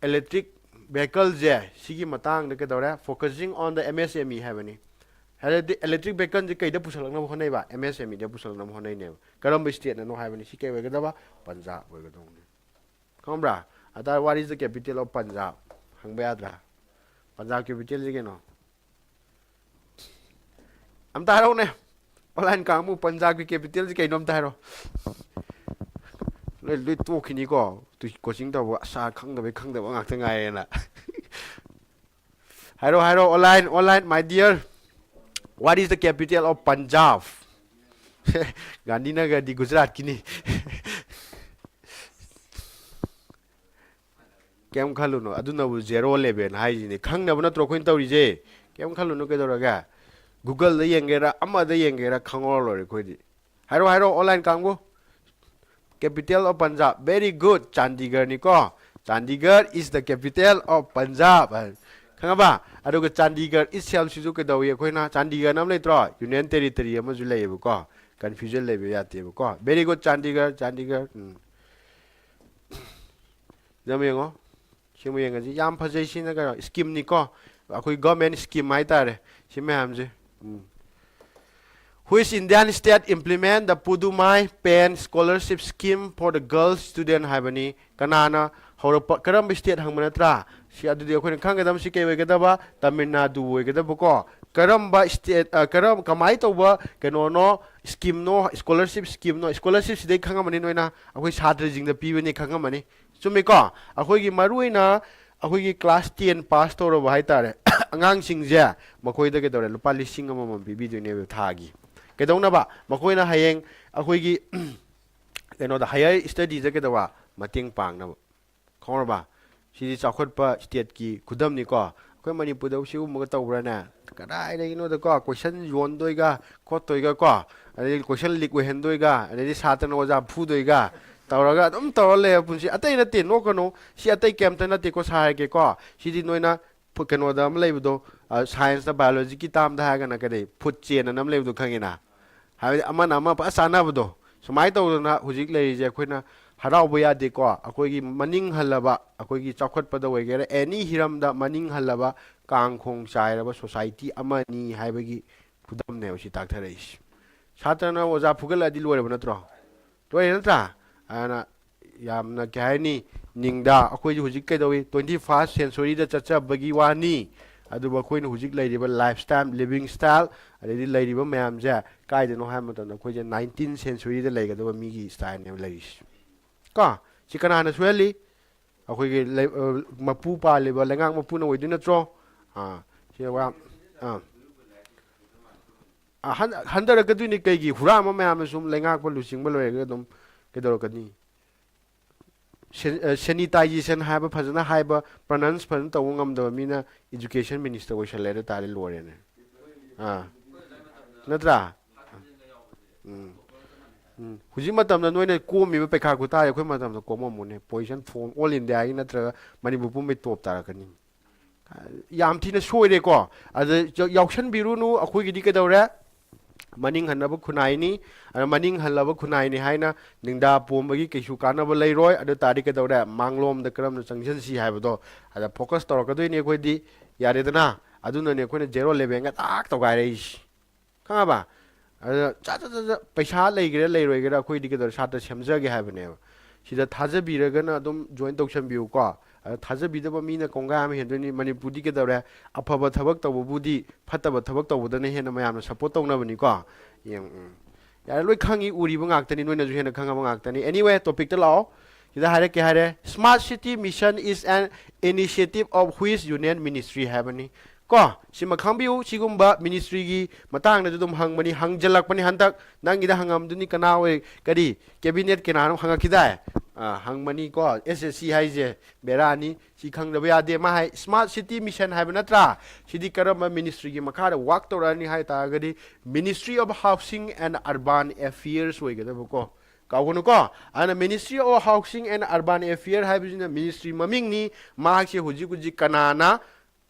ꯏꯂꯦꯛꯇ꯭ꯔꯤꯛ ꯚꯦꯍꯤꯀꯜꯁꯦ ꯁꯤꯒꯤ ꯃꯇꯥꯡꯗ ꯀꯩꯗꯧꯔꯦ? Focusing on the M S M E ꯍꯥꯏꯕꯅꯤ꯫ ꯍꯥꯏꯗꯤ ꯏꯂꯦꯛꯇ꯭ꯔꯤꯛ ꯚꯦꯍꯤꯀꯜꯁꯦ ꯀꯩꯗ ꯄꯨꯁꯜꯂꯛꯅꯕ ꯍꯣꯠꯅꯩꯕ? ꯑꯦꯝ ꯑꯦꯁ ꯑꯦꯝ ꯏꯗ ꯄꯨꯁꯜꯂꯛꯅꯕ ꯍꯣꯠꯅꯩꯅꯦꯕ꯫ ꯀꯔꯝꯕ ꯁ꯭ꯇꯦꯠꯅꯅꯣ ꯍꯥꯏꯕꯅꯤ꯫ ꯁꯤ ꯀꯩ ꯑꯣꯏꯒꯗꯕ? ꯄꯟꯖꯥꯕ ꯑꯣꯏꯒꯗꯧꯕꯅꯤ꯫ ꯈꯪꯕ꯭ꯔꯥ? ꯑꯗ what is the capital of Punjab? ꯍꯪꯕ ꯌꯥꯗ꯭ꯔꯥ? ꯄꯟꯖꯥꯕ ꯀꯦꯄꯤꯇꯦꯜꯁꯤ ꯀꯩꯅꯣ? ꯑꯝꯇ ꯍꯥꯏꯔꯛꯎꯅꯦ꯫ ꯑꯣꯟꯂꯥꯏꯟ ꯀꯥꯡꯕꯨ, ꯄꯟꯖꯥꯕꯀꯤ ꯀꯦꯄꯤꯇꯦꯜꯁꯤ ꯀꯩꯅꯣ ꯑꯝꯇ ꯍꯥꯏꯔꯣ꯫ ꯂꯣꯏ, ꯂꯣꯏ ꯇꯣꯛꯈꯤꯅꯤꯀꯣ꯫ ꯇꯨ-, ꯀꯣꯆꯤꯡ ꯇꯧꯕ ꯑꯁꯥ ꯈꯪꯗꯕꯩ ꯈꯪꯗꯕ ꯉꯥꯛꯇ ꯉꯥꯏꯔꯦꯅ꯫ ꯍꯥꯏꯔꯣ, ꯍꯥꯏꯔꯣ, online, online, my dear. What is the capital of Punjab? ꯒꯥꯟꯙꯤꯅꯒꯔꯗꯤ ꯒꯨꯖꯔꯥꯠꯀꯤꯅꯤ꯫ ꯀꯩꯝ ꯈꯜꯂꯨꯅꯨ, ꯑꯗꯨꯅꯕꯨ zero level ꯍꯥꯏꯁꯤꯅꯤ꯫ ꯈꯪꯅꯕ ꯅꯠꯇ꯭ꯔꯣ ꯑꯩꯈꯣꯏꯅ ꯇꯧꯔꯤꯁꯦ? ꯀꯩꯝ ꯈꯜꯂꯨꯅꯨ, ꯀꯩꯗꯧꯔꯒꯦ? Googleꯗ ꯌꯦꯡꯒꯦꯔꯥ, ꯑꯃꯗ ꯌꯦꯡꯒꯦꯔꯥ, ꯈꯪꯍꯧꯔ ꯂꯣꯏꯔꯦ ꯑꯩꯈꯣꯏꯗꯤ꯫ ꯍꯥꯏꯔꯣ, ꯍꯥꯏꯔꯣ, online ꯀꯥꯡꯕꯨ꯫ Capital of Punjab, very good, ꯆꯥꯟꯗꯤꯒꯔꯅꯤꯀꯣ꯫ Chandigarh is the capital of Punjab ꯍꯥꯏ꯫ ꯈꯪꯉꯕ? ꯑꯗꯨꯒ ꯆꯥꯟꯗꯤꯒꯔ itself ꯁꯤꯁꯨ ꯀꯩꯗꯧꯏ? ꯑꯩꯈꯣꯏꯅ ꯆꯥꯟꯗꯤꯒꯔꯅ ꯑꯃ ꯂꯩꯇ꯭ꯔꯣ? Union territory ꯑꯃꯁꯨ ꯂꯩꯌꯦꯕꯀꯣ꯫ Confusion ꯂꯩꯕ ꯌꯥꯗꯦꯕꯀꯣ꯫ Very good, Chandigarh, Chandigarh. ꯎꯝ꯫ ꯁꯤꯗ ꯑꯃꯨꯛ ꯌꯦꯡꯉꯣ꯫ ꯁꯤ ꯑꯃꯨꯛ ꯌꯦꯡꯉꯁꯤ꯫ ꯌꯥꯝ ꯐꯖꯩ꯫ ꯁꯤꯅ ꯀꯩꯅꯣ? Schemeꯅꯤꯀꯣ꯫ ꯑꯩꯈꯣꯏ government scheme ꯍꯥꯏꯇꯥꯔꯦ꯫ ꯁꯤ ꯃꯌꯥꯝꯁꯦ꯫ ꯎꯝ꯫ Which Indian state implement the Pudumai Pen Scholarship Scheme for the Girls Student ꯍꯥꯏꯕꯅꯤ꯫ ꯀꯅꯥꯅ ꯍꯧꯔꯛꯄ, ꯀꯔꯝꯕ state ꯍꯪꯕ ꯅꯠꯇ꯭ꯔꯥ? ꯁꯤ ꯑꯗꯨꯗꯤ ꯑꯩꯈꯣꯏꯅ ꯈꯪꯒꯗꯕꯁꯤ ꯀꯩ ꯑꯣꯏꯒꯗꯕ? ꯇꯥꯃꯤꯜ ꯅꯥꯗꯨ ꯑꯣꯏꯒꯗꯕꯀꯣ꯫ ꯀꯔꯝꯕ state, ꯑ, ꯀꯔꯝ-, ꯀꯃꯥꯏꯅ ꯇꯧꯕ ꯀꯩꯅꯣꯅꯣ, schemeꯅꯣ, scholarship schemeꯅꯣ? Scholarship ꯁꯤꯗꯩ ꯈꯪꯉꯝꯃꯅꯤ ꯅꯣꯏꯅ, ꯑꯩꯈꯣꯏ ꯁꯥꯇ꯭ꯔꯁꯤꯡꯗ ꯄꯤꯕꯅꯤ ꯈꯪꯉꯝꯃꯅꯤ꯫ ꯆꯨꯝꯃꯤꯀꯣ? ꯑꯩꯈꯣꯏꯒꯤ ꯃꯔꯨꯑꯣꯏꯅ ꯑꯩꯈꯣꯏꯒꯤ class ten pass ꯇꯧꯔꯕ ꯍꯥꯏꯇꯥꯔꯦ, ꯑꯉꯥꯡꯁꯤꯡꯁꯦ, ꯃꯈꯣꯏꯗ ꯀꯩꯗꯧꯔꯦ? ꯂꯨꯄꯥ ꯂꯤꯁꯤꯡ ꯑꯃꯃꯝ ꯄꯤꯕꯤꯗꯣꯏꯅꯦꯕ ꯊꯥꯒꯤ꯫ ꯀꯩꯗꯧꯅꯕ? ꯃꯈꯣꯏꯅ ꯍꯌꯦꯡ ꯑꯩꯈꯣꯏꯒꯤ ꯀꯩꯅꯣꯗ, higher studyꯗ ꯀꯩꯗꯧꯕ? ꯃꯇꯦꯡ ꯄꯥꯡꯅꯕ꯫ ꯈꯪꯉꯕ? ꯁꯤꯗꯤ ꯆꯥꯎꯈꯠꯄ stateꯀꯤ ꯈꯨꯗꯝꯅꯤꯀꯣ꯫ ꯑꯩꯈꯣꯏ ꯃꯅꯤꯄꯨꯔꯗꯕꯨ ꯁꯤꯒꯨꯝꯕꯒ ꯇꯧꯕ꯭ꯔꯥꯅꯦ? ꯀꯗꯥꯏꯗꯒꯤꯅꯣꯗꯀꯣ, question ꯌꯣꯟꯗꯣꯏꯒ ꯈꯣꯠꯇꯣꯏꯒ ꯀꯣ, ꯑꯗꯩꯗꯤ question leak ꯑꯣꯏꯍꯟꯗꯣꯏꯒ, ꯑꯗꯩꯗꯤ ꯁꯥꯇ꯭ꯔꯅ ꯑꯣꯖꯥ ꯐꯨꯗꯣꯏꯒ ꯇꯧꯔꯒ ꯑꯗꯨꯝ ꯇꯧꯔ ꯂꯩꯕ ꯄꯨꯟꯁꯤ꯫ ꯑꯇꯩ ꯅꯠꯇꯦ, ꯅꯣꯛꯀꯅꯨ꯫ ꯁꯤ ꯑꯇꯩ ꯀꯩꯝꯇ ꯅꯠꯇꯦꯀꯣ, ꯁꯥꯔꯒꯦꯀꯣ꯫ ꯁꯤꯗꯤ ꯅꯣꯏꯅ ꯐꯨ-, ꯀꯩꯅꯣꯗ ꯑꯃ ꯂꯩꯕꯗꯣ, ꯑ, scienceꯇ, biologyꯒꯤ termꯗ ꯍꯥꯏꯔꯒꯅ ꯀꯔꯤ? Food chain ꯑꯅ ꯑꯃ ꯂꯩꯕꯗꯣ ꯈꯪꯉꯤꯅ? ꯍꯥꯏꯕꯗꯤ ꯑꯃꯅ ꯑꯃ ꯐꯖ ꯆꯥꯟꯅꯕꯗꯣ꯫ ꯁꯨꯃꯥꯏꯅ ꯇꯧꯗꯅ ꯍꯧꯖꯤꯛ ꯂꯩꯔꯤꯁꯦ ꯑꯩꯈꯣꯏꯅ ꯍꯔꯥꯎꯕ ꯌꯥꯗꯦꯀꯣ꯫ ꯑꯩꯈꯣꯏꯒꯤ ꯃꯅꯤꯡ ꯍꯜꯂꯕ, ꯑꯩꯈꯣꯏꯒꯤ ꯆꯥꯎꯈꯠꯄꯗ ꯑꯣꯏꯒꯦꯔꯥ, ꯑꯦꯅꯤ ꯍꯤꯔꯝꯗ ꯃꯅꯤꯡ ꯍꯜꯂꯕ, ꯀꯥꯡ ꯈꯣꯡ ꯆꯥꯏꯔꯕ ꯁꯣꯁꯥꯏꯇꯤ ꯑꯃꯅꯤ ꯍꯥꯏꯕꯒꯤ ꯈꯨꯗꯝꯅꯦꯕ ꯁꯤ ꯇꯥꯛꯊꯔꯛꯏꯁꯦ꯫ ꯁꯥꯇ꯭ꯔꯅ ꯑꯣꯖꯥ ꯐꯨꯒꯠꯂꯛꯑꯗꯤ ꯂꯣꯏꯔꯕ ꯅꯠꯇ꯭ꯔꯣ? ꯂꯣꯏꯔꯦ ꯅꯠꯇ꯭ꯔꯥ? ꯑꯗꯨꯅ ꯌꯥꯝꯅ ꯀꯩ ꯍꯥꯏꯅꯤ, ꯅꯤꯡꯗ ꯑꯩꯈꯣꯏꯁꯨ ꯍꯧꯖꯤꯛ ꯀꯩꯗꯧꯏ, ꯇ꯭ꯋꯦꯟꯇꯤ ꯐꯥꯔꯁ ꯁꯦꯟꯆꯨꯔꯤꯗ ꯆꯠꯆꯕꯒꯤ ꯋꯥꯅꯤ꯫ ꯑꯗꯨꯕꯨ ꯑꯩꯈꯣꯏꯅ ꯍꯧꯖꯤꯛ ꯂꯩꯔꯤꯕ ꯂꯥꯏꯐ ꯁ꯭ꯇꯥꯏꯜ, ꯂꯤꯕꯤꯡ ꯁ꯭ꯇꯥꯏꯜ, ꯑꯗꯩꯗꯤ ꯂꯩꯔꯤꯕ ꯃꯌꯥꯝꯁꯦ ꯀꯥꯏꯗꯅꯣ ꯍꯥꯏꯕ ꯃꯇꯝꯗ ꯑꯩꯈꯣꯏꯁꯦ ꯅꯥꯏꯟꯇꯤꯟ ꯁꯦꯟꯆꯨꯔꯤꯗ ꯂꯩꯒꯗꯕ ꯃꯤꯒꯤ ꯁ꯭ꯇꯥꯏꯜꯅꯦꯕ ꯂꯩꯔꯤꯁꯦ꯫ ꯀꯣ? ꯁꯤ ꯀꯅꯥꯅ ꯁꯣꯏꯍꯜꯂꯤ? ꯑꯩꯈꯣꯏꯒꯤ ꯂꯩ-, ꯑ, ꯃꯄꯨ ꯄꯥꯜꯂꯤꯕ ꯂꯩꯉꯥꯛ ꯃꯄꯨꯅ ꯑꯣꯏꯗꯣꯏ ꯅꯠꯇ꯭ꯔꯣ? ꯑꯥ, ꯁꯤ ꯋꯥ-, ꯑꯥ꯫ ꯑ, ꯍꯟ-, ꯍꯟꯊꯔꯛꯀꯗꯣꯏꯅꯤ꯫ ꯀꯩꯒꯤ? ꯍꯨꯔꯥꯟꯕ ꯃꯌꯥꯝꯅ ꯁꯨꯝ ꯂꯩꯉꯥꯛꯄ ꯂꯨꯆꯤꯡꯕ ꯂꯣꯏꯔꯒ ꯑꯗꯨꯝ ꯀꯩꯗꯧꯔꯛꯀꯅꯤ? ꯁꯦ-, ꯑ, ꯁꯦꯅꯤꯇꯥꯏꯖꯦꯁꯟ ꯍꯥꯏꯕ ꯐꯖꯅ ꯍꯥꯏꯕ, ꯄ꯭ꯔꯅꯟꯁ ꯐꯖꯅ ꯇꯧꯕ ꯉꯝꯗꯕ ꯃꯤꯅ ꯏꯖꯨꯀꯦꯁꯟ ꯃꯤꯅꯤꯁꯇꯔ ꯑꯣꯏꯁꯜꯂꯦ ꯍꯥꯏ ꯇꯥꯔꯗꯤ ꯂꯣꯏꯔꯦꯅꯦ꯫ ꯑꯥ꯫ ꯅꯠꯇ꯭ꯔꯥ? ꯎꯝ꯫ ꯎꯝ꯫ ꯍꯧꯖꯤꯛ ꯃꯇꯝꯗ ꯅꯣꯏꯅ ꯀꯣꯝꯃꯤꯕ ꯄꯩꯈꯥ ꯈꯨꯇꯥꯁꯦ ꯑꯩꯈꯣꯏ ꯃꯇꯝꯗ ꯀꯣꯝꯃꯝꯃꯣꯏꯅꯦ꯫ ꯄꯣꯖꯤꯁꯟ ꯐꯣꯝ ꯑꯣꯜ ꯏꯟꯗꯤꯌꯥꯒꯤ ꯅꯠꯇ꯭ꯔꯒ ꯃꯅꯤꯄꯨꯔ ꯄꯨꯝꯕꯩ ꯇꯣꯞ ꯇꯥꯔꯛꯀꯅꯤ꯫ ꯌꯥꯝ ꯊꯤꯅ ꯁꯣꯏꯔꯦꯀꯣ꯫ ꯑꯗ ꯌꯥꯎꯁꯟꯕꯤꯔꯨꯅꯨ, ꯑꯩꯈꯣꯏꯒꯤꯗꯤ ꯀꯩꯗꯧꯔꯦ? ꯃꯅꯤꯡ ꯍꯟꯅꯕ ꯈꯨꯟꯅꯥꯏꯅꯤ꯫ ꯑꯗ ꯃꯅꯤꯡ ꯍꯜꯂꯕ ꯈꯨꯟꯅꯥꯏꯅꯤ ꯍꯥꯏꯅ ꯅꯤꯡꯗꯥ ꯄꯣꯝꯕꯒꯤ ꯀꯩꯁꯨ ꯀꯥꯟꯅꯕ ꯂꯩꯔꯣꯏ꯫ ꯑꯗꯨ ꯇꯥꯔꯗꯤ ꯀꯩꯗꯧꯔꯦ? ꯃꯥꯡꯂꯣꯝꯗ ꯀꯔꯝꯅ ꯆꯪꯁꯤꯟꯁꯤ ꯍꯥꯏꯕꯗꯣ ꯑꯗ ꯐꯣꯀꯁ ꯇꯧꯔꯛꯀꯗꯣꯏꯅꯤ ꯑꯩꯈꯣꯏꯗꯤ꯫ ꯌꯥꯔꯦꯗꯅ? ꯑꯗꯨꯅꯅꯦ ꯑꯩꯈꯣꯏꯅ ꯖꯦꯔꯣ ꯂꯦꯚꯦꯟꯒ ꯇꯥꯛ ꯇꯧꯒꯥꯏꯔꯛꯏꯁꯤ꯫ ꯈꯪꯉꯕ? ꯑꯗꯨꯅ ꯆꯠ, ꯆꯠ, ꯆꯠ, ꯆꯠ, ꯄꯩꯁꯥ ꯂꯩꯒꯦꯔꯥ ꯂꯩꯔꯣꯏꯒꯦꯔꯥ ꯑꯩꯈꯣꯏꯗꯤ ꯀꯩꯗꯧꯔꯦ? ꯁꯥꯇ꯭ꯔ ꯁꯦꯝꯖꯒꯦ ꯍꯥꯏꯕꯅꯦꯕ꯫ ꯁꯤꯗ ꯊꯥꯖꯕꯤꯔꯒꯅ ꯑꯗꯨꯝ ꯖꯣꯏꯟ ꯇꯧꯁꯟꯕꯤꯌꯨꯀꯣ꯫ ꯑꯗ ꯊꯥꯖꯕꯤꯗꯕ ꯃꯤꯅ ꯀꯣꯡꯒꯥꯏ ꯑꯃ ꯍꯦꯟꯗꯣꯏꯅꯤ꯫ ꯃꯅꯤꯄꯨꯔꯗꯤ ꯀꯩꯗꯧꯔꯦ? ꯑꯐꯕ ꯊꯕꯛ ꯇꯧꯕꯕꯨꯗꯤ ꯐꯠꯇꯕ ꯊꯕꯛ ꯇꯧꯕꯗꯅ ꯍꯦꯟꯅ ꯃꯌꯥꯝꯅ ꯁꯞꯄꯣꯔꯠ ꯇꯧꯅꯕꯅꯤꯀꯣ꯫ ꯌꯦꯡ-, ꯎꯝ꯫ ꯌꯥꯔꯦ, ꯂꯣꯏ ꯈꯪꯉꯤ, ꯎꯔꯤꯕ ꯉꯥꯛꯇꯅꯤ, ꯅꯣꯏꯅꯁꯨ ꯍꯦꯟꯅ ꯈꯪꯉꯕ ꯉꯥꯛꯇꯅꯤ꯫ Anyway, ꯇꯣꯄꯤꯛꯇ ꯂꯥꯛꯑꯣ꯫ ꯁꯤꯗ ꯍꯥꯏꯔꯛꯀꯦ ꯍꯥꯏꯔꯦ, "Smart City Mission is an initiative of which union ministry?" ꯍꯥꯏꯕꯅꯤ꯫ ꯀꯣ, ꯁꯤꯃ ꯈꯪꯕꯤꯌꯨ, ꯁꯤꯒꯨꯝꯕ ꯃꯤꯅꯤꯁꯇ꯭ꯔꯤꯒꯤ ꯃꯇꯥꯡꯗꯁꯨ ꯑꯗꯨꯝ ꯍꯪꯕꯅꯤ, ꯍꯪꯖꯜꯂꯛꯄꯅꯤ꯫ ꯍꯟꯗꯛ ꯅꯪꯒꯤꯗ ꯍꯪꯉꯝꯗꯨꯅꯤ, ꯀꯅꯥ ꯑꯣꯏ, ꯀꯔꯤ, ꯀꯦꯕꯤꯅꯦꯠ ꯀꯅꯥꯅꯣ ꯍꯪꯉꯛꯈꯤꯗꯥꯏ? ꯑꯥ, ꯍꯪꯕꯅꯤꯀꯣ, ꯑꯦꯁ ꯑꯦꯁ ꯁꯤ ꯍꯥꯏꯁꯦ ꯕꯦꯔꯥꯅꯤ, ꯁꯤ ꯈꯪꯗꯕ ꯌꯥꯗꯦ꯫ ꯃꯥ ꯍꯥꯏ, "Smart City Mission" ꯍꯥꯏꯕ ꯅꯠꯇ꯭ꯔꯥ? ꯁꯤꯗꯤ ꯀꯔꯝꯕ ꯃꯤꯅꯤꯁꯇ꯭ꯔꯤꯒꯤ ꯃꯈꯥꯗ ꯋꯥꯛ ꯇꯧꯔꯛꯑꯅꯤ ꯍꯥꯏ ꯇꯥꯔꯒꯗꯤ, Ministry of Housing and Urban Affairs ꯑꯣꯏꯒꯗꯕꯀꯣ꯫ ꯀꯥꯎꯒꯅꯨꯀꯣ꯫ ꯑꯗꯨꯅ Ministry of Housing and Urban Affairs ꯍꯥꯏꯕꯁꯤꯅ ꯃꯤꯅꯤꯁꯇ꯭ꯔꯤ ꯃꯃꯤꯡꯅꯤ꯫ ꯃꯍꯥꯛꯁꯦ ꯍꯧꯖꯤꯛ ꯍꯧꯖꯤꯛ ꯀꯅꯥꯅ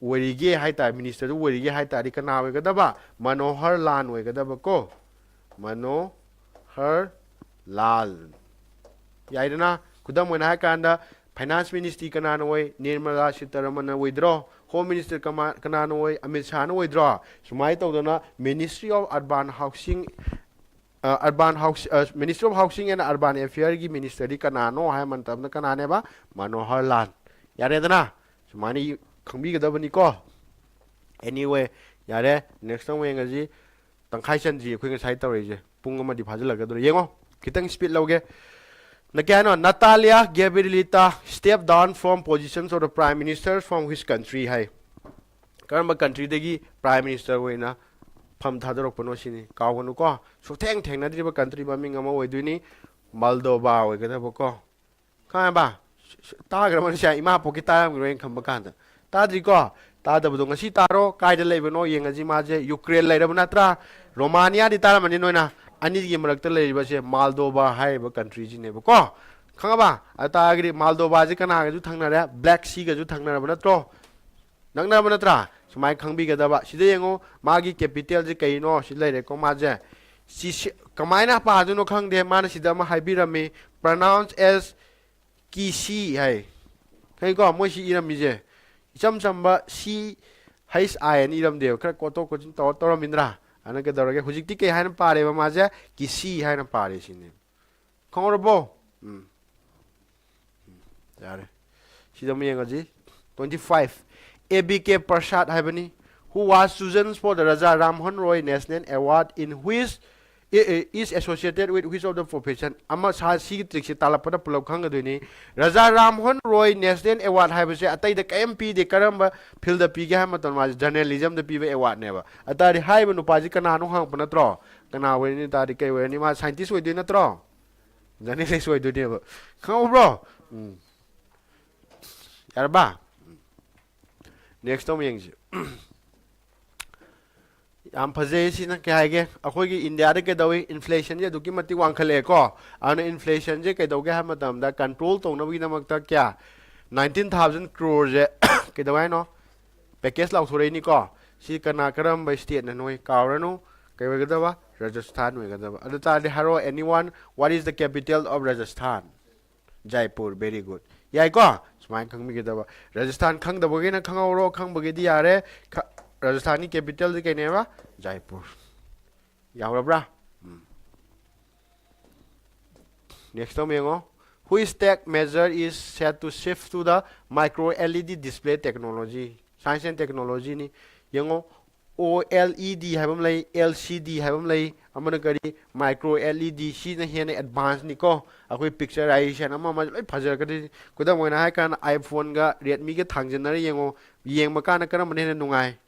ꯑꯣꯏꯔꯤꯒꯦ ꯍꯥꯏ ꯇꯥꯔꯦ, ꯃꯤꯅꯤꯁꯇꯔꯗꯨ ꯑꯣꯏꯔꯤꯒꯦ ꯍꯥꯏ ꯇꯥꯔꯗꯤ ꯀꯅꯥ ꯑꯣꯏꯒꯗꯕ? ꯃꯅꯣꯍꯔ ꯂꯥꯜ ꯑꯣꯏꯒꯗꯕ ꯀꯣ꯫ ꯃꯅꯣꯍꯔ ꯂꯥꯜ꯫ ꯌꯥꯏꯗꯅ? ꯈꯨꯗꯝ ꯑꯣꯏꯅ ꯍꯥꯏꯔꯀꯥꯟꯗ, ꯐꯥꯏꯅꯥꯟꯁ ꯃꯤꯅꯤꯁꯇ꯭ꯔꯤ ꯀꯅꯥꯅ ꯑꯣꯏ? ꯅꯤꯔꯃꯂꯥ ꯁꯤꯇꯥꯔꯥꯃꯟꯅ ꯑꯣꯏꯗ꯭ꯔꯣ? ꯍꯣꯝ ꯃꯤꯅꯤꯁꯇꯔ ꯀꯃꯥ- ꯀꯅꯥꯅ ꯑꯣꯏ? ꯑꯃꯤꯠ ꯁꯥꯍꯅ ꯑꯣꯏꯗ꯭ꯔꯣ? ꯁꯨꯃꯥꯏꯅ ꯇꯧꯗꯅ, ministry of urban housing, urban house ministry of housing and urban ꯑꯦꯐꯤꯌꯔꯒꯤ ꯃꯤꯅꯤꯁꯇꯔꯗꯤ ꯀꯅꯥꯅꯣ ꯍꯥꯏꯕ ꯃꯇꯝꯗ ꯀꯅꯥꯅꯦꯕ? ꯃꯅꯣꯍꯔ ꯂꯥꯜ꯫ ꯌꯥꯔꯦꯗꯅ? ꯁꯨꯃꯥꯏꯅ ꯈꯪꯕꯤꯒꯗꯕꯅꯤꯀꯣ꯫ ꯑꯦꯅꯤꯋꯦ, ꯌꯥꯔꯦ, ꯅꯦꯛꯁꯇ ꯑꯃꯨꯛ ꯌꯦꯡꯉꯁꯤ꯫ ꯇꯪꯈꯥꯏ ꯆꯟꯗ꯭ꯔꯤ ꯑꯩꯈꯣꯏ ꯉꯁꯥꯏ ꯇꯧꯔꯛꯏꯁꯦ꯫ ꯄꯨꯡ ꯑꯃꯗꯤ ꯐꯥꯖꯤꯜꯂꯛꯀꯗꯧꯔꯦ꯫ ꯌꯦꯡꯉꯣ, ꯈꯤꯇꯪ ꯁ꯭ꯄꯤꯠ ꯂꯧꯒꯦ꯫ ꯅ ꯀꯌꯥꯅꯣ? Natalia Gabrielita step down from positions of the prime ministers from which country ꯍꯥꯏ꯫ ꯀꯔꯝꯕ ꯀꯟꯇ꯭ꯔꯤꯗꯒꯤ ꯄ꯭ꯔꯥꯏꯝ ꯃꯤꯅꯤꯁꯇꯔ ꯑꯣꯏꯅ ꯐꯝ ꯊꯥꯗꯣꯔꯛꯄꯅꯣ ꯁꯤꯅꯤ꯫ ꯀꯥꯎꯒꯅꯨꯀꯣ, ꯁꯨꯛꯊꯦꯡ ꯊꯦꯡꯅꯗ꯭ꯔꯤꯕ ꯀꯟꯇ꯭ꯔꯤ ꯃꯃꯤꯡ ꯑꯃ ꯑꯣꯏꯗꯣꯏꯅꯤ, ꯃꯥꯜꯗꯣꯕꯥ ꯑꯣꯏꯒꯗꯕꯀꯣ꯫ ꯈꯪꯉꯕ? ꯁ- ꯁ- ꯇꯥꯈ꯭ꯔꯕꯅꯤ ꯁꯦ, ꯏꯃꯥ ꯄꯣꯛꯀꯤ ꯇꯥꯔꯝꯈꯤꯔꯣꯏꯅ ꯈꯟꯕ ꯀꯥꯟꯗ꯫ ꯇꯥꯗ꯭ꯔꯤꯀꯣ? ꯇꯥꯗꯕꯗꯣ ꯉꯁꯤ ꯇꯥꯔꯣ꯫ ꯀꯥꯏꯗ ꯂꯩꯕꯅꯣ ꯌꯦꯡꯉꯁꯤ꯫ ꯃꯥꯁꯦ ꯌꯨꯀ꯭ꯔꯦꯟ ꯂꯩꯔꯕ ꯅꯠꯇ꯭ꯔꯥ? ꯔꯣꯃꯥꯅꯤꯌꯥꯗꯤ ꯇꯥꯔꯝꯃꯅꯤ ꯅꯣꯏꯅ꯫ ꯑꯅꯤꯒꯤ ꯃꯔꯛꯇ ꯂꯩꯔꯤꯕꯁꯦ ꯃꯥꯜꯗꯣꯕꯥ ꯍꯥꯏꯔꯤꯕ ꯀꯟꯇ꯭ꯔꯤꯁꯤꯅꯦꯕꯀꯣ꯫ ꯈꯪꯉꯕ? ꯑꯗꯨ ꯇꯥꯔꯒꯗꯤ ꯃꯥꯜꯗꯣꯕꯥꯁꯦ ꯀꯅꯥꯒꯁꯨ ꯊꯪꯅꯔꯦ? ꯕ꯭ꯂꯦꯛ ꯁꯤꯒꯁꯨ ꯊꯪꯅꯔꯕ ꯅꯠꯇ꯭ꯔꯣ? ꯅꯛꯅꯕ ꯅꯠꯇ꯭ꯔꯥ? ꯁꯨꯃꯥꯏꯅ ꯈꯪꯕꯤꯒꯗꯕ꯫ ꯁꯤꯗ ꯌꯦꯡꯉꯨ, ꯃꯥꯒꯤ ꯀꯦꯄꯤꯇꯦꯜꯁꯦ ꯀꯩꯅꯣ? ꯁꯤ ꯂꯩꯔꯦꯀꯣ꯫ ꯃꯥꯁꯦ ꯁꯤ ꯁꯤ- ꯀꯃꯥꯏꯅ ꯄꯥꯗꯣꯏꯅꯣ ꯈꯪꯗꯦ꯫ ꯃꯥꯅ ꯁꯤꯗ ꯑꯃ ꯍꯥꯏꯕꯤꯔꯝꯃꯤ, pronounce as ꯀꯤꯁꯤ ꯍꯥꯏ꯫ ꯈꯪꯉꯤꯀꯣ? ꯃꯣꯏ ꯁꯤ ꯏꯔꯝꯃꯤꯁꯦ ꯏꯆꯝ ꯆꯝꯕ ꯁꯤ ꯍꯩꯁ ꯑꯥꯏ ꯑꯦꯟ ꯏꯔꯝꯗꯦꯕ, ꯈꯔ ꯀꯣꯠꯇꯣꯛ ꯀꯣꯠꯁꯤꯟ ꯇꯧꯔ ꯇꯧꯔꯝꯃꯤꯗ꯭ꯔꯥ? ꯑꯗꯨꯅ ꯀꯩꯗꯧꯔꯒꯦ? ꯍꯧꯖꯤꯛꯇꯤ ꯀꯩ ꯍꯥꯏꯅ ꯄꯥꯔꯦꯕ? ꯃꯥꯁꯦ ꯀꯤꯁꯤ ꯍꯥꯏꯅ ꯄꯥꯔꯦ ꯁꯤꯅꯦ꯫ ꯈꯪꯍꯧꯔꯕꯣ? ꯎꯝ꯫ ꯎꯝ, ꯌꯥꯔꯦ꯫ ꯁꯤꯗ ꯑꯃꯨꯛ ꯌꯦꯡꯉꯁꯤ꯫ Twenty five, A B K Prasad ꯍꯥꯏꯕꯅꯤ, who was chosen for the Raja Ram Mohan Roy National Award in which is associated with which of the profession? ꯑꯃ ꯁꯥ ꯁꯤꯒꯤ ꯇ꯭ꯔꯤꯛꯁꯦ ꯇꯥꯜꯂꯛꯄꯗ ꯄꯨꯂꯞ ꯈꯪꯒꯗꯣꯏꯅꯤ꯫ ꯔꯥꯖꯥ ꯔꯥꯝ ꯃꯣꯍꯟ ꯔꯣꯏ ꯅꯦꯁꯅꯦꯜ ꯑꯦꯋꯥꯔꯗ ꯍꯥꯏꯕꯁꯦ ꯑꯇꯩꯗ ꯀꯔꯤꯝ ꯄꯤꯗꯦ꯫ ꯀꯔꯝꯕ ꯐꯤꯜꯗ ꯄꯤꯒꯦ ꯍꯥꯏꯕ ꯃꯇꯝꯗ ꯃꯥꯁꯦ ꯖꯔꯅꯦꯂꯤꯖꯝꯗ ꯄꯤꯕ ꯑꯦꯋꯥꯔꯗꯅꯦꯕ꯫ ꯑꯗꯨ ꯇꯥꯔꯗꯤ ꯍꯥꯏꯔꯤꯕ ꯅꯨꯄꯥꯁꯤ ꯀꯅꯥꯅꯣ ꯍꯪꯉꯛꯄ ꯅꯠꯇ꯭ꯔꯣ? ꯀꯅꯥ ꯑꯣꯏꯔꯅꯤ? ꯇꯥꯔꯗꯤ ꯀꯩ ꯑꯣꯏꯔꯅꯤ? ꯃꯥ ꯁꯥꯏꯟꯇꯤꯁ ꯑꯣꯏꯗꯣꯏ ꯅꯠꯇ꯭ꯔꯣ? ꯖꯔꯅꯦꯂꯤꯁ ꯑꯣꯏꯗꯣꯏꯅꯦꯕ꯫ ꯈꯪꯍꯧꯕ꯭ꯔꯣ? ꯎꯝ꯫ ꯌꯥꯔꯕ? ꯅꯦꯛꯁꯇ ꯑꯃꯨꯛ ꯌꯦꯡꯁꯤ꯫ ꯌꯥꯝ ꯐꯖꯩ꯫ ꯁꯤꯅ ꯀꯩ ꯍꯥꯏꯒꯦ? ꯑꯩꯈꯣꯏꯒꯤ ꯏꯟꯗꯤꯌꯥꯗ ꯀꯩꯗꯧꯏ? ꯏꯟꯐ꯭ꯂꯦꯁꯟꯁꯦ ꯑꯗꯨꯛꯀꯤ ꯃꯇꯤꯛ ꯋꯥꯡꯈꯠꯂꯛꯑꯦꯀꯣ꯫ ꯑꯗꯨꯅ ꯏꯟꯐ꯭ꯂꯦꯁꯟꯁꯦ ꯀꯩꯗꯧꯒꯦ ꯍꯥꯏꯕ ꯃꯇꯝꯗ ꯀꯟꯇ꯭ꯔꯣꯜ ꯇꯧꯅꯕꯒꯤꯗꯃꯛꯇ ꯀꯌꯥ? Nineteen thousand crore ꯁꯦ ꯀꯩꯗꯧ ꯍꯥꯏꯅꯣ? ꯄꯦꯀꯦꯖ ꯂꯥꯎꯊꯣꯔꯛꯏꯅꯤꯀꯣ꯫ ꯁꯤ ꯀꯅꯥ, ꯀꯔꯝꯕ ꯁ꯭ꯇꯦꯠꯅ ꯅꯣꯏ ꯀꯥꯎꯔꯅꯨ꯫ ꯀꯩ ꯑꯣꯏꯒꯗꯕ? ꯔꯥꯖꯁꯊꯥꯟ ꯑꯣꯏꯒꯗꯕ꯫ ꯑꯗꯨ ꯇꯥꯔꯗꯤ ꯍꯥꯏꯔꯣ, anyone, what is the capital of Rajasthan? Jaipur. Very good. ꯌꯥꯏꯀꯣ? ꯁꯨꯃꯥꯏꯅ ꯈꯪꯕꯤꯒꯗꯕ꯫ ꯔꯥꯖꯁꯊꯥꯟ ꯈꯪꯗꯕꯈꯩꯅ ꯈꯪꯍꯧꯔꯣ, ꯈꯪꯕꯒꯤꯗꯤ ꯌꯥꯔꯦ꯫ ꯈ-, ꯔꯥꯖꯁꯊꯥꯟꯒꯤ capitalꯗꯤ ꯀꯩꯅꯦꯕ? ꯖꯥꯏꯄꯨꯔ꯫ ꯌꯥꯎꯔꯕ꯭ꯔꯥ? ꯎꯝ꯫ Next ꯑꯃ ꯌꯦꯡꯉꯣ꯫ Which tech major is set to shift to the micro L E D display technology? Science and technologyꯅꯤ꯫ ꯌꯦꯡꯉꯣ, OLED ꯍꯥꯏꯕ ꯑꯃ ꯂꯩ, LCD ꯍꯥꯏꯕ ꯑꯃ ꯂꯩ, ꯑꯃꯅ ꯀꯔꯤ? Micro LED꯫ ꯁꯤꯅ ꯍꯦꯟꯅ advanceꯅꯤꯀꯣ꯫ ꯑꯩꯈꯣꯏ picturization ꯑꯃ ꯑꯃ ꯂꯣꯏ ꯐꯖꯔꯛꯀꯗꯣꯏꯅꯤ꯫ ꯈꯨꯗꯝ ꯑꯣꯏꯅ ꯍꯥꯏ ꯀꯥꯟꯗ iPhoneꯒ Redmiꯒ ꯊꯥꯡꯖꯟꯅꯔ ꯌꯦꯡꯉꯣ, ꯌꯦꯡꯕ ꯀꯥꯟꯗ ꯀꯔꯝꯕꯅ ꯍꯦꯟꯅ ꯅꯨꯡꯉꯥꯏ?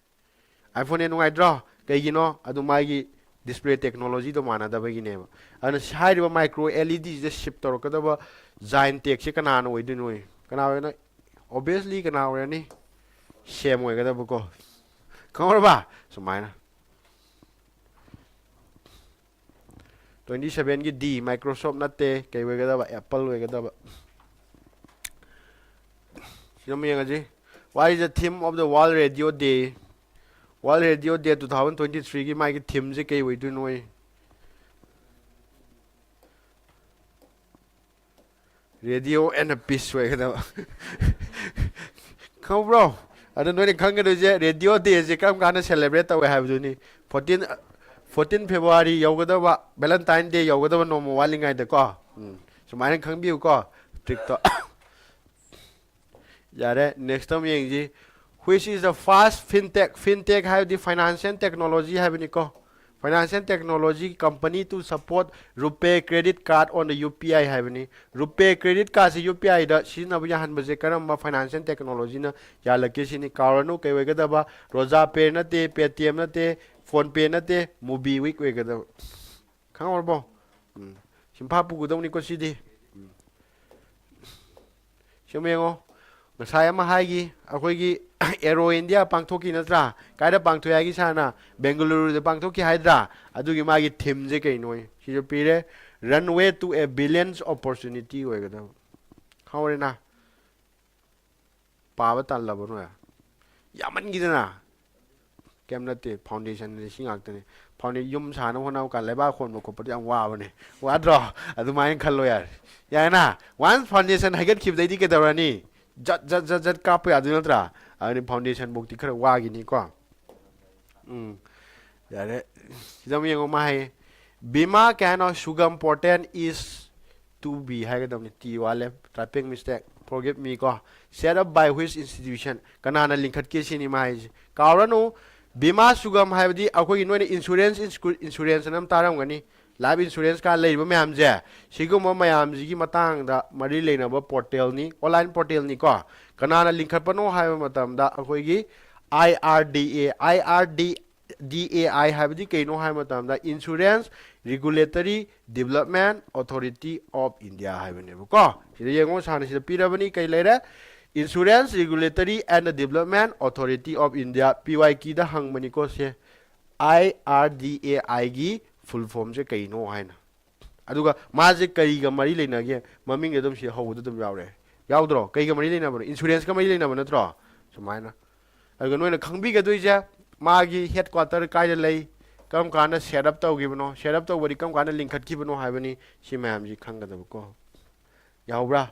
iPhoneꯅ ꯍꯦꯟꯅ ꯅꯨꯡꯉꯥꯏꯇ꯭ꯔꯣ? ꯀꯩꯒꯤꯅꯣ? ꯑꯗꯨ ꯃꯥꯒꯤ display technologyꯗꯣ ꯃꯥꯟꯅꯗꯕꯒꯤꯅꯦꯕ꯫ ꯑꯗꯨꯅ ꯁꯤ ꯍꯥꯏꯔꯤꯕ micro LEDꯁꯤꯗ shift ꯇꯧꯔꯛꯀꯗꯕ giant techꯁꯦ ꯀꯅꯥꯅ ꯑꯣꯏꯗꯣꯏꯅꯣ? ꯀꯅꯥ ꯑꯣꯏꯅ? Obviously ꯀꯅꯥ ꯑꯣꯏꯔꯅꯤ? ꯁꯦꯝ ꯑꯣꯏꯒꯗꯕꯀꯣ꯫ ꯈꯪꯍꯧꯔꯕ? ꯁꯨꯃꯥꯏꯅ꯫ Twenty sevenꯒꯤ D, Microsoft ꯅꯠꯇꯦ, ꯀꯩ ꯑꯣꯏꯒꯗꯕ? Apple ꯑꯣꯏꯒꯗꯕ꯫ ꯁꯤꯗ ꯑꯃꯨꯛ ꯌꯦꯡꯉꯁꯤ꯫ What is the theme of the World Radio Day? World Radio Day two thousand twenty threeꯒꯤ ꯃꯥꯒꯤ themeꯁꯦ ꯀꯩ ꯑꯣꯏꯗꯣꯏꯅꯣ? Radio and Peace ꯑꯣꯏꯒꯗꯕ꯫ ꯈꯪꯕ꯭ꯔꯣ? ꯑꯗꯣ ꯅꯣꯏꯅ ꯈꯪꯒꯗꯣꯏꯁꯦ Radio Dayꯁꯦ ꯀꯔꯝ ꯀꯥꯟꯗ celebrate ꯇꯧꯋꯦ ꯍꯥꯏꯕꯗꯨꯅꯤ꯫ Fourteen, fourteen February ꯌꯧꯒꯗꯕ, Valentine Day ꯌꯧꯒꯗꯕ ꯅꯣꯡꯃ ꯋꯥꯠꯂꯤꯉꯩꯗꯀꯣ꯫ ꯎꯝ, ꯁꯨꯃꯥꯏꯅ ꯈꯪꯕꯤꯌꯨꯀꯣ, trickꯇꯣ꯫ ꯌꯥꯔꯦ, next ꯑꯃ ꯌꯦꯡꯁꯤ꯫ Which is the first fintech? Fintech ꯍꯥꯏꯕꯗꯤ finance and technology ꯍꯥꯏꯕꯅꯤꯀꯣ꯫ Finance and technology company to support RuPay credit card on the UPI ꯍꯥꯏꯕꯅꯤ꯫ RuPay credit cardꯁꯤ UPIꯗ ꯁꯤꯖꯤꯟꯅꯕ ꯌꯥꯍꯟꯕꯁꯦ ꯀꯔꯝꯕ finance and technologyꯅ ꯌꯥꯍꯜꯂꯛꯀꯦ ꯁꯤꯅꯤ꯫ ꯀꯥꯎꯔꯅꯨ, ꯀꯩ ꯑꯣꯏꯒꯗꯕ? RojaPay ꯅꯠꯇꯦ, Paytm ꯅꯠꯇꯦ, PhonePe ꯅꯠꯇꯦ, MobiKwik ꯑꯣꯏꯒꯗꯕ꯫ ꯈꯪꯍꯧꯔꯕꯣ? ꯎꯝ꯫ ꯁꯤꯟꯐꯥ ꯄꯨꯒꯗꯧꯅꯤꯀꯣ ꯁꯤꯗꯤ꯫ ꯎꯝ꯫ ꯁꯤ ꯑꯃ ꯌꯦꯡꯉꯣ꯫ ꯉꯁꯥꯏ ꯑꯃ ꯍꯥꯏꯈꯤ, ꯑꯩꯈꯣꯏꯒꯤ Aero India ꯄꯥꯡꯊꯣꯛꯈꯤ ꯅꯠꯇ꯭ꯔꯥ? ꯀꯥꯏꯗ ꯄꯥꯡꯊꯣꯛꯑꯦ ꯍꯥꯏꯒꯦ ꯁꯥꯔꯅ? ꯕꯦꯡꯒꯂꯨꯔꯨꯗ ꯄꯥꯡꯊꯣꯛꯈꯤ ꯍꯥꯏꯗ꯭ꯔꯥ? ꯑꯗꯨꯒꯤ ꯃꯥꯒꯤ themeꯁꯦ ꯀꯩꯅꯣ? ꯁꯤꯁꯨ ꯄꯤꯔꯦ, Runway to a Billions Opportunity ꯑꯣꯏꯒꯗꯕ꯫ ꯈꯪꯍꯧꯔꯦꯅ? ꯄꯥꯕ ꯇꯜꯂꯕ ꯅꯣꯏ? ꯌꯥꯝꯃꯟꯈꯤꯗꯅ꯫ ꯀꯩꯝ ꯅꯠꯇꯦ, foundationꯗꯤ ꯁꯤ ꯉꯥꯛꯇꯅꯤ꯫ ꯐꯥꯎꯟꯗꯦ ꯌꯨꯝ ꯁꯥꯅꯕ ꯍꯣꯠꯅꯕ ꯀꯥꯟꯗ ꯂꯩꯕꯥꯛ ꯍꯣꯟꯕ ꯈꯣꯠꯄꯗꯤ ꯌꯥꯝ ꯋꯥꯕꯅꯦ꯫ ꯋꯥꯗ꯭ꯔꯣ? ꯑꯗꯨꯃꯥꯏꯅ ꯈꯜꯂꯣ ꯌꯥꯔꯦ꯫ ꯌꯥꯔꯦꯅ? Once foundation ꯍꯩꯒꯠꯈꯤꯕꯗꯩꯗꯤ ꯀꯩꯗꯧꯔꯅꯤ? ꯖꯠ ꯖꯠ ꯖꯠ ꯖꯠ ꯀꯥꯞꯄ ꯌꯥꯗꯣꯏ ꯅꯠꯇ꯭ꯔꯥ? ꯑꯗꯨꯅꯤ foundation ꯐꯧꯗꯤ ꯈꯔ ꯋꯥꯒꯤꯅꯤꯀꯣ꯫ ꯎꯝ꯫ ꯌꯥꯔꯦ꯫ ꯁꯤꯗ ꯑꯃꯨꯛ ꯌꯦꯡꯉꯣ ꯃꯥ ꯍꯥꯏꯌꯦ꯫ ꯕꯤꯃꯥ ꯀꯩ ꯍꯥꯏꯅꯣ? ꯁꯨꯒꯝ portal is to be ꯍꯥꯏꯒꯗꯕꯅꯤ꯫ T ꯋꯥꯠꯂꯦ꯫ Typing mistake꯫ Forgive me ꯀꯣ꯫ Set up by which institution? ꯀꯅꯥꯅ ꯂꯤꯡꯈꯠꯀꯦ ꯁꯤꯅꯤ ꯃꯥ ꯍꯥꯏꯁꯦ꯫ ꯀꯥꯎꯔꯅꯨ꯫ ꯕꯤꯃꯥ ꯁꯨꯒꯝ ꯍꯥꯏꯕꯗꯤ ꯑꯩꯈꯣꯏꯒꯤ ꯅꯣꯏꯅ insurance, insurance ꯑꯅ ꯑꯃ ꯇꯥꯔꯝꯒꯅꯤ꯫ Life insurance ꯀꯥ ꯂꯩꯔꯤꯕ ꯃꯌꯥꯝꯁꯦ, ꯁꯤꯒꯨꯝꯕ ꯃꯌꯥꯝꯁꯤꯒꯤ ꯃꯇꯥꯡꯗ ꯃꯔꯤ ꯂꯩꯅꯕ portal ꯅꯤ, online portal ꯅꯤꯀꯣ꯫ ꯀꯅꯥꯅ ꯂꯤꯡꯈꯠꯄꯅꯣ ꯍꯥꯏꯕ ꯃꯇꯝꯗ ꯑꯩꯈꯣꯏꯒꯤ I R D A, I R D, D A I ꯍꯥꯏꯕꯗꯤ ꯀꯩꯅꯣ ꯍꯥꯏꯕ ꯃꯇꯝꯗ Insurance Regulatory Development Authority of India ꯍꯥꯏꯕꯅꯦꯕꯀꯣ꯫ ꯁꯤꯗ ꯌꯦꯡꯉꯣ, ꯁꯥꯔꯅ ꯁꯤꯗ ꯄꯤꯔꯕꯅꯤ, ꯀꯩ ꯂꯩꯔꯦ? Insurance Regulatory and Development Authority of India, P Y Q the ꯍꯪꯕꯅꯤꯀꯣ say. I R D A I ꯒꯤ full form ꯁꯦ ꯀꯩꯅꯣ ꯍꯥꯏꯅ꯫ ꯑꯗꯨꯒ ꯃꯥꯁꯦ ꯀꯔꯤꯒ ꯃꯔꯤ ꯂꯩꯅꯒꯦ? ꯃꯃꯤꯡꯗ ꯑꯗꯨꯝ ꯁꯤ ꯍꯧꯕꯗ ꯑꯗꯨꯝ ꯌꯥꯎꯔꯦ꯫ ꯌꯥꯎꯗ꯭ꯔꯣ? ꯀꯩꯒ ꯃꯔꯤ ꯂꯩꯅꯕꯅꯣ? Insurance ꯀ ꯃꯔꯤ ꯂꯩꯅꯕ ꯅꯠꯇ꯭ꯔꯣ? ꯁꯨꯃꯥꯏꯅ꯫ ꯑꯗꯨꯒ ꯅꯣꯏꯅ ꯈꯪꯕꯤꯒꯗꯣꯏꯁꯦ, ꯃꯥꯒꯤ headquarter ꯀꯥꯏꯗ ꯂꯩ, ꯀꯔꯝ ꯀꯥꯟꯗ set up ꯇꯧꯈꯤꯕꯅꯣ, set up ꯇꯧꯕꯗꯤ ꯀꯔꯝ ꯀꯥꯟꯗ ꯂꯤꯡꯈꯠꯈꯤꯕꯅꯣ ꯍꯥꯏꯕꯅꯤ꯫ ꯁꯤ ꯃꯌꯥꯝꯁꯤ ꯈꯪꯒꯗꯕꯀꯣ꯫ ꯌꯥꯎꯕ꯭ꯔꯥ?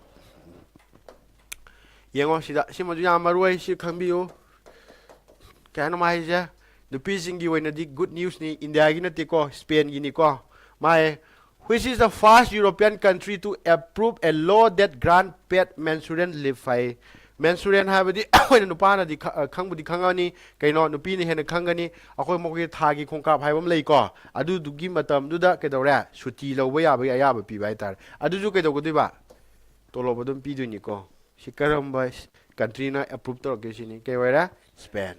ꯌꯦꯡꯉꯣ ꯁꯤꯗ, ꯁꯤꯃꯁꯨ ꯌꯥꯝ ꯃꯔꯨ ꯑꯣꯏ, ꯁꯤ ꯈꯪꯕꯤꯌꯨ꯫ ꯀꯩ ꯍꯥꯏꯅꯣ ꯃꯥ ꯍꯥꯏꯁꯦ? ꯅꯨꯄꯤꯁꯤꯡꯒꯤ ꯑꯣꯏꯅꯗꯤ good news ꯅꯤ, ꯏꯟꯗꯤꯌꯥꯒꯤ ꯅꯠꯇꯦꯀꯣ, ꯁ꯭ꯄꯦꯟꯒꯤꯅꯤꯀꯣ꯫ ꯃꯥ ꯍꯥꯏ, "Which is the first European country to approve a law that grant paid menstrual leave" high. Menstrual ꯍꯥꯏꯕꯗꯤ ꯑꯩꯈꯣꯏꯅ ꯅꯨꯄꯥꯅꯗꯤ ꯈ-, ꯑ, ꯈꯪꯕꯨꯗꯤ ꯈꯪꯉꯅꯤ, ꯀꯩꯅꯣ, ꯅꯨꯄꯤꯅ ꯍꯦꯟꯅ ꯈꯪꯒꯅꯤ꯫ ꯑꯩꯈꯣꯏ ꯃꯈꯣꯏꯒꯤ ꯊꯥꯒꯤ ꯈꯣꯡꯀꯥꯞ ꯍꯥꯏꯕ ꯑꯃ ꯂꯩꯀꯣ, ꯑꯗꯨꯗꯨꯒꯤ ꯃꯇꯝꯗꯨꯗ ꯀꯩꯗꯧꯔꯦ? ꯁꯨꯇꯤ ꯂꯧꯕ ꯌꯥꯕꯒꯤ ꯑꯌꯥꯕ ꯄꯤꯕ ꯍꯥꯏꯇꯥꯔꯦ꯫ ꯑꯗꯨꯁꯨ ꯀꯩꯗꯧꯒꯗꯣꯏꯕ? ꯇꯣꯂꯣꯞ ꯑꯗꯨꯝ ꯄꯤꯗꯣꯏꯅꯤꯀꯣ꯫ ꯁꯤ ꯀꯔꯝꯕ country ꯅ approve ꯇꯧꯔꯛꯀꯦ ꯁꯤꯅꯤ꯫ ꯀꯩ ꯑꯣꯏꯔꯦ? ꯁ꯭ꯄꯦꯟ꯫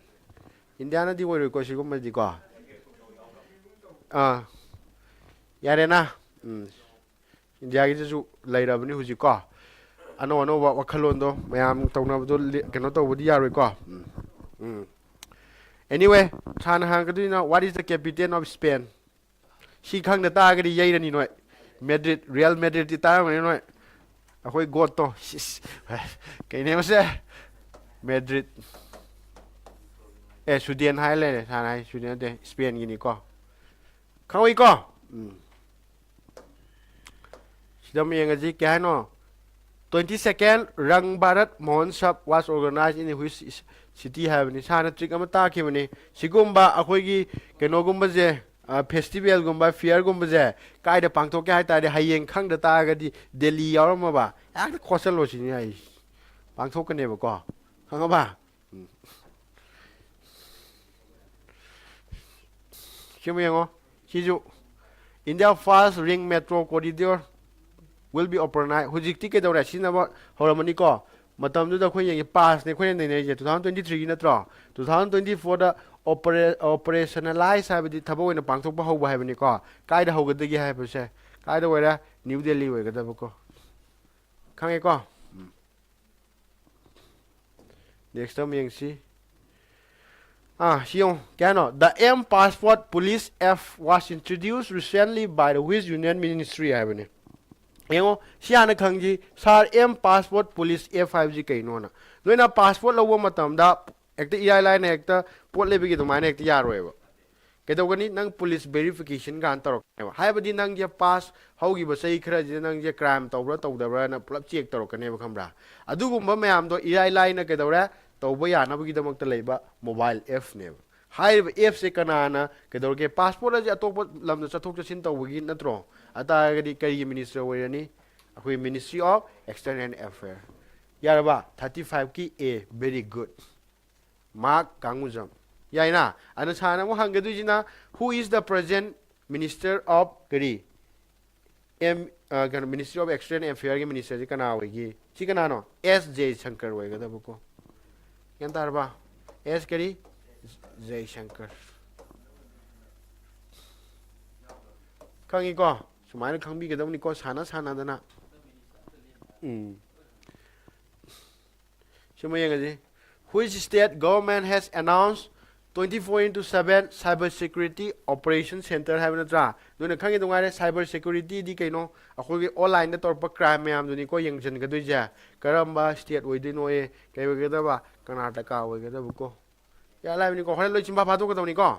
ꯏꯟꯗꯤꯌꯥꯅꯗꯤ ꯑꯣꯏꯔꯣꯏꯀꯣ ꯁꯤꯒꯨꯝꯕꯗꯤꯀꯣ꯫ ꯑꯥ꯫ ꯌꯥꯔꯦꯅ? ꯎꯝ꯫ ꯏꯟꯗꯤꯌꯥꯒꯤꯗꯁꯨ ꯂꯩꯔꯕꯅꯤ ꯍꯧꯖꯤꯛꯀꯣ꯫ ꯑꯅꯧ ꯑꯅꯧꯕ ꯋꯥꯈꯜꯂꯣꯟꯗꯣ ꯃꯌꯥꯝ ꯇꯧꯅꯕꯗꯣ ꯂꯤ-, ꯀꯩꯅꯣ ꯇꯧꯕꯗꯤ ꯌꯥꯔꯣꯏꯀꯣ꯫ ꯎꯝ꯫ ꯎꯝ꯫ Anyway, ꯁꯥꯔꯅ ꯍꯪꯉꯛꯀꯗꯣꯏꯅ, "What is the capital of Spain?" ꯁꯤ ꯈꯪꯗ ꯇꯥꯔꯒꯗꯤ ꯌꯩꯔꯅꯤ ꯅꯣꯏ꯫ Madrid, Real Madrid ꯇꯤ ꯇꯥꯔꯝꯒꯅꯤ ꯅꯣꯏ꯫ ꯑꯩꯈꯣꯏ ꯒꯣꯠꯇꯣ꯫ ꯁꯤꯁ꯫ ꯀꯩꯅꯦꯕꯁꯦ? Madrid꯫ ꯑꯦ, ꯁ꯭ꯋꯤꯗꯦꯟ ꯍꯥꯏ ꯂꯩꯔꯦ꯫ ꯁꯥꯔꯅ ꯍꯥꯏ ꯁ꯭ꯋꯤꯗꯦꯟ ꯅꯠꯇꯦ, ꯁ꯭ꯄꯦꯟꯒꯤꯅꯤꯀꯣ꯫ ꯈꯪꯍꯧꯏꯀꯣ? ꯎꯝ꯫ ꯁꯤꯗ ꯑꯃꯨꯛ ꯌꯦꯡꯉꯁꯤ, ꯀꯩ ꯍꯥꯏꯅꯣ? Twenty second Rang Bharat Mahotsav was organized in which city ꯍꯥꯏꯕꯅꯤ꯫ ꯁꯥꯔꯅ trick ꯑꯃ ꯇꯥꯛꯈꯤꯕꯅꯤ꯫ ꯁꯤꯒꯨꯝꯕ ꯑꯩꯈꯣꯏꯒꯤ ꯀꯩꯅꯣꯒꯨꯝꯕꯁꯦ, ꯐꯦꯁꯇꯤꯚꯦꯜꯒꯨꯝꯕ, ꯐꯤꯌꯔꯒꯨꯝꯕꯁꯦ ꯀꯥꯏꯗ ꯄꯥꯡꯊꯣꯛꯀꯦ ꯍꯥꯏ ꯇꯥꯔꯗꯤ, ꯍꯌꯦꯡ ꯈꯪꯗ ꯇꯥꯔꯒꯗꯤ ꯗꯦꯜꯂꯤ ꯌꯥꯎꯔꯝꯃꯕ ꯍꯦꯛꯇ ꯈꯣꯠꯆꯜꯂꯣ ꯁꯤꯅꯤ ꯑꯩ ꯄꯥꯡꯊꯣꯛꯀꯅꯦꯕꯀꯣ꯫ ꯈꯪꯉꯕ? ꯎꯝ꯫ ꯁꯤꯃ ꯌꯦꯡꯉꯣ꯫ ꯁꯤꯁꯨ India first ring metro corridor will be opened. ꯍꯧꯖꯤꯛꯇꯤ ꯀꯩꯗꯧꯔꯦ? ꯁꯤꯖꯤꯟꯅꯕ ꯍꯧꯔꯝꯃꯅꯤꯀꯣ꯫ ꯃꯇꯝꯗꯨꯗ ꯑꯩꯈꯣꯏ ꯌꯦꯡꯉꯤ, ꯄꯥꯁꯅꯦ ꯑꯩꯈꯣꯏꯅ ꯅꯩꯅꯔꯤꯁꯦ, two thousand twenty three ꯒꯤ ꯅꯠꯇ꯭ꯔꯣ? Two thousand twenty four ꯗ operationalize ꯍꯥꯏꯕꯗꯤ ꯊꯕꯛ ꯑꯣꯏꯅ ꯄꯥꯡꯊꯣꯛꯄ ꯍꯧꯕ ꯍꯥꯏꯕꯅꯤꯀꯣ꯫ ꯀꯥꯏꯗ ꯍꯧꯒꯗꯒꯦ ꯍꯥꯏꯕꯁꯦ, ꯀꯥꯏꯗ ꯑꯣꯏꯔꯦ? ꯅ꯭ꯌꯨ ꯗꯦꯜꯂꯤ ꯑꯣꯏꯒꯗꯕꯀꯣ꯫ ꯈꯪꯉꯦꯀꯣ? ꯎꯝ꯫ Next ꯑꯃ ꯌꯦꯡꯁꯤ꯫ ꯑꯥ, ꯁꯤ ꯌꯦꯡꯉꯣ, ꯀꯩ ꯍꯥꯏꯅꯣ? The M Passport Police app was introduced recently by the which Union Ministry ꯍꯥꯏꯕꯅꯤ꯫ ꯌꯦꯡꯉꯣ, ꯁꯤ ꯍꯥꯟꯅ ꯈꯪꯁꯤ, ꯁꯥꯔ, M Passport Police app ꯍꯥꯏꯕꯁꯤ ꯀꯩꯅꯣꯅ꯫ ꯅꯣꯏꯅ ꯄꯥꯁꯄꯣꯔꯠ ꯂꯧꯕ ꯃꯇꯝꯗ ꯍꯦꯛꯇ ꯏꯔꯥꯏ ꯂꯥꯏꯅ ꯍꯦꯛꯇ ꯄꯣꯠ ꯂꯩꯕꯒꯤ ꯑꯗꯨꯃꯥꯏꯅ ꯍꯦꯛꯇ ꯌꯥꯔꯣꯏꯕ꯫ ꯀꯩꯗꯧꯒꯅꯤ? ꯅꯪ ꯄꯨꯂꯤꯁ ꯚꯦꯔꯤꯐꯤꯀꯦꯁꯟ ꯀꯥꯏꯅ ꯇꯧꯔꯛꯀꯅꯦꯕ꯫ ꯍꯥꯏꯕꯗꯤ ꯅꯪꯁꯦ ꯄꯥꯁ ꯍꯧꯈꯤꯕ ꯆꯍꯤ ꯈꯔꯁꯤꯗ ꯅꯪꯁꯦ ꯀ꯭ꯔꯥꯏꯝ ꯇꯧꯕ꯭ꯔꯥ ꯇꯧꯗꯕ꯭ꯔꯥꯅ ꯄꯨꯂꯞ ꯆꯦꯛ ꯇꯧꯔꯛꯀꯅꯦꯕ, ꯈꯪꯕ꯭ꯔꯥ? ꯑꯗꯨꯒꯨꯝꯕ ꯃꯌꯥꯝꯗꯣ ꯏꯔꯥꯏ ꯂꯥꯏꯅ ꯀꯩꯗꯧꯔꯦ? ꯇꯧꯕ ꯌꯥꯅꯕꯒꯤꯗꯃꯛꯇ ꯂꯩꯕ ꯃꯣꯕꯥꯏꯜ ꯑꯦꯞꯁꯅꯦꯕ꯫ ꯍꯥꯏꯔꯤꯕ ꯑꯦꯞꯁꯦ ꯀꯅꯥꯅ ꯀꯩꯗꯧꯔꯒꯦ? ꯄꯥꯁꯄꯣꯔꯠ ꯑꯁꯤ ꯑꯇꯣꯞꯄ ꯂꯝꯗ ꯆꯠꯊꯣꯛ ꯆꯠꯁꯤꯟ ꯇꯧꯕꯒꯤ ꯅꯠꯇ꯭ꯔꯣ? ꯑꯗꯨ ꯇꯥꯔꯒꯗꯤ ꯀꯔꯤꯒꯤ ꯃꯤꯅꯤꯁꯇꯔ ꯑꯣꯏꯔꯅꯤ? ꯑꯩꯈꯣꯏ Ministry of External Affair꯫ ꯌꯥꯔꯕ? Thirty five ꯀꯤ A, very good꯫ ꯃꯥꯔꯛ ꯀꯥꯡꯉꯨꯖꯝ꯫ ꯌꯥꯏꯅ? ꯑꯗꯨꯅ ꯁꯥꯔꯅ ꯑꯃꯨꯛ ꯍꯪꯒꯗꯣꯏꯁꯤꯅ, who is the present minister of ꯀꯔꯤ? M, ꯑ, ꯀꯩꯅꯣ, Ministry of External Affair ꯒꯤ ꯃꯤꯅꯤꯁꯇꯔꯁꯤ ꯀꯅꯥ ꯑꯣꯏꯒꯦ? ꯁꯤ ꯀꯅꯥꯅꯣ? ꯑꯦꯁ ꯖꯌꯁꯪꯀꯔ ꯑꯣꯏꯒꯗꯕꯀꯣ꯫ ꯒ꯭ꯌꯥꯟ ꯇꯥꯔꯕ? ꯑꯦꯁ ꯀꯔꯤ? ꯖꯌꯁꯪꯀꯔ꯫ ꯈꯪꯉꯤꯀꯣ? ꯁꯨꯃꯥꯏꯅ ꯈꯪꯕꯤꯒꯗꯕꯅꯤꯀꯣ, ꯁꯥꯟꯅ ꯁꯥꯟꯅꯗꯅ꯫ ꯎꯝ꯫ ꯁꯤꯃ ꯌꯦꯡꯉꯁꯤ꯫ Which state government has announced twenty four into seven cyber security operation center ꯍꯥꯏꯕ ꯅꯠꯇ꯭ꯔꯥ? ꯅꯣꯏꯅ ꯈꯪꯉꯤꯗꯨ ꯉꯥꯏꯔꯦ, cyber security ꯗꯤ ꯀꯩꯅꯣ? ꯑꯩꯈꯣꯏꯒꯤ online ꯗ ꯇꯧꯔꯛꯄ ꯀ꯭ꯔꯥꯏꯝ ꯃꯌꯥꯝꯗꯨꯅꯤꯀꯣ ꯌꯦꯡꯁꯤꯟꯒꯗꯣꯏꯁꯦ꯫ ꯀꯔꯝꯕ state ꯑꯣꯏꯗꯣꯏꯅꯣꯌꯦ? ꯀꯩ ꯑꯣꯏꯒꯗꯕ? ꯀꯔꯅꯥꯇꯀꯥ ꯑꯣꯏꯒꯗꯕꯀꯣ꯫ ꯌꯥ ꯂꯥꯏꯕꯅꯤꯀꯣ, ꯍꯣꯔꯦꯟ ꯂꯣꯏ ꯆꯤꯟꯐꯥ ꯐꯥꯗꯣꯛꯀꯗꯧꯅꯤꯀꯣ꯫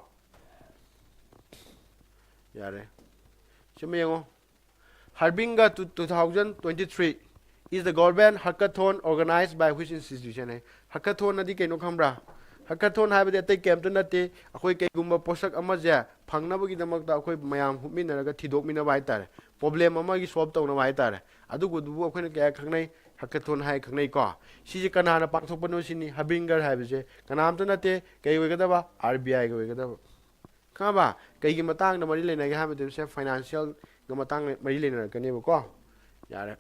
ꯌꯥꯔꯦ, ꯁꯤꯃ ꯌꯦꯡꯉꯣ꯫ Harbinger two thousand twenty-three is the government hackathon organized by which institution? High. Hackathon ꯑꯗꯤ ꯀꯩꯅꯣ ꯈꯪꯕ꯭ꯔꯥ? Hackathon ꯍꯥꯏꯕꯗꯤ ꯑꯇꯩ ꯀꯩꯝꯇ ꯅꯠꯇꯦ, ꯑꯩꯈꯣꯏ ꯀꯩꯒꯨꯝꯕ ꯄꯣꯠꯁꯛ ꯑꯃꯁꯦ ꯐꯪꯅꯕꯒꯤꯗꯃꯛꯇ ꯑꯩꯈꯣꯏ ꯃꯌꯥꯝ ꯍꯨꯞꯃꯤꯟꯅꯔꯒ ꯊꯤꯗꯣꯛꯃꯤꯟꯅꯕ ꯍꯥꯏꯇꯥꯔꯦ, problem ꯑꯃꯒꯤ solve ꯇꯧꯅꯕ ꯍꯥꯏꯇꯥꯔꯦ꯫ ꯑꯗꯨꯒꯨꯝꯗꯨꯕꯨ ꯑꯩꯈꯣꯏꯅ ꯀꯌꯥ ꯈꯪꯅꯩ? Hackathon ꯍꯥꯏ ꯈꯪꯅꯩꯀꯣ꯫ ꯁꯤꯁꯦ ꯀꯅꯥꯅ ꯄꯥꯡꯊꯣꯛꯄꯅꯣ ꯁꯤꯅꯤ꯫ Harbinger ꯍꯥꯏꯕꯁꯦ ꯀꯅꯥꯝꯇ ꯅꯠꯇꯦ, ꯀꯩ ꯑꯣꯏꯒꯗꯕ? R B I ꯒ ꯑꯣꯏꯒꯗꯕ꯫ ꯈꯪꯉꯕ? ꯀꯩꯒꯤ ꯃꯇꯥꯡꯗ ꯃꯔꯤ ꯂꯩꯅꯒꯦ ꯍꯥꯏꯕ ꯃꯇꯝꯗ financial ꯒ ꯃꯇꯥꯡ ꯃꯔꯤ ꯂꯩꯅꯔꯛꯀꯅꯦꯕꯀꯣ꯫ ꯌꯥꯔꯦ꯫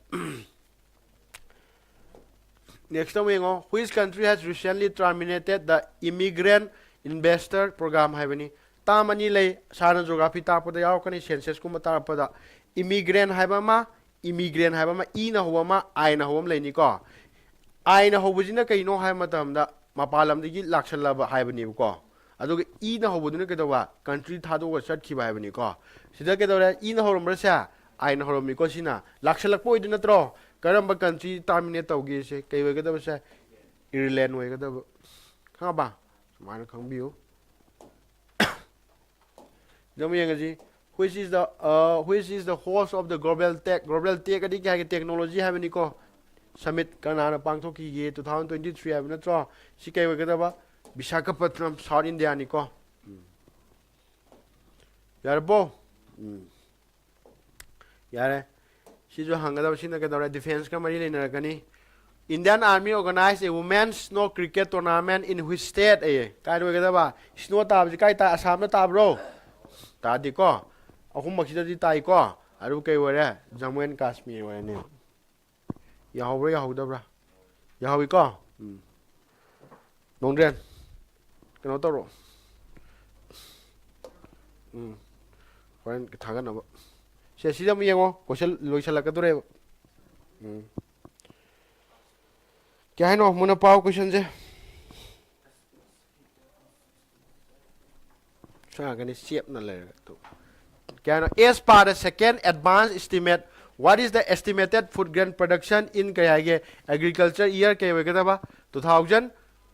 Next ꯑꯃ ꯌꯦꯡꯉꯣ, which country has recently terminated the immigrant investor program ꯍꯥꯏꯕꯅꯤ꯫ Term ꯑꯅꯤ ꯂꯩ, ꯁꯥꯔꯅ geography ꯇꯥꯛꯄꯗ ꯌꯥꯎꯔꯛꯀꯅꯤ, census ꯀꯨꯝꯕ ꯇꯥꯔꯛꯄꯗ꯫ Immigrant ꯍꯥꯏꯕ ꯑꯃ, immigrant ꯍꯥꯏꯕ ꯑꯃ, ꯏꯅ ꯍꯧꯕ ꯑꯃ, ꯑꯥꯏꯅ ꯍꯧꯕ ꯑꯃ ꯂꯩꯅꯤꯀꯣ꯫ ꯑꯥꯏꯅ ꯍꯧꯕꯁꯤꯅ ꯀꯩꯅꯣ ꯍꯥꯏꯕ ꯃꯇꯝꯗ ꯃꯄꯥꯟ ꯂꯝꯗꯒꯤ ꯂꯥꯛꯁꯜꯂꯕ ꯍꯥꯏꯕꯅꯦꯕꯀꯣ꯫ ꯑꯗꯨꯒ ꯏꯅ ꯍꯧꯕꯗꯨꯅ ꯀꯩꯗꯧꯕ? Country ꯊꯥꯗꯣꯛꯑꯒ ꯆꯠꯈꯤꯕ ꯍꯥꯏꯕꯅꯤꯀꯣ꯫ ꯁꯤꯗ ꯀꯩꯗꯧꯔꯦ? ꯏꯅ ꯍꯧꯔꯝꯕ꯭ꯔꯁꯦ? ꯑꯥꯏꯅ ꯍꯧꯔꯝꯃꯤꯀꯣ꯫ ꯁꯤꯅ ꯂꯥꯛꯁꯜꯂꯛꯄ ꯑꯣꯏꯗꯣꯏ ꯅꯠꯇ꯭ꯔꯣ? ꯀꯔꯝꯕ country terminate ꯇꯧꯒꯦꯁꯦ? ꯀꯩ ꯑꯣꯏꯒꯗꯕꯁꯦ? Ireland ꯑꯣꯏꯒꯗꯕ꯫ ꯈꯪꯉꯕ? ꯁꯨꯃꯥꯏꯅ ꯈꯪꯕꯤꯌꯨ꯫ ꯁꯤꯗ ꯑꯃꯨꯛ ꯌꯦꯡꯉꯁꯤ꯫ Which is the, uh, which is the host of the Global Tech? Global Tech ꯑꯗꯤ ꯀꯩ ꯍꯥꯏꯒꯦ? Technology ꯍꯥꯏꯕꯅꯤꯀꯣ꯫ Summit ꯀꯅꯥꯅ ꯄꯥꯡꯊꯣꯛꯈꯤꯒꯦ? Two thousand twenty-three ꯍꯥꯏꯕ ꯅꯠꯇ꯭ꯔꯣ? ꯁꯤ ꯀꯩ ꯑꯣꯏꯒꯗꯕ? Visakhapatnam, South India ꯅꯤꯀꯣ꯫ ꯎꯝ꯫ ꯌꯥꯔꯕꯣ? ꯎꯝ꯫ ꯌꯥꯔꯦ꯫ ꯁꯤꯁꯨ ꯍꯪꯒꯗꯕ, ꯁꯤꯅ ꯀꯩꯗꯧꯔꯦ? Defense ꯀ ꯃꯔꯤ ꯂꯩꯅꯔꯛꯀꯅꯤ꯫ Indian Army organized a women's snow cricket tournament in which state? ꯑꯦ, ꯀꯥꯏꯗ ꯑꯣꯏꯒꯗꯕ? Snow ꯇꯥꯕꯁꯤ ꯀꯥꯏ ꯇꯥꯏ? ꯑꯁꯥꯝꯗ ꯇꯥꯕ꯭ꯔꯣ? ꯇꯥꯗꯦꯀꯣ꯫ ꯑꯍꯨꯝꯃꯛꯁꯤꯗꯗꯤ ꯇꯥꯏꯀꯣ꯫ ꯑꯗꯨ ꯀꯩ ꯑꯣꯏꯔꯦ? Jammu and Kashmir ꯑꯣꯏꯔꯅꯤ꯫ ꯌꯥꯍꯧꯕ꯭ꯔꯥ, ꯌꯥꯍꯧꯗꯕ꯭ꯔꯥ? ꯌꯥꯍꯧꯋꯤꯀꯣ? ꯎꯝ꯫ ꯅꯣꯡꯗ꯭ꯔꯦꯟ, ꯀꯩꯅꯣ ꯇꯧꯔꯣ꯫ ꯎꯝ꯫ ꯍꯣꯔꯦꯟ ꯊꯥꯒꯠꯅꯕ꯫ ꯁꯦ, ꯁꯤꯗ ꯑꯃꯨꯛ ꯌꯦꯡꯉꯣ꯫ Question ꯂꯣꯏꯁꯜꯂꯛꯀꯗꯣꯔꯦꯕ꯫ ꯎꯝ꯫ ꯀꯩ ꯍꯥꯏꯅꯣ? ꯃꯨꯟꯅ ꯄꯥꯎ questionꯁꯦ꯫ ꯁꯣꯝ ꯅꯥꯀꯟꯗꯤ ꯆꯦꯞꯅ ꯂꯩꯔꯒ꯫ ꯀꯌꯥꯅꯣ? As per the second advance estimate, what is the estimated food grain production in ꯀꯩ ꯍꯥꯏꯒꯦ? Agriculture year ꯀꯩ ꯑꯣꯏꯒꯗꯕ? Two thousand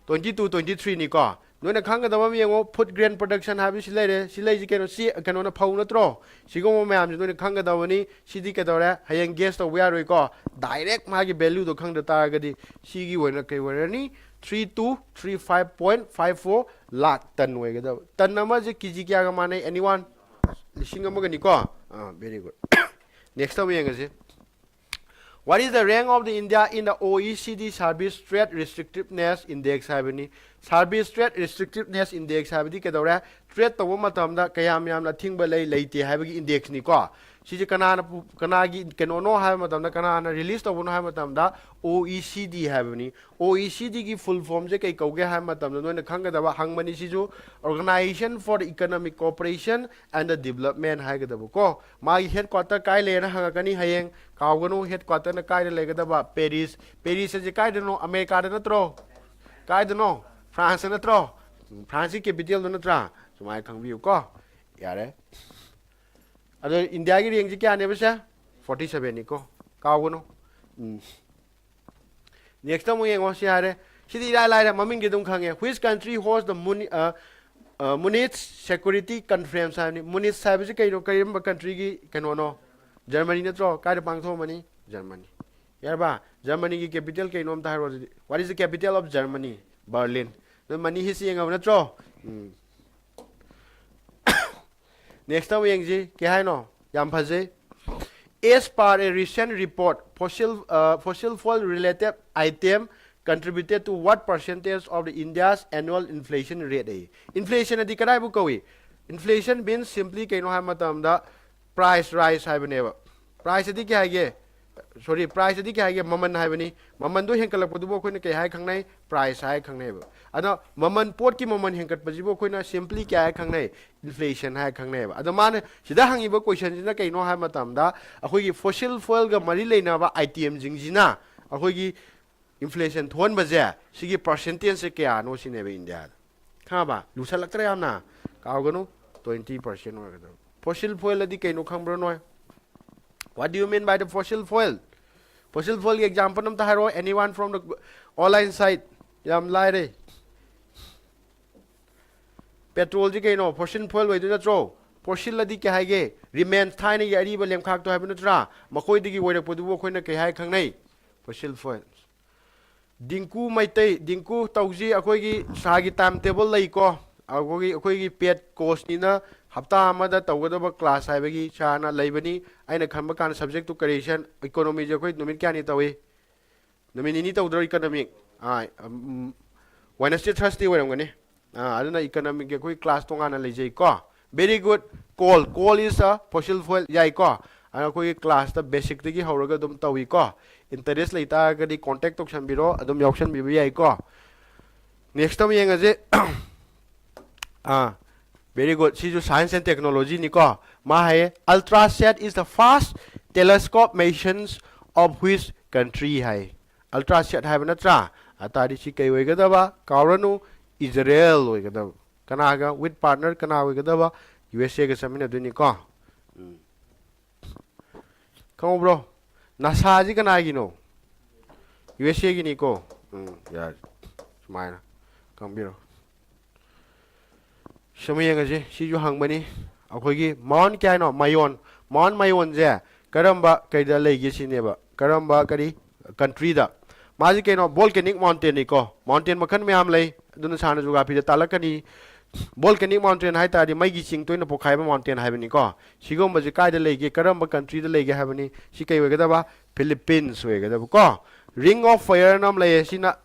twenty-two twenty-three ꯅꯤꯀꯣ꯫ ꯅꯣꯏꯅ ꯈꯪꯒꯗꯕ ꯑꯃ ꯌꯦꯡꯉꯣ, ꯐꯨꯗ ꯒ꯭ꯔꯦꯟ ꯄ꯭ꯔꯗꯛꯁꯟ ꯍꯥꯏꯕꯁꯤ ꯂꯩꯔꯦ꯫ ꯁꯤ ꯂꯩꯁꯤ ꯀꯩꯅꯣ, ꯁꯤ ꯀꯩꯅꯣꯅ ꯐꯧ ꯅꯠꯇ꯭ꯔꯣ? ꯁꯤꯒꯨꯝꯕ ꯃꯌꯥꯝꯁꯦ ꯅꯣꯏꯅ ꯈꯪꯒꯗꯕꯅꯤ꯫ ꯁꯤꯗꯤ ꯀꯩꯗꯧꯔꯦ? ꯍꯌꯦꯡ ꯒꯦꯁ ꯇꯧꯕ ꯌꯥꯔꯣꯏꯀꯣ꯫ ꯗꯥꯏꯔꯦꯛ ꯃꯥꯒꯤ ꯚꯦꯂꯨꯗꯣ ꯈꯪꯗ ꯇꯥꯔꯒꯗꯤ ꯁꯤꯒꯤ ꯑꯣꯏꯅ ꯀꯩ ꯑꯣꯏꯔꯅꯤ? Three two three five point five four ꯂꯥꯛ ꯇꯟ ꯑꯣꯏꯒꯗꯕ꯫ ꯇꯟ ꯑꯃꯁꯦ ꯀꯦ ꯖꯤ ꯀꯌꯥꯒ ꯃꯥꯟꯅꯩ? Anyone? ꯂꯤꯁꯤꯡ ꯑꯃꯒꯅꯤꯀꯣ? ꯑꯥ, very good. Next ꯑꯃ ꯌꯦꯡꯉꯁꯤ꯫ What is the rank of the India in the O E C D Service Trade Restrictiveness Index ꯍꯥꯏꯕꯅꯤ꯫ Service Trade Restrictiveness Index ꯍꯥꯏꯕꯗꯤ ꯀꯩꯗꯧꯔꯦ? ꯇ꯭ꯔꯦꯗ ꯇꯧꯕ ꯃꯇꯝꯗ ꯀꯌꯥꯝ ꯌꯥꯝꯅ ꯑꯊꯤꯡꯕ ꯂꯩ, ꯂꯩꯇꯦ ꯍꯥꯏꯕꯒꯤ ꯏꯟꯗꯦꯛꯁꯅꯤꯀꯣ꯫ ꯁꯤꯁꯦ ꯀꯅꯥꯅ ꯄꯨ-, ꯀꯅꯥꯒꯤ ꯀꯩꯅꯣꯅꯣ ꯍꯥꯏꯕ ꯃꯇꯝꯗ, ꯀꯅꯥꯅ ꯔꯤꯂꯤꯁ ꯇꯧꯕꯅꯣ ꯍꯥꯏꯕ ꯃꯇꯝꯗ, O E C D ꯍꯥꯏꯕꯅꯤ꯫ O E C Dꯒꯤ ꯐꯨꯜ ꯐꯣꯝꯁꯦ ꯀꯩ ꯀꯧꯒꯦ ꯍꯥꯏꯕ ꯃꯇꯝꯗ ꯅꯣꯏꯅ ꯈꯪꯒꯗꯕ ꯍꯪꯕꯅꯤ ꯁꯤꯁꯨ, Organization for the Economic Cooperation and the Development ꯍꯥꯏꯒꯗꯕꯀꯣ꯫ ꯃꯥꯒꯤ ꯍꯦꯗ ꯀ꯭ꯋꯥꯇꯔ ꯀꯥꯏ ꯂꯩꯌꯦꯅ ꯍꯪꯉꯛꯀꯅꯤ ꯍꯌꯦꯡ, ꯀꯥꯎꯒꯅꯨ, ꯍꯦꯗ ꯀ꯭ꯋꯥꯇꯔꯅ ꯀꯥꯏꯗ ꯂꯩꯒꯗꯕ? ꯄꯦꯔꯤꯁ꯫ ꯄꯦꯔꯤꯁ ꯑꯁꯤ ꯀꯥꯏꯗꯅꯣ? ꯑꯃꯦꯔꯤꯀꯥꯗ ꯅꯠꯇ꯭ꯔꯣ? ꯀꯥꯏꯗꯅꯣ? ꯐ꯭ꯔꯥꯟꯁꯇ ꯅꯠꯇ꯭ꯔꯣ? ꯎꯝ, ꯐ꯭ꯔꯥꯟꯁꯀꯤ ꯀꯦꯄꯤꯇꯦꯜꯗꯣ ꯅꯠꯇ꯭ꯔꯥ? ꯁꯨꯃꯥꯏꯅ ꯈꯪꯕꯤꯌꯨꯀꯣ꯫ ꯌꯥꯔꯦ꯫ ꯑꯗꯣ ꯏꯟꯗꯤꯌꯥꯒꯤ ꯔꯦꯡꯁꯤ ꯀꯌꯥꯅꯦꯕ ꯁꯦ? Forty sevenꯅꯤꯀꯣ, ꯀꯥꯎꯒꯅꯨ꯫ ꯎꯝ꯫ Next ꯑꯃꯨꯛ ꯌꯦꯡꯉꯣ, ꯁꯤ ꯍꯥꯏꯔꯦ꯫ ꯁꯤꯗꯤ ꯏꯔꯥꯏ ꯂꯥꯏꯔꯦ, ꯃꯃꯤꯡꯗꯤ ꯑꯗꯨꯝ ꯈꯪꯉꯦ꯫ Which country host the Muni-, ꯑ, ꯑ, Munich Security Conference ꯍꯥꯏꯕꯅꯤ꯫ Munich ꯍꯥꯏꯕꯁꯤ ꯀꯩꯅꯣ? ꯀꯔꯝꯕ ꯀꯟꯇ꯭ꯔꯤꯒꯤ ꯀꯩꯅꯣꯅꯣ? ꯖꯔꯃꯅꯤ ꯅꯠꯇ꯭ꯔꯣ? ꯀꯥꯏꯗ ꯄꯥꯡꯊꯣꯛꯑꯝꯃꯅꯤ? ꯖꯔꯃꯅꯤ꯫ ꯌꯥꯔꯕ? ꯖꯔꯃꯅꯤꯒꯤ ꯀꯦꯄꯤꯇꯦꯜ ꯀꯩꯅꯣ ꯑꯝꯇ ꯍꯥꯏꯔꯣ ꯑꯗꯨꯗꯤ꯫ What is the capital of Germany? Berlin. ꯅꯣꯏ ꯃꯅꯤ ꯍꯤꯁ ꯌꯦꯡꯉꯕ ꯅꯠꯇ꯭ꯔꯣ? ꯎꯝ꯫ Next ꯑꯃꯨꯛ ꯌꯦꯡꯁꯤ, ꯀꯩ ꯍꯥꯏꯅꯣ? ꯌꯥꯝ ꯐꯖꯩ꯫ As per a recent report, fossil, uh, fossil fuel related item contributed to what percentage of the India's annual inflation rate? ꯑꯌꯦ꯫ Inflation ꯑꯗꯤ ꯀꯗꯥꯏꯕꯨ ꯀꯧꯏ? Inflation means simply ꯀꯩꯅꯣ ꯍꯥꯏꯕ ꯃꯇꯝꯗ, price rise ꯍꯥꯏꯕꯅꯦꯕ꯫ Price ꯑꯗꯤ ꯀꯩ ꯍꯥꯏꯒꯦ? Sorry, price ꯑꯗꯤ ꯀꯩ ꯍꯥꯏꯒꯦ? ꯃꯃꯜ ꯍꯥꯏꯕꯅꯤ꯫ ꯃꯃꯜꯗꯣ ꯍꯦꯟꯀꯠꯂꯛꯄꯗꯨꯕꯨ ꯑꯩꯈꯣꯏꯅ ꯀꯩ ꯍꯥꯏ ꯈꯪꯅꯩ? Price ꯍꯥꯏ ꯈꯪꯅꯩꯕ꯫ ꯑꯗꯣ ꯃꯃꯜ, ꯄꯣꯠꯀꯤ ꯃꯃꯜ ꯍꯦꯟꯀꯠꯄꯁꯤꯕꯨ ꯑꯩꯈꯣꯏꯅ simply ꯀꯩ ꯍꯥꯏ ꯈꯪꯅꯩ? Inflation ꯍꯥꯏ ꯈꯪꯅꯩꯕ꯫ ꯑꯗꯣ ꯃꯥꯅ ꯁꯤꯗ ꯍꯪꯉꯤꯕ questionꯁꯤꯅ ꯀꯩꯅꯣ ꯍꯥꯏꯕ ꯃꯇꯝꯗ, ꯑꯩꯈꯣꯏꯒꯤ fossil fuelꯒ ꯃꯔꯤ ꯂꯩꯅꯕ itemꯁꯤꯡꯁꯤꯅ ꯑꯩꯈꯣꯏꯒꯤ inflation ꯊꯣꯛꯍꯟꯕꯁꯦ, ꯁꯤꯒꯤ percentageꯁꯦ ꯀꯌꯥꯅꯣ ꯁꯤꯅꯦꯕ ꯏꯟꯗꯤꯌꯥꯗ꯫ ꯈꯪꯉꯕ? ꯂꯨꯁꯜꯂꯛꯇ꯭ꯔꯥ ꯌꯥꯝꯅ? ꯀꯥꯎꯒꯅꯨ, twenty percent ꯑꯣꯏꯒꯗꯕ꯫ Fossil fuel ꯑꯗꯤ ꯀꯩꯅꯣ ꯈꯪꯕ꯭ꯔꯣ ꯅꯣꯏ? What do you mean by the fossil fuel? Fossil fuelꯒꯤ example ꯑꯝꯇ ꯍꯥꯏꯔꯛꯑꯣ, anyone from the online site? ꯌꯥꯝ ꯂꯥꯏꯔꯦ꯫ ꯄꯦꯇ꯭ꯔꯣꯜꯁꯤ ꯀꯩꯅꯣ? ꯐꯣꯁꯤꯜ ꯐ꯭ꯌꯨꯑꯦꯜ ꯑꯣꯏꯗꯣꯏ ꯅꯠꯇ꯭ꯔꯣ? ꯐꯣꯁꯤꯜ ꯑꯗꯤ ꯀꯩ ꯍꯥꯏꯒꯦ? ꯔꯤꯃꯦꯟꯁ, ꯊꯥꯏꯅꯒꯤ ꯑꯔꯤꯕ ꯂꯦꯝꯈꯥꯛꯇꯣ ꯍꯥꯏꯕ ꯅꯠꯇ꯭ꯔꯥ? ꯃꯈꯣꯏꯗꯒꯤ ꯑꯣꯏꯔꯛꯄꯗꯨꯕꯨ ꯑꯩꯈꯣꯏꯅ ꯀꯩ ꯍꯥꯏ ꯈꯪꯅꯩ? Fossil fuel. ꯗꯤꯡꯀꯨ ꯃꯩꯇꯩ, ꯗꯤꯡꯀꯨ ꯇꯧꯁꯤ, ꯑꯩꯈꯣꯏꯒꯤ ꯁꯥꯔꯒꯤ ꯇꯥꯏꯝ ꯇꯦꯕꯜ ꯂꯩꯀꯣ꯫ ꯑꯩꯈꯣꯏꯒꯤ, ꯑꯩꯈꯣꯏꯒꯤ ꯄꯦꯠ ꯀꯣꯔꯁꯅꯤꯅ ꯍꯞꯇꯥ ꯑꯃꯗ ꯇꯧꯒꯗꯕ ꯀ꯭ꯂꯥꯁ ꯍꯥꯏꯕꯒꯤ ꯁꯥꯔꯅ ꯂꯩꯕꯅꯤ꯫ ꯑꯩꯅ ꯈꯟꯕ ꯀꯥꯟꯗ ꯁꯕꯖꯦꯛꯇꯨ ꯀꯔꯦꯛꯁꯟ, ꯏꯀꯣꯅꯣꯃꯤꯁꯦ ꯑꯩꯈꯣꯏ ꯅꯨꯃꯤꯠ ꯀꯌꯥꯅꯤ ꯇꯧꯏ? ꯅꯨꯃꯤꯠ ꯅꯤꯅꯤ ꯇꯧꯗ꯭ꯔꯣ ꯏꯀꯣꯅꯣꯃꯤꯛ? ꯑꯥ, ꯎꯝ, ꯋꯦꯅꯁꯗꯦ, ꯊꯔꯁꯗꯦ ꯑꯣꯏꯔꯝꯒꯅꯤ꯫ ꯑꯥ, ꯑꯗꯨꯅ ꯏꯀꯣꯅꯣꯃꯤꯛꯀꯤ ꯑꯩꯈꯣꯏ ꯀ꯭ꯂꯥꯁ ꯇꯣꯉꯥꯟꯅ ꯂꯩꯖꯩꯀꯣ꯫ Very good. Coal, coal is a fossil fuel, ꯌꯥꯏꯀꯣ꯫ ꯑꯗꯨꯅ ꯑꯩꯈꯣꯏꯒꯤ ꯀ꯭ꯂꯥꯁꯇ ꯕꯦꯁꯤꯛꯇꯒꯤ ꯍꯧꯔꯒ ꯑꯗꯨꯝ ꯇꯧꯏꯀꯣ꯫ ꯏꯟꯇꯔꯦꯁ ꯂꯩꯇꯥꯔꯒꯗꯤ ꯀꯣꯟꯇꯦꯛ ꯇꯧꯁꯟꯕꯤꯔꯣ, ꯑꯗꯨꯝ ꯌꯥꯎꯁꯟꯕꯤꯕ ꯌꯥꯏꯀꯣ꯫ ꯅꯦꯛꯁꯇ ꯑꯃꯨꯛ ꯌꯦꯡꯉꯁꯤ꯫ ꯑꯥ, very good. ꯁꯤꯁꯨ science and technology ꯅꯤꯀꯣ꯫ ꯃꯥ ꯍꯥꯏꯌꯦ, "Ultrasat is the first telescope missions of which country?" High. Ultrasat ꯍꯥꯏꯕ ꯅꯠꯇ꯭ꯔꯥ? ꯑꯇꯥꯔꯗꯤ ꯁꯤ ꯀꯩ ꯑꯣꯏꯒꯗꯕ? ꯀꯥꯎꯔꯅꯨ, ꯏꯖꯔꯦꯜ ꯑꯣꯏꯒꯗꯕ꯫ ꯀꯅꯥꯒ? With partner ꯀꯅꯥ ꯑꯣꯏꯒꯗꯕ? U S ꯑꯦꯒ ꯆꯠꯃꯤꯟꯅꯗꯣꯏꯅꯤꯀꯣ꯫ ꯎꯝ꯫ ꯈꯪꯍꯧꯕ꯭ꯔꯣ? ꯅꯥꯁꯥꯁꯤ ꯀꯅꯥꯒꯤꯅꯣ? U S ꯑꯦꯒꯤꯅꯤꯀꯣ꯫ ꯎꯝ, ꯌꯥꯔꯦ꯫ ꯁꯨꯃꯥꯏꯅ ꯈꯪꯕꯤꯔꯣ꯫ ꯁꯨꯝ ꯌꯦꯡꯉꯁꯤ, ꯁꯤꯁꯨ ꯍꯪꯕꯅꯤ꯫ ꯑꯩꯈꯣꯏꯒꯤ ꯃꯥꯎꯟ ꯀꯌꯥꯅꯣ? ꯃꯌꯣꯟ꯫ ꯃꯥꯎꯟ ꯃꯌꯣꯟꯁꯦ ꯀꯔꯝꯕ ꯀꯩꯗ ꯂꯩꯒꯦ ꯁꯤꯅꯦꯕ꯫ ꯀꯔꯝꯕ ꯀꯔꯤ ꯀꯟꯇ꯭ꯔꯤꯗ? ꯃꯥꯁꯤ ꯀꯩꯅꯣ? Volcanic mountain ꯅꯤꯀꯣ꯫ ꯃꯥꯎꯟꯇꯦꯟ ꯃꯈꯜ ꯃꯌꯥꯝ ꯂꯩ, ꯑꯗꯨꯅ ꯁꯥꯔꯅ ꯖꯣꯒ꯭ꯔꯥꯐꯤꯗ ꯇꯥꯛꯂꯛꯀꯅꯤ꯫ Volcanic mountain ꯍꯥꯏ ꯇꯥꯔꯗꯤ ꯃꯩꯒꯤ ꯆꯤꯡ ꯇꯣꯏꯅ ꯄꯣꯛꯈꯥꯏꯕ ꯃꯥꯎꯟꯇꯦꯟ ꯍꯥꯏꯕꯅꯤꯀꯣ꯫ ꯁꯤꯒꯨꯝꯕꯁꯤ ꯀꯥꯏꯗ ꯂꯩꯒꯦ, ꯀꯔꯝꯕ ꯀꯟꯇ꯭ꯔꯤꯗ ꯂꯩꯒꯦ ꯍꯥꯏꯕꯅꯤ꯫ ꯁꯤ ꯀꯩ ꯑꯣꯏꯒꯗꯕ? ꯐꯤꯂꯤꯄꯤꯟꯁ ꯑꯣꯏꯒꯗꯕꯀꯣ꯫ Ring of Fire ꯅ ꯑꯃ ꯂꯩꯌꯦ, ꯁꯤꯅ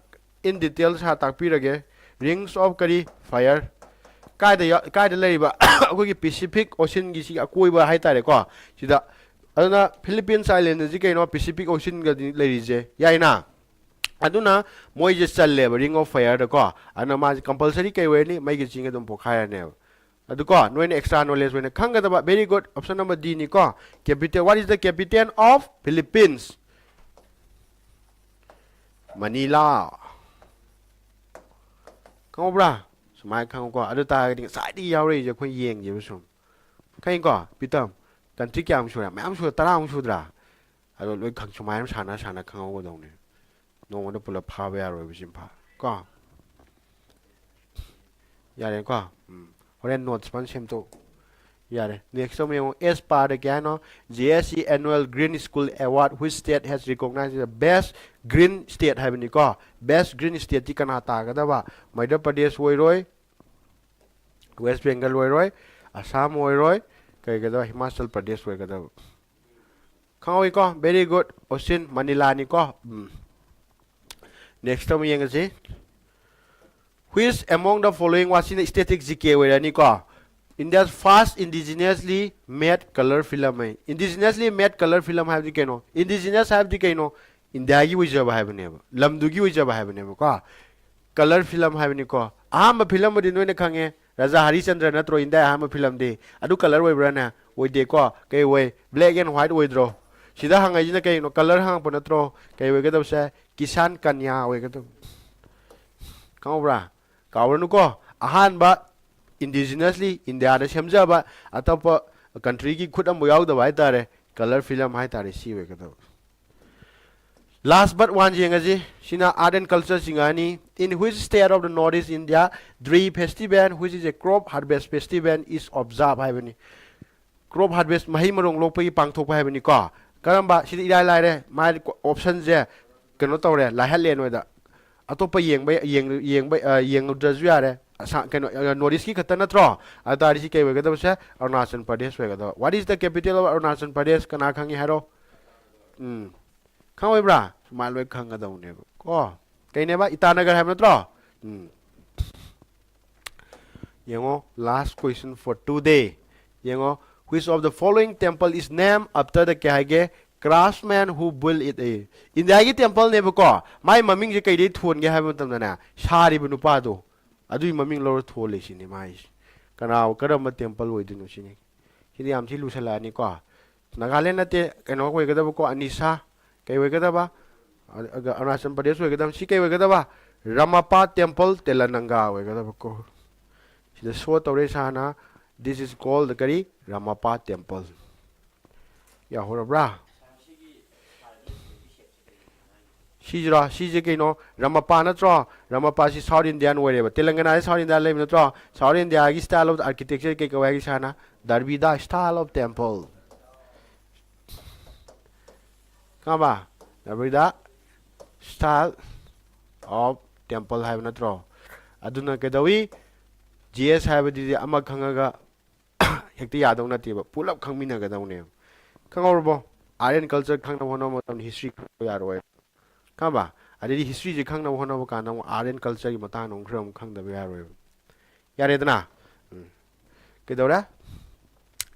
in details ꯍꯥ ꯇꯥꯛꯄꯤꯔꯒꯦ꯫ Rings of ꯀꯔꯤ? Fire꯫ ꯀꯥꯏꯗ ꯌꯥ-, ꯀꯥꯏꯗ ꯂꯩꯔꯤꯕ? ꯑꯩꯈꯣꯏꯒꯤ Pacific Ocean ꯒꯤ ꯁꯤꯒꯤ ꯑꯀꯣꯏꯕ ꯍꯥꯏꯇꯥꯔꯦꯀꯣ꯫ ꯁꯤꯗ, ꯑꯗꯨꯅ Philippines Island ꯑꯁꯤ ꯀꯩꯅꯣ? Pacific Ocean ꯒꯗꯤ ꯂꯩꯔꯤꯁꯦ, ꯌꯥꯏꯅ? ꯑꯗꯨꯅ ꯃꯣꯏꯁꯦ ꯆꯜꯂꯦꯕ Ring of Fire ꯗꯀꯣ꯫ ꯑꯗꯨꯅ ꯃꯥꯁꯦ compulsory ꯀꯩ ꯑꯣꯏꯔꯅꯤ? ꯃꯩꯒꯤ ꯆꯤꯡ ꯑꯗꯨꯝ ꯄꯣꯛꯈꯥꯏꯔꯅꯦꯕ꯫ ꯑꯗꯨꯀꯣ, ꯅꯣꯏꯅ extra knowledge ꯑꯣꯏꯅ ꯈꯪꯒꯗꯕ, very good, option number D ꯅꯤꯀꯣ, capital, what is the capital of Philippines? Manila. ꯈꯪꯍꯧꯕ꯭ꯔꯥ? ꯁꯨꯃꯥꯏꯅ ꯈꯪꯉꯨꯀꯣ꯫ ꯑꯗꯨ ꯇꯥꯔꯒꯗꯤ ꯉꯁꯥꯏꯗꯒꯤ ꯌꯥꯎꯔꯛꯏꯁꯦ ꯑꯩꯈꯣꯏ ꯌꯦꯡꯒꯦꯕ ꯁꯨꯝ꯫ ꯈꯪꯉꯤꯀꯣ? ꯄꯤꯇꯝ, country ꯀꯌꯥꯝ ꯁꯨꯔꯦ? ꯃꯌꯥꯝ ꯁꯨꯔꯦ, ꯇꯔꯥꯃꯨꯛ ꯁꯨꯗ꯭ꯔꯥ? ꯑꯗꯣ ꯂꯣꯏ ꯈꯪ-, ꯁꯨꯃꯥꯏꯅ ꯁꯥꯟꯅ ꯁꯥꯟꯅ ꯈꯪꯍꯧꯒꯗꯧꯅꯤ꯫ ꯅꯣꯡꯃꯗ ꯄꯨꯂꯞ ꯐꯥꯕ ꯌꯥꯔꯣꯏꯕ ꯁꯤ ꯏꯝꯐꯥꯜ ꯀꯣ꯫ ꯌꯥꯔꯦꯀꯣ? ꯎꯝ꯫ ꯍꯣꯔꯦꯟ ꯅꯣꯠꯁ ꯐꯖꯅ ꯁꯦꯝꯗꯣꯛꯎ꯫ ꯌꯥꯔꯦ꯫ Next ꯑꯃ ꯌꯦꯡꯉꯨ꯫ As per the ꯀꯩ ꯍꯥꯏꯅꯣ? J S C annual Green School Award, which state has recognized the best green state ꯍꯥꯏꯕꯅꯤꯀꯣ? Best green stateꯇꯤ ꯀꯅꯥ ꯇꯥꯒꯗꯕ? ꯃꯙ꯭ꯌ ꯄ꯭ꯔꯗꯦꯁ ꯑꯣꯏꯔꯣꯏ, ꯋꯦꯁ ꯕꯦꯡꯒꯜ ꯑꯣꯏꯔꯣꯏ, ꯑꯁꯥꯝ ꯑꯣꯏꯔꯣꯏ, ꯀꯩꯒꯗꯕ? ꯍꯤꯃꯥꯆꯜ ꯄ꯭ꯔꯗꯦꯁ ꯑꯣꯏꯒꯗꯕ꯫ ꯈꯪꯍꯧꯏꯀꯣ? Very good꯫ ꯑꯣꯁꯤꯟ ꯃꯅꯤꯂꯥꯅꯤꯀꯣ꯫ ꯎꯝ꯫ Next ꯑꯃꯨꯛ ꯌꯦꯡꯉꯁꯤ꯫ Which among the following was, ꯁꯤꯅ static G K ꯑꯣꯏꯔꯅꯤꯀꯣ꯫ India's first indigenously made color film ꯍꯥꯏ꯫ Indigenously made color film ꯍꯥꯏꯕꯗꯤ ꯀꯩꯅꯣ? Indigenous ꯍꯥꯏꯕꯗꯤ ꯀꯩꯅꯣ? ꯏꯟꯗꯤꯌꯥꯒꯤ ꯑꯣꯏꯖꯕ ꯍꯥꯏꯕꯅꯦꯕ, ꯂꯝꯗꯨꯒꯤ ꯑꯣꯏꯖꯕ ꯍꯥꯏꯕꯅꯦꯕꯀꯣ꯫ Color film ꯍꯥꯏꯕꯅꯤꯀꯣ꯫ ꯑꯍꯥꯟꯕ ꯐꯤꯂꯝꯕꯨꯗꯤ ꯅꯣꯏꯅ ꯈꯪꯉꯦ, ꯔꯥꯖꯥ ꯍꯔꯤꯆꯟꯗ꯭ꯔ ꯅꯠꯇ꯭ꯔꯣ ꯏꯟꯗꯤꯌꯥ ꯑꯍꯥꯟꯕ ꯐꯤꯂꯝꯗꯤ? ꯑꯗꯨ color ꯑꯣꯏꯕ꯭ꯔꯥꯅꯦ? ꯑꯣꯏꯗꯦꯀꯣ꯫ ꯀꯩ ꯑꯣꯏ? Black and white ꯑꯣꯏꯗ꯭ꯔꯣ? ꯁꯤꯗ ꯍꯪꯉꯛꯏꯁꯤꯅ ꯀꯩꯅꯣ? Color ꯍꯪꯉꯛꯄ ꯅꯠꯇ꯭ꯔꯣ? ꯀꯩ ꯑꯣꯏꯒꯗꯕꯁꯦ? ꯀꯤꯁꯥꯟ ꯀꯟꯌꯥ ꯑꯣꯏꯒꯗꯕ꯫ ꯈꯪꯍꯧꯕ꯭ꯔꯥ? ꯀꯥꯎꯔꯅꯨꯀꯣ꯫ ꯑꯍꯥꯟꯕ indigenously ꯏꯟꯗꯤꯌꯥꯗ ꯁꯦꯝꯖꯕ, ꯑꯇꯣꯞꯄ countryꯒꯤ ꯈꯨꯠ ꯑꯃꯐꯥꯎ ꯌꯥꯎꯗꯕ ꯍꯥꯏꯇꯥꯔꯦ, color film ꯍꯥꯏꯇꯥꯔꯦ, ꯁꯤ ꯑꯣꯏꯒꯗꯕ꯫ Last but one ꯌꯦꯡꯉꯁꯤ꯫ ꯁꯤꯅ Art and Culture ꯆꯤꯡꯉꯛꯑꯅꯤ꯫ In which state of the Northeast India Dri festival, which is a crop harvest festival, is observed ꯍꯥꯏꯕꯅꯤ꯫ Crop harvest, ꯃꯍꯩ ꯃꯔꯣꯡ ꯂꯣꯛꯄꯒꯤ ꯄꯥꯡꯊꯣꯛꯄ ꯍꯥꯏꯕꯅꯤꯀꯣ꯫ ꯀꯔꯝꯕ? ꯁꯤꯗꯤ ꯏꯔꯥꯏ ꯂꯥꯏꯔꯦ꯫ ꯃꯥꯒꯤ optionꯁꯦ ꯀꯩꯅꯣ ꯇꯧꯔꯦ, ꯂꯥꯏꯍꯜꯂꯦ ꯅꯣꯏꯗ꯫ ꯑꯇꯣꯞꯄ ꯌꯦꯡꯕ, ꯌꯦꯡ-, ꯌꯦꯡꯕ, ꯑ, ꯌꯦꯡꯉꯨꯗ꯭ꯔꯁꯨ ꯌꯥꯔꯦ꯫ ꯑꯁꯥ-, ꯀꯩꯅꯣ, ꯑ, North Eastꯀꯤ ꯈꯛꯇ ꯅꯠꯇ꯭ꯔꯣ? ꯑꯗꯨ ꯇꯥꯔꯗꯤ ꯁꯤ ꯀꯩ ꯑꯣꯏꯒꯗꯕꯁꯦ? ꯑꯔꯨꯅꯥꯆꯜ ꯄ꯭ꯔꯗꯦꯁ ꯑꯣꯏꯒꯗꯕ꯫ What is the capital of Arunachal Pradesh? ꯀꯅꯥ ꯈꯪꯉꯤ ꯍꯥꯏꯔꯣ? ꯎꯝ꯫ ꯈꯪꯉꯣꯏꯕ꯭ꯔꯥ? ꯁꯨꯃꯥꯏꯅ ꯂꯣꯏ ꯈꯪꯒꯗꯧꯅꯦꯕ ꯀꯣ꯫ ꯀꯩꯅꯦꯕ? ꯏꯇꯥꯅꯒꯔ ꯍꯥꯏꯕ ꯅꯠꯇ꯭ꯔꯣ? ꯎꯝ꯫ ꯌꯦꯡꯉꯣ, last question for today꯫ ꯌꯦꯡꯉꯣ, which of the following temple is named after the, ꯀꯩ ꯍꯥꯏꯒꯦ, craftsman who built it? ꯑꯦ, ꯏꯟꯗꯤꯌꯥꯒꯤ templeꯅꯦꯕꯀꯣ꯫ ꯃꯥꯏ ꯃꯃꯤꯡꯁꯦ ꯀꯩꯗꯩ ꯊꯣꯟꯒꯦ ꯍꯥꯏꯕ ꯃꯇꯝꯗꯅꯦ, ꯁꯥꯔꯤꯕ ꯅꯨꯄꯥꯗꯣ, ꯑꯗꯨꯒꯤ ꯃꯃꯤꯡ ꯂꯧꯔ ꯊꯣꯜꯂꯤꯁꯤꯅꯦ ꯃꯥꯏꯁꯦ꯫ ꯀꯅꯥ, ꯀꯔꯝꯕ temple ꯑꯣꯏꯗꯣꯏꯅꯣ ꯁꯤꯅꯤ꯫ ꯁꯤꯗꯤ ꯌꯥꯝ ꯊꯤ ꯂꯨꯁꯜꯂꯛꯑꯅꯤꯀꯣ꯫ ꯅꯥꯒꯥꯂꯦꯟ ꯅꯠꯇꯦ, ꯀꯩꯅꯣ ꯑꯣꯏꯒꯗꯕꯀꯣ, ꯑꯅꯤꯁꯥ꯫ ꯀꯩ ꯑꯣꯏꯒꯗꯕ? ꯑ-, ꯑ-, ꯑꯔꯨꯅꯥꯆꯜ ꯄ꯭ꯔꯗꯦꯁ ꯑꯣꯏꯒꯗꯕ꯫ ꯁꯤ ꯀꯩ ꯑꯣꯏꯒꯗꯕ? ꯔꯃꯄꯥ temple, ꯇꯦꯂꯅꯪꯒꯥ ꯑꯣꯏꯒꯗꯕꯀꯣ꯫ ꯁꯤꯗ show ꯇꯧꯔꯦ ꯏꯁꯥꯅ꯫ This is called ꯀꯔꯤ? ꯔꯃꯄꯥ temple꯫ ꯌꯥꯍꯧꯔꯕ꯭ꯔꯥ? ꯁꯤꯁꯤꯔꯣ? ꯁꯤꯁꯦ ꯀꯩꯅꯣ? ꯔꯃꯄꯥ ꯅꯠꯇ꯭ꯔꯣ? ꯔꯃꯄꯥꯁꯤ South Indian ꯑꯣꯏꯔꯦꯕ꯫ ꯇꯦꯂꯪꯒꯅꯥꯁꯤ South India ꯂꯩꯕ ꯅꯠꯇ꯭ꯔꯣ? South Indiaꯒꯤ style of architecture ꯀꯩ ꯀꯧꯋꯦ ꯍꯥꯏꯒꯦ ꯁꯥꯔꯅ? Dravida style of temple꯫ ꯈꯪꯉꯕ? Dravida style of temple ꯍꯥꯏꯕ ꯅꯠꯇ꯭ꯔꯣ? ꯑꯗꯨꯅ ꯀꯩꯗꯧꯏ? G S ꯍꯥꯏꯕꯗꯨꯗꯤ ꯑꯃ ꯈꯪꯉꯒ ꯍꯦꯛꯇ ꯌꯥꯗꯧ ꯅꯠꯇꯦꯕ, ꯄꯨꯂꯞ ꯈꯪꯃꯤꯟꯅꯒꯗꯧꯅꯦꯕ꯫ ꯈꯪꯍꯧꯔꯕꯣ? Art and culture ꯈꯪꯅꯕ ꯍꯣꯠꯅꯕ ꯃꯇꯝꯗ history ꯈꯪꯕ ꯌꯥꯔꯣꯏ꯫ ꯈꯪꯉꯕ? ꯑꯗꯩꯗꯤ historyꯁꯦ ꯈꯪꯅꯕ ꯍꯣꯠꯅꯕ ꯀꯥꯟꯗ ꯑꯃꯨꯛ art and cultureꯒꯤ ꯃꯇꯥꯡꯗ ꯑꯃꯨꯛ ꯈꯔ ꯑꯃꯨꯛ ꯈꯪꯗꯕ ꯌꯥꯔꯣꯏꯕ꯫ ꯌꯥꯔꯦꯗꯅ? ꯎꯝ꯫ ꯀꯩꯗꯧꯔꯦ?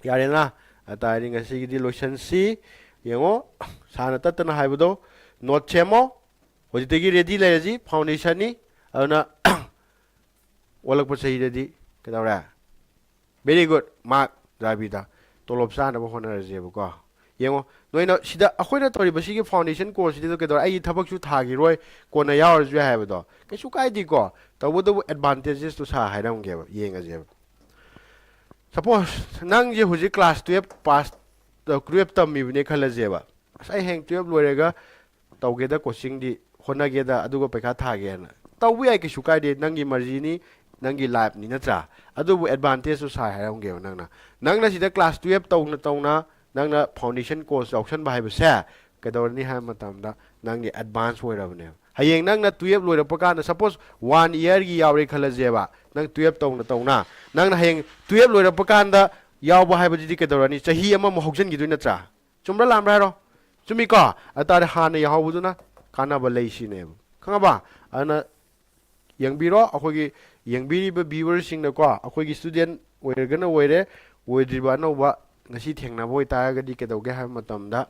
ꯌꯥꯔꯦꯗꯅ? ꯑꯇꯥꯔꯗꯤ ꯉꯁꯤꯒꯤꯗꯤ ꯂꯣꯏꯁꯟꯁꯤ꯫ ꯌꯦꯡꯉꯣ, ꯁꯥꯔꯅ ꯇꯠꯇꯅ ꯍꯥꯏꯕꯗꯣ, note ꯁꯦꯝꯃꯣ꯫ ꯍꯧꯖꯤꯛꯇꯒꯤ ready ꯂꯩꯔꯁꯤ, foundationꯅꯤ꯫ ꯑꯗꯨꯅ ꯑꯣꯜꯂꯛꯄ ꯆꯍꯤꯗꯗꯤ ꯀꯩꯗꯧꯔꯦ? Very good, ꯃꯥꯔꯛ ꯗ꯭ꯔꯥꯕꯤꯗ꯫ ꯇꯣꯂꯣꯞ ꯆꯥꯅꯕ ꯍꯣꯠꯅꯔꯁꯦꯕꯀꯣ꯫ ꯌꯦꯡꯉꯣ, ꯅꯣꯏꯅ ꯁꯤꯗ ꯑꯩꯈꯣꯏꯅ ꯇꯧꯔꯤꯕ ꯁꯤꯒꯤ foundation courseꯁꯤꯗ ꯀꯩꯗꯧꯔꯦ? ꯑꯩꯒꯤ ꯊꯕꯛꯁꯨ ꯊꯥꯈꯤꯔꯣꯏ, ꯀꯣꯟꯅ ꯌꯥꯎꯔꯁꯨ ꯌꯥꯏ ꯍꯥꯏꯕꯗꯣ ꯀꯩꯁꯨ ꯀꯥꯏꯗꯦꯀꯣ꯫ ꯇꯧꯕꯇꯕꯨ advantagesꯇꯣ ꯁꯥꯔ ꯍꯥꯏꯔꯝꯒꯦꯕ, ꯌꯦꯡꯉꯁꯦꯕ꯫ Suppose ꯅꯪꯁꯦ ꯍꯧꯖꯤꯛ class twelve pass, twelve ꯇꯝꯃꯤꯕꯅꯦ ꯈꯜꯂꯁꯦꯕ꯫ "ꯑꯁ, ꯑꯩ ꯍꯌꯦꯡ twelve ꯂꯣꯏꯔꯒ ꯇꯧꯒꯦꯗ, coachingꯗꯤ ꯍꯣꯠꯅꯒꯦꯗ, ꯑꯗꯨꯒ ꯄꯩꯈꯥ ꯊꯥꯒꯦꯅ" ꯇꯧꯕ ꯌꯥꯏ, ꯀꯩꯁꯨ ꯀꯥꯏꯗꯦ, ꯅꯪꯒꯤ ꯃꯔꯖꯤꯅꯤ, ꯅꯪꯒꯤ lifeꯅꯤ, ꯅꯠꯇ꯭ꯔꯥ? ꯑꯗꯨꯕꯨ advantageꯇꯨ ꯁꯥꯔ ꯍꯥꯏꯔꯝꯒꯦꯕ꯫ ꯅꯪꯅ, ꯅꯪꯅ ꯁꯤꯗ class twelve ꯇꯧꯅ ꯇꯧꯅ ꯅꯪꯅ foundation course ꯌꯥꯎꯁꯟꯕ ꯍꯥꯏꯕꯁꯦ ꯀꯩꯗꯧꯔꯅꯤ ꯍꯥꯏꯕ ꯃꯇꯝꯗ ꯅꯪꯒꯤ advance ꯑꯣꯏꯔꯕꯅꯦꯕ꯫ ꯍꯌꯦꯡ ꯅꯪꯅ twelve ꯂꯣꯏꯔꯛꯄ ꯀꯥꯟꯗ, suppose one yearꯒꯤ ꯌꯥꯎꯔꯦ ꯈꯜꯂꯁꯦꯕ, ꯅꯪ twelve ꯇꯧꯅ ꯇꯧꯅ, ꯅꯪꯅ ꯍꯌꯦꯡ twelve ꯂꯣꯏꯔꯛꯄ ꯀꯥꯟꯗ ꯌꯥꯎꯕ ꯍꯥꯏꯕꯁꯤꯗꯤ ꯀꯩꯗꯧꯔꯅꯤ? ꯆꯍꯤ ꯑꯃꯃꯨꯛ ꯍꯧꯖꯤꯟꯈꯤꯗꯣꯏ ꯅꯠꯇ꯭ꯔꯥ? ꯆꯨꯝꯕ꯭ꯔꯥ ꯂꯥꯟꯕ꯭ꯔꯥ ꯍꯥꯏꯔꯣ? ꯆꯨꯝꯃꯤꯀꯣ? ꯑꯗꯨ ꯇꯥꯔꯗꯤ ꯍꯥꯟꯅ ꯌꯥꯎꯍꯧꯕꯗꯨꯅ ꯀꯥꯟꯅꯕ ꯂꯩ ꯁꯤꯅꯦꯕ꯫ ꯈꯪꯉꯕ? ꯑꯗꯨꯅ ꯌꯦꯡꯕꯤꯔꯣ, ꯑꯩꯈꯣꯏꯒꯤ ꯌꯦꯡꯕꯤꯔꯤꯕ viewerꯁꯤꯡꯅꯀꯣ, ꯑꯩꯈꯣꯏꯒꯤ student ꯑꯣꯏꯔꯒꯅ ꯑꯣꯏꯔꯦ, ꯑꯣꯏꯗ꯭ꯔꯤꯕ ꯑꯅꯧꯕ ꯉꯁꯤ ꯊꯦꯡꯅꯕ ꯑꯣꯏꯇꯥꯔꯒꯗꯤ ꯀꯩꯗꯧꯒꯦ ꯍꯥꯏꯕ ꯃꯇꯝꯗ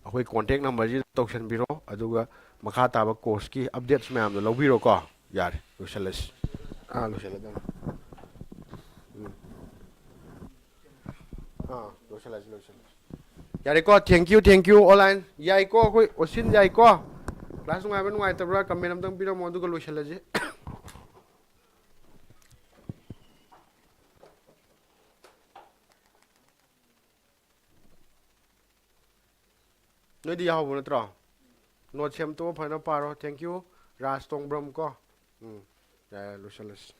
ꯑꯩꯈꯣꯏ contact numberꯁꯤꯗ ꯇꯧꯁꯟꯕꯤꯔꯣ, ꯑꯗꯨꯒ ꯃꯈꯥ ꯇꯥꯕ courseꯀꯤ updates ꯃꯌꯥꯝꯗꯣ ꯂꯧꯕꯤꯔꯣꯀꯣ꯫ ꯌꯥꯔꯦ, ꯂꯣꯏꯁꯜꯂꯁꯤ꯫ ꯑꯥ, ꯂꯣꯏꯁꯜꯂꯗꯝꯅꯤ꯫ ꯎꯝ꯫ ꯑꯥ, ꯂꯣꯏꯁꯜꯂꯁꯤ, ꯂꯣꯏꯁꯜꯂꯁꯤ꯫ ꯌꯥꯔꯦꯀꯣ, thank you, thank you, online꯫ ꯌꯥꯏꯀꯣ, ꯑꯩꯈꯣꯏ ꯑꯣꯁꯤꯟ ꯌꯥꯏꯀꯣ? Class ꯅꯨꯡꯉꯥꯏꯕ꯭ꯔꯥ ꯅꯨꯡꯉꯥꯏꯇꯕ꯭ꯔꯥ comment ꯑꯝꯇꯪ ꯄꯤꯔꯝꯃꯣ, ꯑꯗꯨꯒ ꯂꯣꯏꯁꯜꯂꯁꯤ꯫ ꯅꯣꯏꯗꯤ ꯌꯥꯎꯍꯧꯕ ꯅꯠꯇ꯭ꯔꯣ? Note ꯁꯦꯝꯗꯣꯛꯑꯣ, ꯐꯖꯅ ꯄꯥꯔꯣ꯫ Thank you꯫ ꯔꯥꯖ ꯇꯣꯡꯕ꯭ꯔꯝ ꯀꯣ꯫ ꯎꯝ, ꯌꯥꯔꯦ, ꯂꯣꯏꯁꯤꯜꯂꯁꯤ꯫